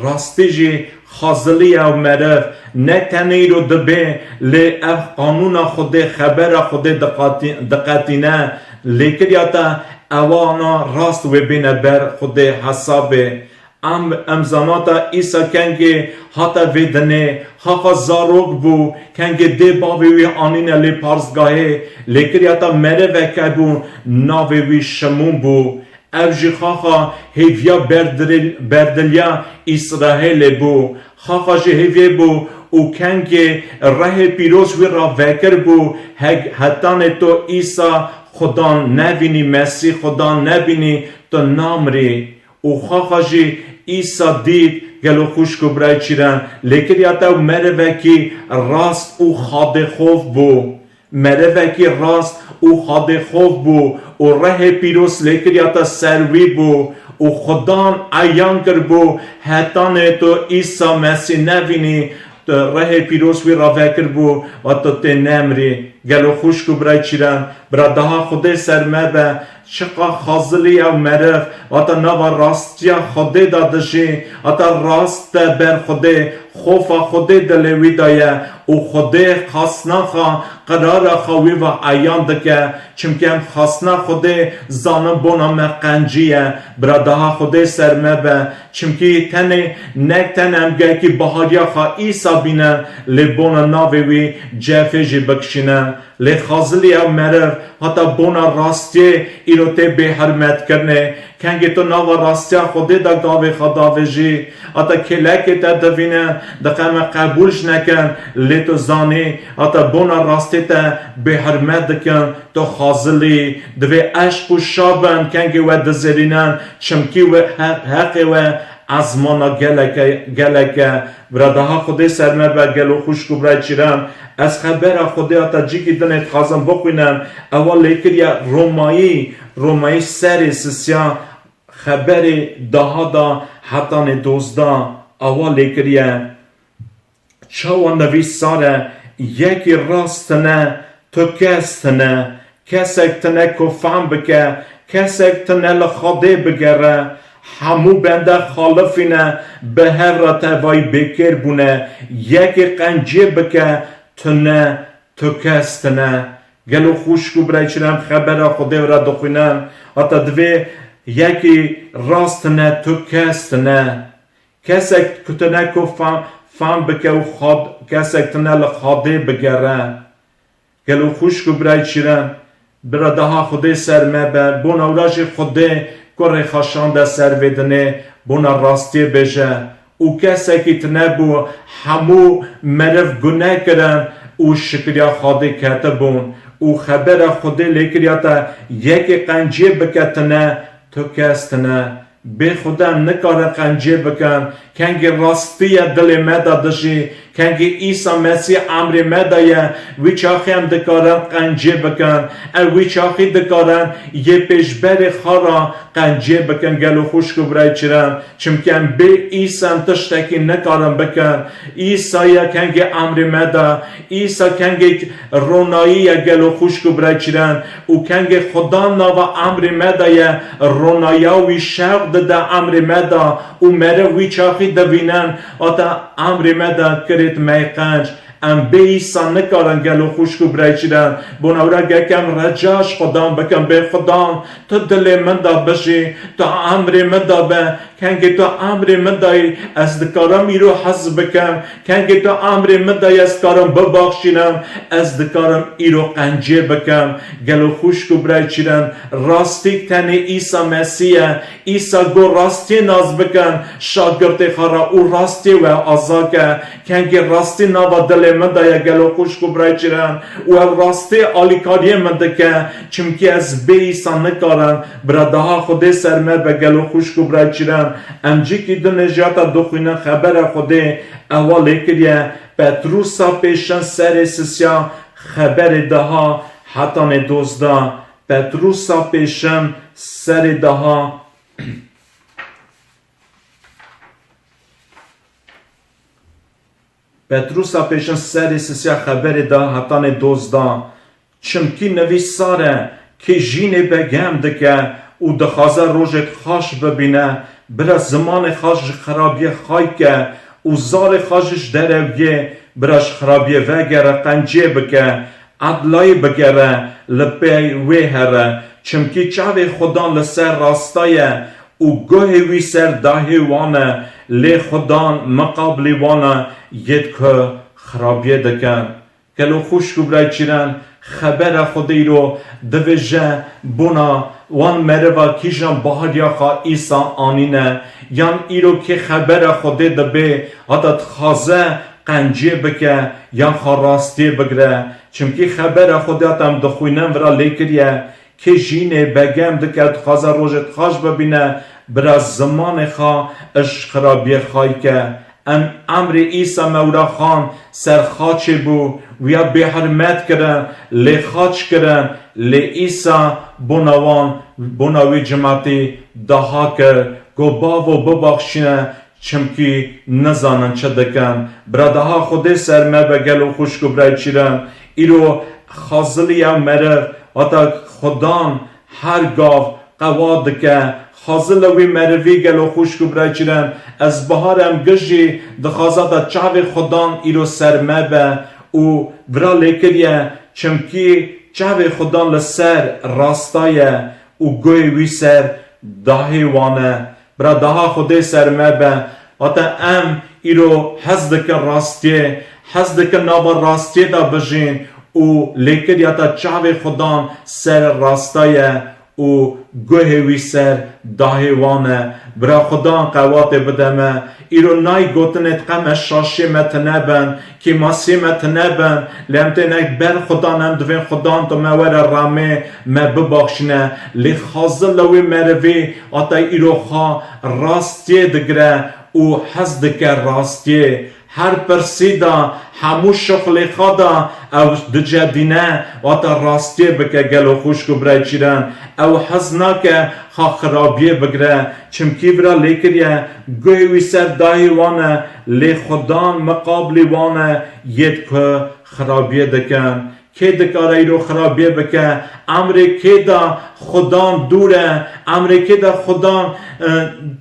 Rastî jî xazilî ye ew meriv, ne tenê îro dibê, lê ev qanûna Xwedê, xebera Xwedê diqatî-, diqetîne, lêkiriya te ewana rast wê bêne ber Xwedê hesabê. Em, em zanata Îsa kengê hate vê dinê, xaxa zarok bû, kengê dê bavê wî anîne lê parzgahê, lêkiriya te meriveke bû, navê wî Şimûn bû. Ev jî xaxa hêviya berdil-, berdiliya Îsraêlê bû. Xaxa jî hêviyê bû û kengê rehê pîroz wî ra vekir bû, heg-, hetanê to Îsa Xudan nebînî, Mesîh Xudan nebînî, tu namrî. Û xaxa jî Îsa dît, gelo xwişk û birayê çîren, lêkiriya te ew merivekî rast û xadêxof bû. Merivekî rast û xadêxof bû û rehê pîroz lêkiriya te ser wî bû û Xudan eyan kiribû, hetanê tu Îsa Mesîh nevînî, tu rehê pîroz wî ra vekiribû, wa tu tê nemrî. Gelo xwişk û birayê çîran, bira daha Xwedê ser me be, çiqa xazilî ew meriv, hata nava rastiya Xwedê de dijî, hata rast de ber Xwedê, xofa Xwedê dilê wî de ye û Xwedê xasna xwe, qirara xwe wî ve eyan dike, çimkî em xasna Xwedê zanin bona me qencî ye, bira daha Xwedê ser me be, çimkî tenê, nek tenê em gelkî bahariya xwe Îsa bînin, lê bona navê wî cefê jî bikişînin. Lê xazilî ew meriv, hata bona rastiyê îro tê bêhirmetkirinê. Kengê tu nava rastiya Xwedê de gavê xwe davêjî, hata kêlekê te divîne, diqe me qebûl ji nekin, lê tu zanî, hata bona rastiyê te bêhirmet dikin, tu xazilî, divê eşq û şa bin, kengê we dizêrînin, çimkî we he-, heqê we ezmana geleke, geleke. Bira daha Xwedê ser me be gelo xwişk û birayê çîran. Ez xebera Xwedê hata cîkî dinê dixwazim bixwînim. Ewa lêkiriye Romayî, Romayî serê sisiya xeberê daha da hetanê dozda. Ewa lêkiriye. Çawa nivîsar e, yekî rast tine, tu kes tine, kesek tine ku fam bike, kesek tine li Xwedê bigere, hemû bende xalifîne, bi hev re tevayî bêkêr bûne, yekî qenciyê bike, tune, tu kes tine. Gelo xwişk û birayê çîran xebera Xwedê re dixwînin, hata divê yekî rast tine, tu kes tine. Kesek ku tine ku fam, fam bike û xad, kesek tine li Xwedê bigere. Gelo xwişk û birayê çîran, bira daha Xwedê ser me be, bona wira jî Xwedê kurê xwe şande ser vê dinê, bona rastiyê bêje. Û kesekî tine bû, hemû meriv gune kirin û şikiriya Xwedê ketibûn. Û xebera Xwedê lêkiriya te, yekê qenciyê bike tine, tu kes tine. Bê Xudan nikarin qenciyê bikin. Kengî rastî ye dilê me de dijî. Kengî Îsa Mesîh emrê me de ye. Wî çaxî em dikarin qenciyê bikin. Em wî çaxî dikarin yê pêşberê xwe re qenciyê bikin. Gelo xwişk û birayê çîran. Çimkî em bê Îsa em tiştekî nikarin bikin. Îsa ye kengê emrê me de. Îsa kengê ronayî ye gelo xwişk û birayê çîran. Û kengê Xudan nava emrê me de ye, ronaya wî şewq dide emrê me de û meriv wî çaxî dibînin, hata emrê me de kirêt mey qenc. Em bê Îsa nikarin gelo xwişk û birayê çîran. Bona wira gerek em reca ji Xudan bikin, bê Xudan, tu dilê min de bijî, tu emrê min de be, Kengê tu emrê min dayî, ez dikarim îro hez bikim. Kengê tu emrê min dayî, ez dikarim bibaxşînim. Ez dikarim îro qenciyê bikim. Gelo xwişk û birayê çîran, rastîk tenê Îsa Mesîh ye. Îsa got, rastiyê nas bikin, şagirtê xwe re û rastiyê we aza ke. Kengê rastî nava dilê min de ye gelo xwişk û birayê çîran û ev rastî alîkariyê min dike, çimkî ez bê Îsa nikarim. Bira daha Xwedê ser me be gelo xwişk û birayê çîran. Em cîkî din jî heta dixwînin xebera Xwedê ewa lê kiriye. Petrusa pêşin serê sisiya xeberê daha hetanê dozda. Petrusa pêşin serê daha. Petrusa pêşin serê sisiya xeberê da hetanê dozda. Çimkî nivîsar e, kê jînê begem dike û dixwaze rojêt xaş bibîne, bira zimanê xaş ji xirabiyê xay ke û zarê xaş ji derewiyê, bira ji xirabiyê vegere, qenciyê bike, edlayê bigere, li pey wê here. Çimkî çavê Xudan li ser rasta ye û guhê wî ser dahê wan e, lê Xudan miqabilî wan e yêt ku xirabiyê dikin. Gelo xwişk û birayê çîran, xebera Xwedê îro divêje bona wan meriva kîjan bahariya xwe Îsa anîne, yan îro kê xebera Xwedê dibê, hata dixwaze qenciyê bike, yan xwe rastiyê bigire. Çimkî xebera Xwedê hata em dixwînin vira lê kiriye, Kê jînê begem dike, dixwaze rojêt xaş bibîne, bira zimanê xwe ji xirabiyê xay ke. Em emrê Îsa me wira xan ser xaçê bû, wiya bêhirmet kirin, lê xaç kirin, lê Îsa bona wan, bona wî cimatî daha kir, got, Bavo, bibaxşîne, çimkî nizanin çi dikin. Bira daha Xwedê ser me be gelo xwişk û birayê çîran. Îro Xazilî ew meriv, wata Xudan her gav qewat dike. Xazil li wî merivî gelo xwişk û birayê çîren, ez biharem gijî dixwaza te çavê Xudan îro ser me be û vira lê kiriye, çimkî çavê Xudan li ser rasta ye û guhê wî ser dahê wan e. Bira daha Xwedê ser me be. Hata em îro hez dikin rastiyê, hez dikin nava rastiyê de bijîn û lêkiriya te çavê Xudan ser rasta ye û guhê wî ser dahê wan e. Bira Xudan qewatê bide me. Îro nayê gotinê diqe me şaşê me tune bin, kêmasiyê me tune bin, lê em têne ber Xudan, em divên Xudan tu me were ramê, me bibaxşîne. Lê xazil li wê merivî, hata îro xwe rastiyê digire û hez dike rastiyê. Her pirsî de, hemû şixulê xwe de ew dicedîne, wata rastiyê bike gelo xwişk û birayê çîren. Ew hez nake xwe xirabiyê bigire, çimkî vira lê kiriye, guhê wî ser dahê wan e, lê Xudan miqablî wan e, yêd ku xirabiyê dikin. Kê dikare îro xirabiyê bike? Emrê kê de Xudan dûr e? Emrê kê de Xudan, e,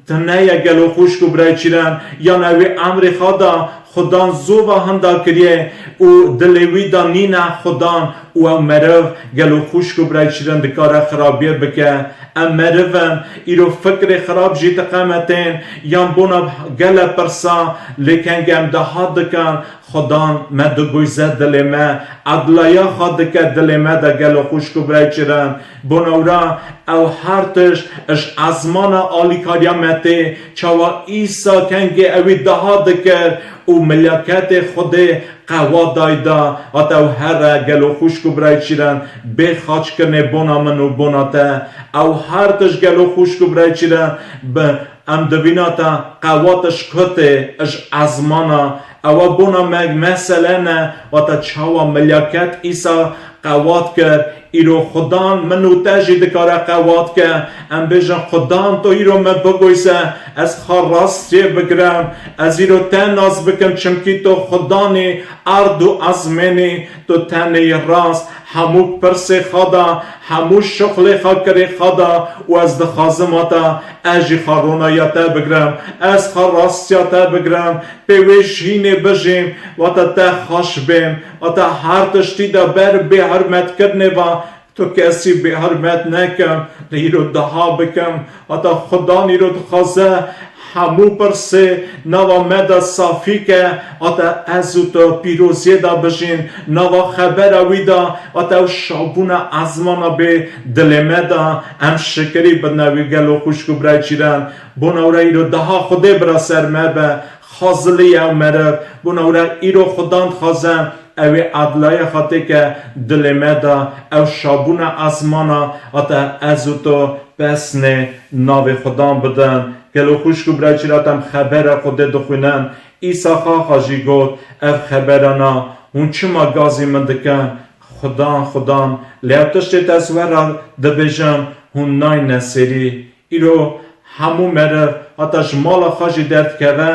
tune ye gelo xwişk û birayê çîren? Yan ew ê emrê xwe de Xudan zova hinda kiriye û dilê wî de nîne Xudan û ew meriv gelo xwişk û birayê çîren dikare xirabiyê bike? Em meriv in, îro fikrê xirab jî diqe me tên, yan bona gele pirsa, lê kengê em daha dikin, Xudan me digoyze dilê me, edlaya xwe dike dilê me de gelo xwişk û birayê çîren. Bona wira ew her tişt ji ezmana alîkariya me tê, çawa Îsa kengê ewî daha dikir û milyaketê Xwedê qewat dayda, hata ew here gelo xwişk û birayê çîren bê xaçkirinê bona min û bona te. Ew her tişt gelo xwişk û birayê çîren bi Em divîna te qewat ji ku tê, ji ezmana. Ewa bona me mesele ne, wata çawa milyaket Îsa qewat kir, îro Xudan min û te jî dikare qewat ke. Em bêjin, Xudan tu îro me bigoyse, ez xwe rastiyê bigirem, ez îro te nas bikim, çimkî tu Xudanî erd û ezmênî, tu tenê yî rast, hemû pirsê xwe da, hemû şixulê xwe kirê xwe da û ez dixwazim heta ez jî xwe ronahiya te bigirem, ez xwe rastiya te bigirem, pê wê jînê bijîm, wata te xweş bêm, wata her tiştî de ber bêhurmetkirinê ve tu kesî bêhurmet nekim, lê îro daha bikim, heta Xudan îro dixwaze hemû pirsê nava me de safî ke, heta ez û tu pîroziyê de bijîn, nava xebera wî de, heta ew şabûna ezmana bê dilê me de, em şikirî bidine wî gelo xwişk û birayê çîren. Bona wira îro daha Xwedê bira ser me be, xazilî ew meriv, bona wira îro Xudan dixwaze, ew ê edlaya xwe têke dilê me de, ew şabûna ezmana, heta ez û tu pesnê navê Xudan bidin. Gelo xwişk û birayê çîren, em xebera Xwedê dixwînin. Îsa xaxa jî got, ev xebera na, hûn çima gazî min dikin? Xudan, Xudan, lê ew tiştê te ez we re dibêjim, hûn nayne sêrî. Îro hemû meriv heta ji mala xwe jî derdikeve,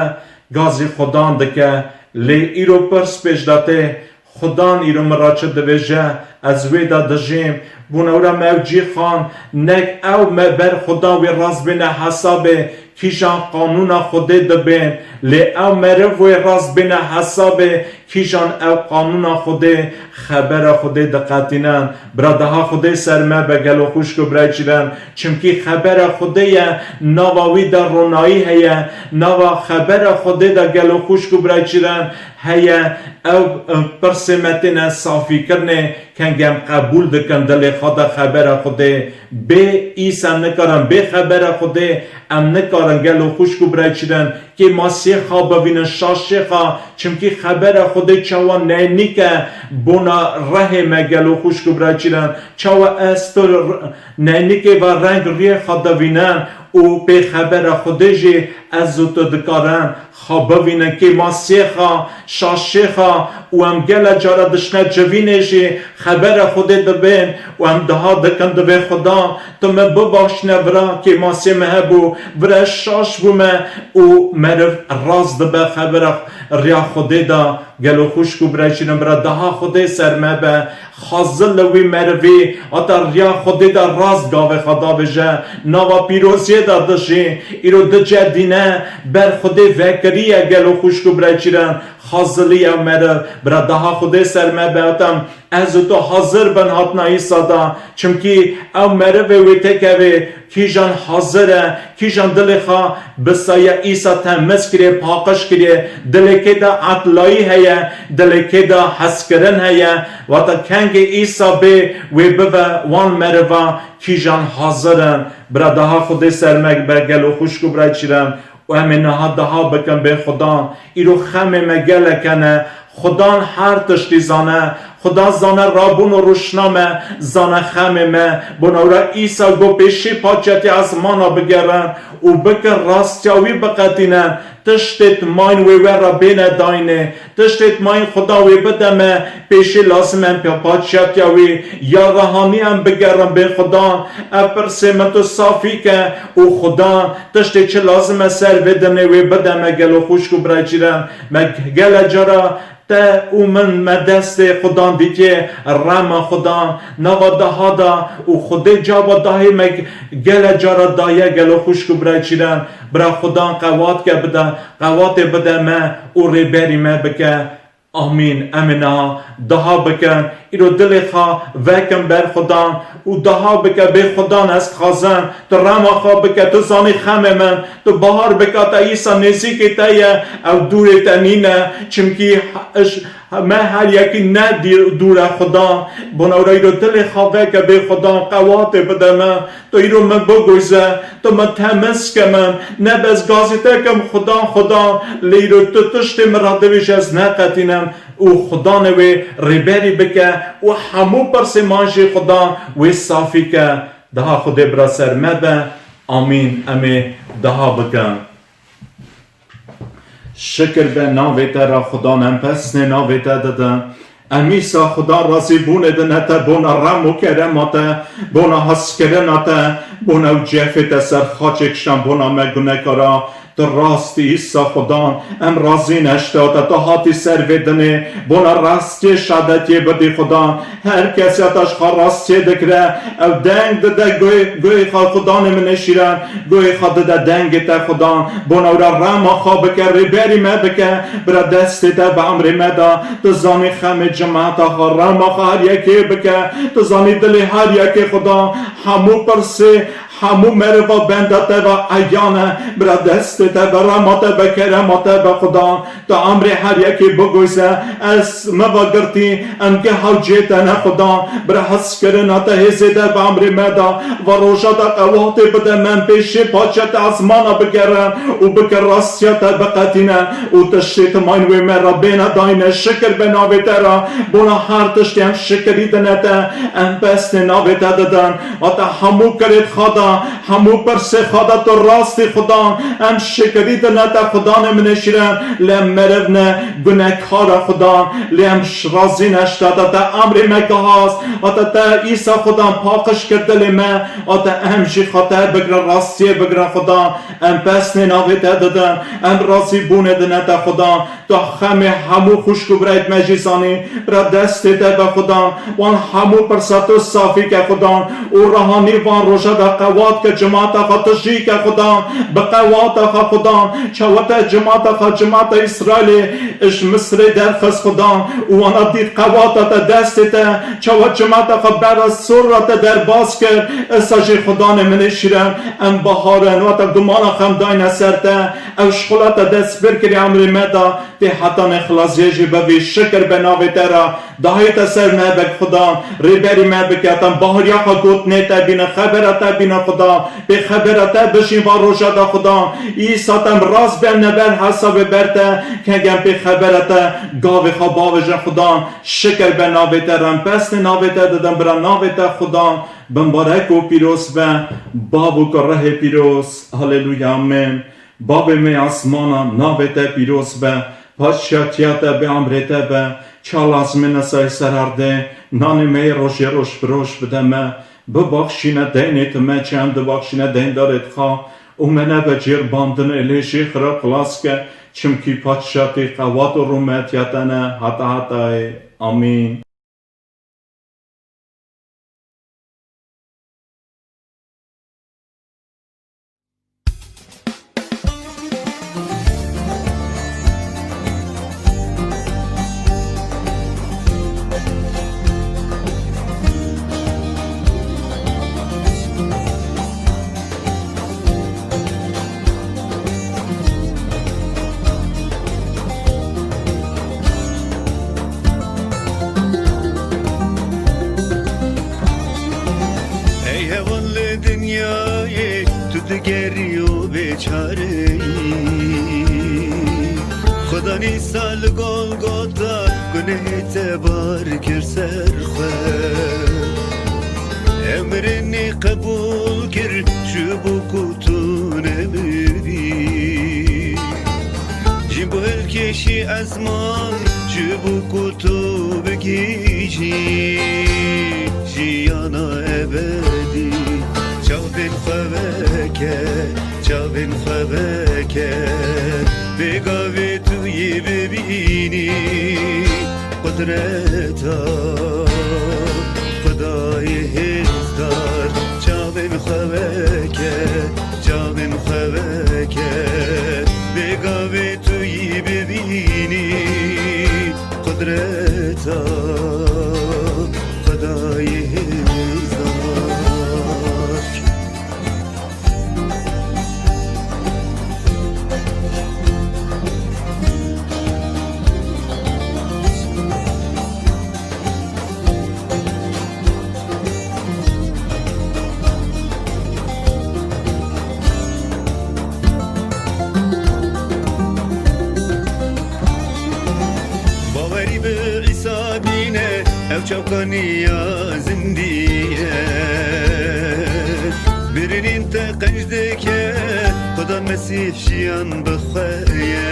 gazî Xudan dike. Lê îro pirs pêş de tê, Xudan îro min re çi dibêje, ez wê de dijîm. Bona wira me ew cî xan, nek ew me ber Xudan wê rast bêne hesabê, kîjan qanûna Xwedê dibên, lê ew meriv wê rast bêne hesabê, kîjan ew qanûna Xwedê, xebera Xwedê diqetînin. Bira daha Xwedê ser me be gelo xwişk û birayê çîren, çimkî xebera Xwedê ye, nava wî de ronayî heye, nava xebera Xwedê de gelo xwişk û birayê çîren heye, ew, e, pirsê me têne safîkirinê, kengê em qebûl dikin dilê xwe de xebera Xwedê. Bê Îsa nikarin, bê xebera Xwedê em nikarin gelo xwişk û birayê çîren kêmasiyê xwe bivînin, şaşê xwe, çimkî xebera Xwedê çawa neynîk e bona rehê me gelo xwişk û birayê çîren, çawa ez tu r-, neynîkê ve reng riyê xwe divînin û pê xebera Xwedê jî ez û tu dikarin xwe bivînin, kêmasiyê xwe, şaşê xwe û em gele cara dişne civînê jî xebera Xwedê dibên û em daha dikin divê Xudan, tu me bibaxşîne vira kêmasiyê me hebû, vira şaş bûme û meriv rast dibe xebera riya Xwedê de. Gelo xwişk û birayê şîrin, bira daha Xwedê ser me be, hazir li wî merivî, heta riya Xwedê de rast gavê xwe davêje, nava pîroziyê de dijî, îro dicedîne, ber Xwedê vekiriye, gelo xwişk û birayê şîrin, hazirî ew meriv, bira daha Xwedê ser me be, heta ez û tu hazir bin hatina Îsa de, çimkî ew merivê wê têkevê, kîjan hazir e, kîjan dilê xwe bi saya Îsa temiz kiriye, paqij kiriye, dilê kê de etlayî heye, dilê kê de hezkirin heye, wata kengê Îsa bê wê bive wan meriva kîjan hazir in. Bira daha Xwedê ser me be, gelo xwişk û birayê şîrin, û em ê niha daha bikin bê Xudan. Îro xemê me gelek hene. Xudan her tiştî zane. Xudan zane rabûn û rûşna me, zane xemê me. Bona wira Îsa got, pêşî paçetî ezmana bigerin û bikin rastiya wî biqetînin. Tiştê timayîn wê we re bêne dayînê. Tiştê timayîn Xudan wê bide me, pêşî lazim em pê paçiyatiya wî ya rehanî em bigerin bê Xudan. Ev pirsê min tu safî ke û Xudan tiştê çi lazim e ser vê dinê wê bide me, gelo xwişk û birayê şîrin. Me gele cara te û min me destê Xudan dîtiye, rema Xudan, nava daha da û Xwedê cava dahê me gele cara daye, gelo xwişk û birayê şîrin. Bira Xudan qewat ke bide, qewatê bide me û rêberî me bike. Amîn. Em ê niha daha bikin. Îro dilê xwe vekin ber Xudan û daha bike, bê Xudan, ez dixwazim tu rema xwe bike, tu zanî xemê min, tu bahar bike, te Îsa nêzîkê te ye, ew dûrê te nîne, çimkî iş-, me her yekî ne dî-, dûr e Xudan. Bona wira îro dilê xwe veke bê Xudan, qewatê bide me. Tu îro min bigûze, tu min temiz ke min, ne bes gazî te kim Xudan, Xudan, lê îro tu tiştê min re divêj ez neqetînim û Xudanê wê rêberî bike û hemû pirsê man jî Xudan wê safî ke. Daha Xwedê bira ser me be. Amîn. Em ê daha bikin. Şikir be navê te re Xudan, em pesnê navê te didin. Em îsa Xudan razîbûnê dine te bona rem û kerema te, bona hezkirina te, bona ew cefê te ser xaçê kişan bona me gunekara. Tu rast î îsa Xudan, em razî ne ji te, te tu hatî ser vê dinê, bona rastiyê şadetiyê bidî Xudan. Her kes ya te ji xwe rastiyê dikire, ew deng dide guhê, guhê xwe Xudanê min ê şîran, guhê xwe dide dengê te Xudan. Bona wira rema xwe bike, rêberî me bike, bira destê te bi emrê me da. Tu zanî xemê cimata xwe, rema xwe her yekê bike. Tu zanî dilê her yekê Xudan. Hemû pirsê, hemû meriva benda te ve eyan e. Bira destê te be, rema te be, kerema te be Xudan. Tu emrê her yekê bigûze, ez me ve girtî, em geh hewcê te ne Xudan, bira hezkirina te hêzê de bi emrê me da, va roja de qewatê bide me, em pêşê paçe te ezmana bigerin û bike rastiya te biqetîne û tiştê timayîn wê me re bêne dayîne, şikir be navê te re, bona her tiştê em şikirî dine te, em pesnê navê te didin, va te hemû kirêt xwe da, hemû pirsê xwe da tu rastî Xudan. Em şikirî dine te Xudanê min ê şîrin, lê em meriv ne, gunehkar e Xudan, lê em ş-, razî ne ji te, te, te emrê me gihast, ate te îsa Xudan paqij kir dilê me, ate em jî xwe te bigrin, rastiyê bigrin Xudan. Em pesnê navê te didin, em razîbûnê dine te Xudan. Tu xemê hemû xwişk û birayêt me jî zanî, bira destê te be Xudan, wan hemû pirsa tu safî ke Xudan, û rehanî van roja de qewat ke cimata xwe tu jî ke Xudan, bi qewata xwe Xudan, çawa te cimata xwe, cimata Îsraîlê ji Misirê derxist Xudan, û wana dît qewata te destê te, çawa cimata xwe bera Sûra te derbas kir, esa jî Xudanê min ê şîrin, em baharin, wata gumana xwe em dayne ser te, ew şixula te dest pir kiriye emrê me da, Tê hetanê xilaziyê jî bivî, şikir be navê te re. Dahê te ser me bik Xudan, rêberî me bike, tem bahiriya xwe gotinê te bîne, xebera te bîne Xudan, pê xebera te bijîn va roja de Xudan. Îsa tem rast be ne ber hesabê ber te, kengem pê xebera te gavê xwe bavêjin Xudan. Şikir be navê te re, em pesnê navê te didin bira navê te Xudan. Bimbarek û pîroz be, Bav û Kurehê pîroz. Haleluya, amen. Bavê me asmana, navê te pîroz be, paşiyatiya te bi emrê te be, çawa lazim e nesayê ser erdê, nanê me yê rojê roj bi roj bide me, bibaxşîne deynê te me, çi em dibaxşîne deyndarê te xwe, û me nebe cêr bandinê, lê jê xira xilas ke, Çimkî padşatî qewat û rûmetiya te ne heta hetayê. Amîn. Ey heval li dinyayê, tu digerî û bêçare yî. Xuda nîsa li Golgota gunehê te bar kir ser xwe. Ew mirinê qebûl kir ji bo ku tu nemirî. Ji bo hilkêşî ezman, ji bo ku tu bigihîjî jiyana ebedî. Çavên xwe veke, çavên xwe veke, bêgavê tu yê bibînî. Qudreta Xwedayê hêzdar, çavên xwe veke, çavên xwe veke, bêgavê tu yî bibînî. Qudreta Xwedayê hêzdar. Bawerî bi Îsa bîne, ew çavkaniya zindî ye. Birinîn te qenc dike, Xuda Mesîh jiyan bi xwe ye.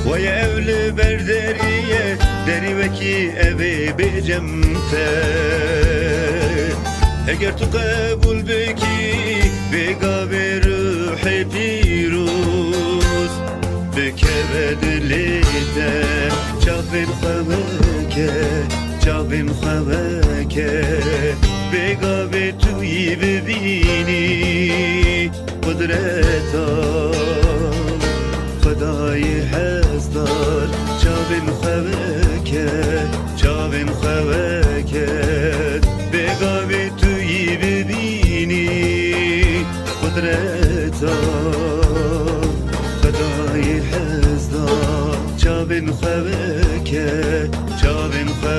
Waye ew li ber derî ye, derî wekî ev ê bêcem te. Eger tu qebûl bikî, bêgavê ruhê pîroz bikeve dilê te. Çavên xwe veke, çavên xwe veke, bêgavê tu yî bibînî. Qudreta Xwedayê hêzdar, çavên xwe veke, çavên xwe veke, bêgavê tu yî bibînî. Qudreta Xwedayê hêzdar, çavên xwe veke, çavên xwe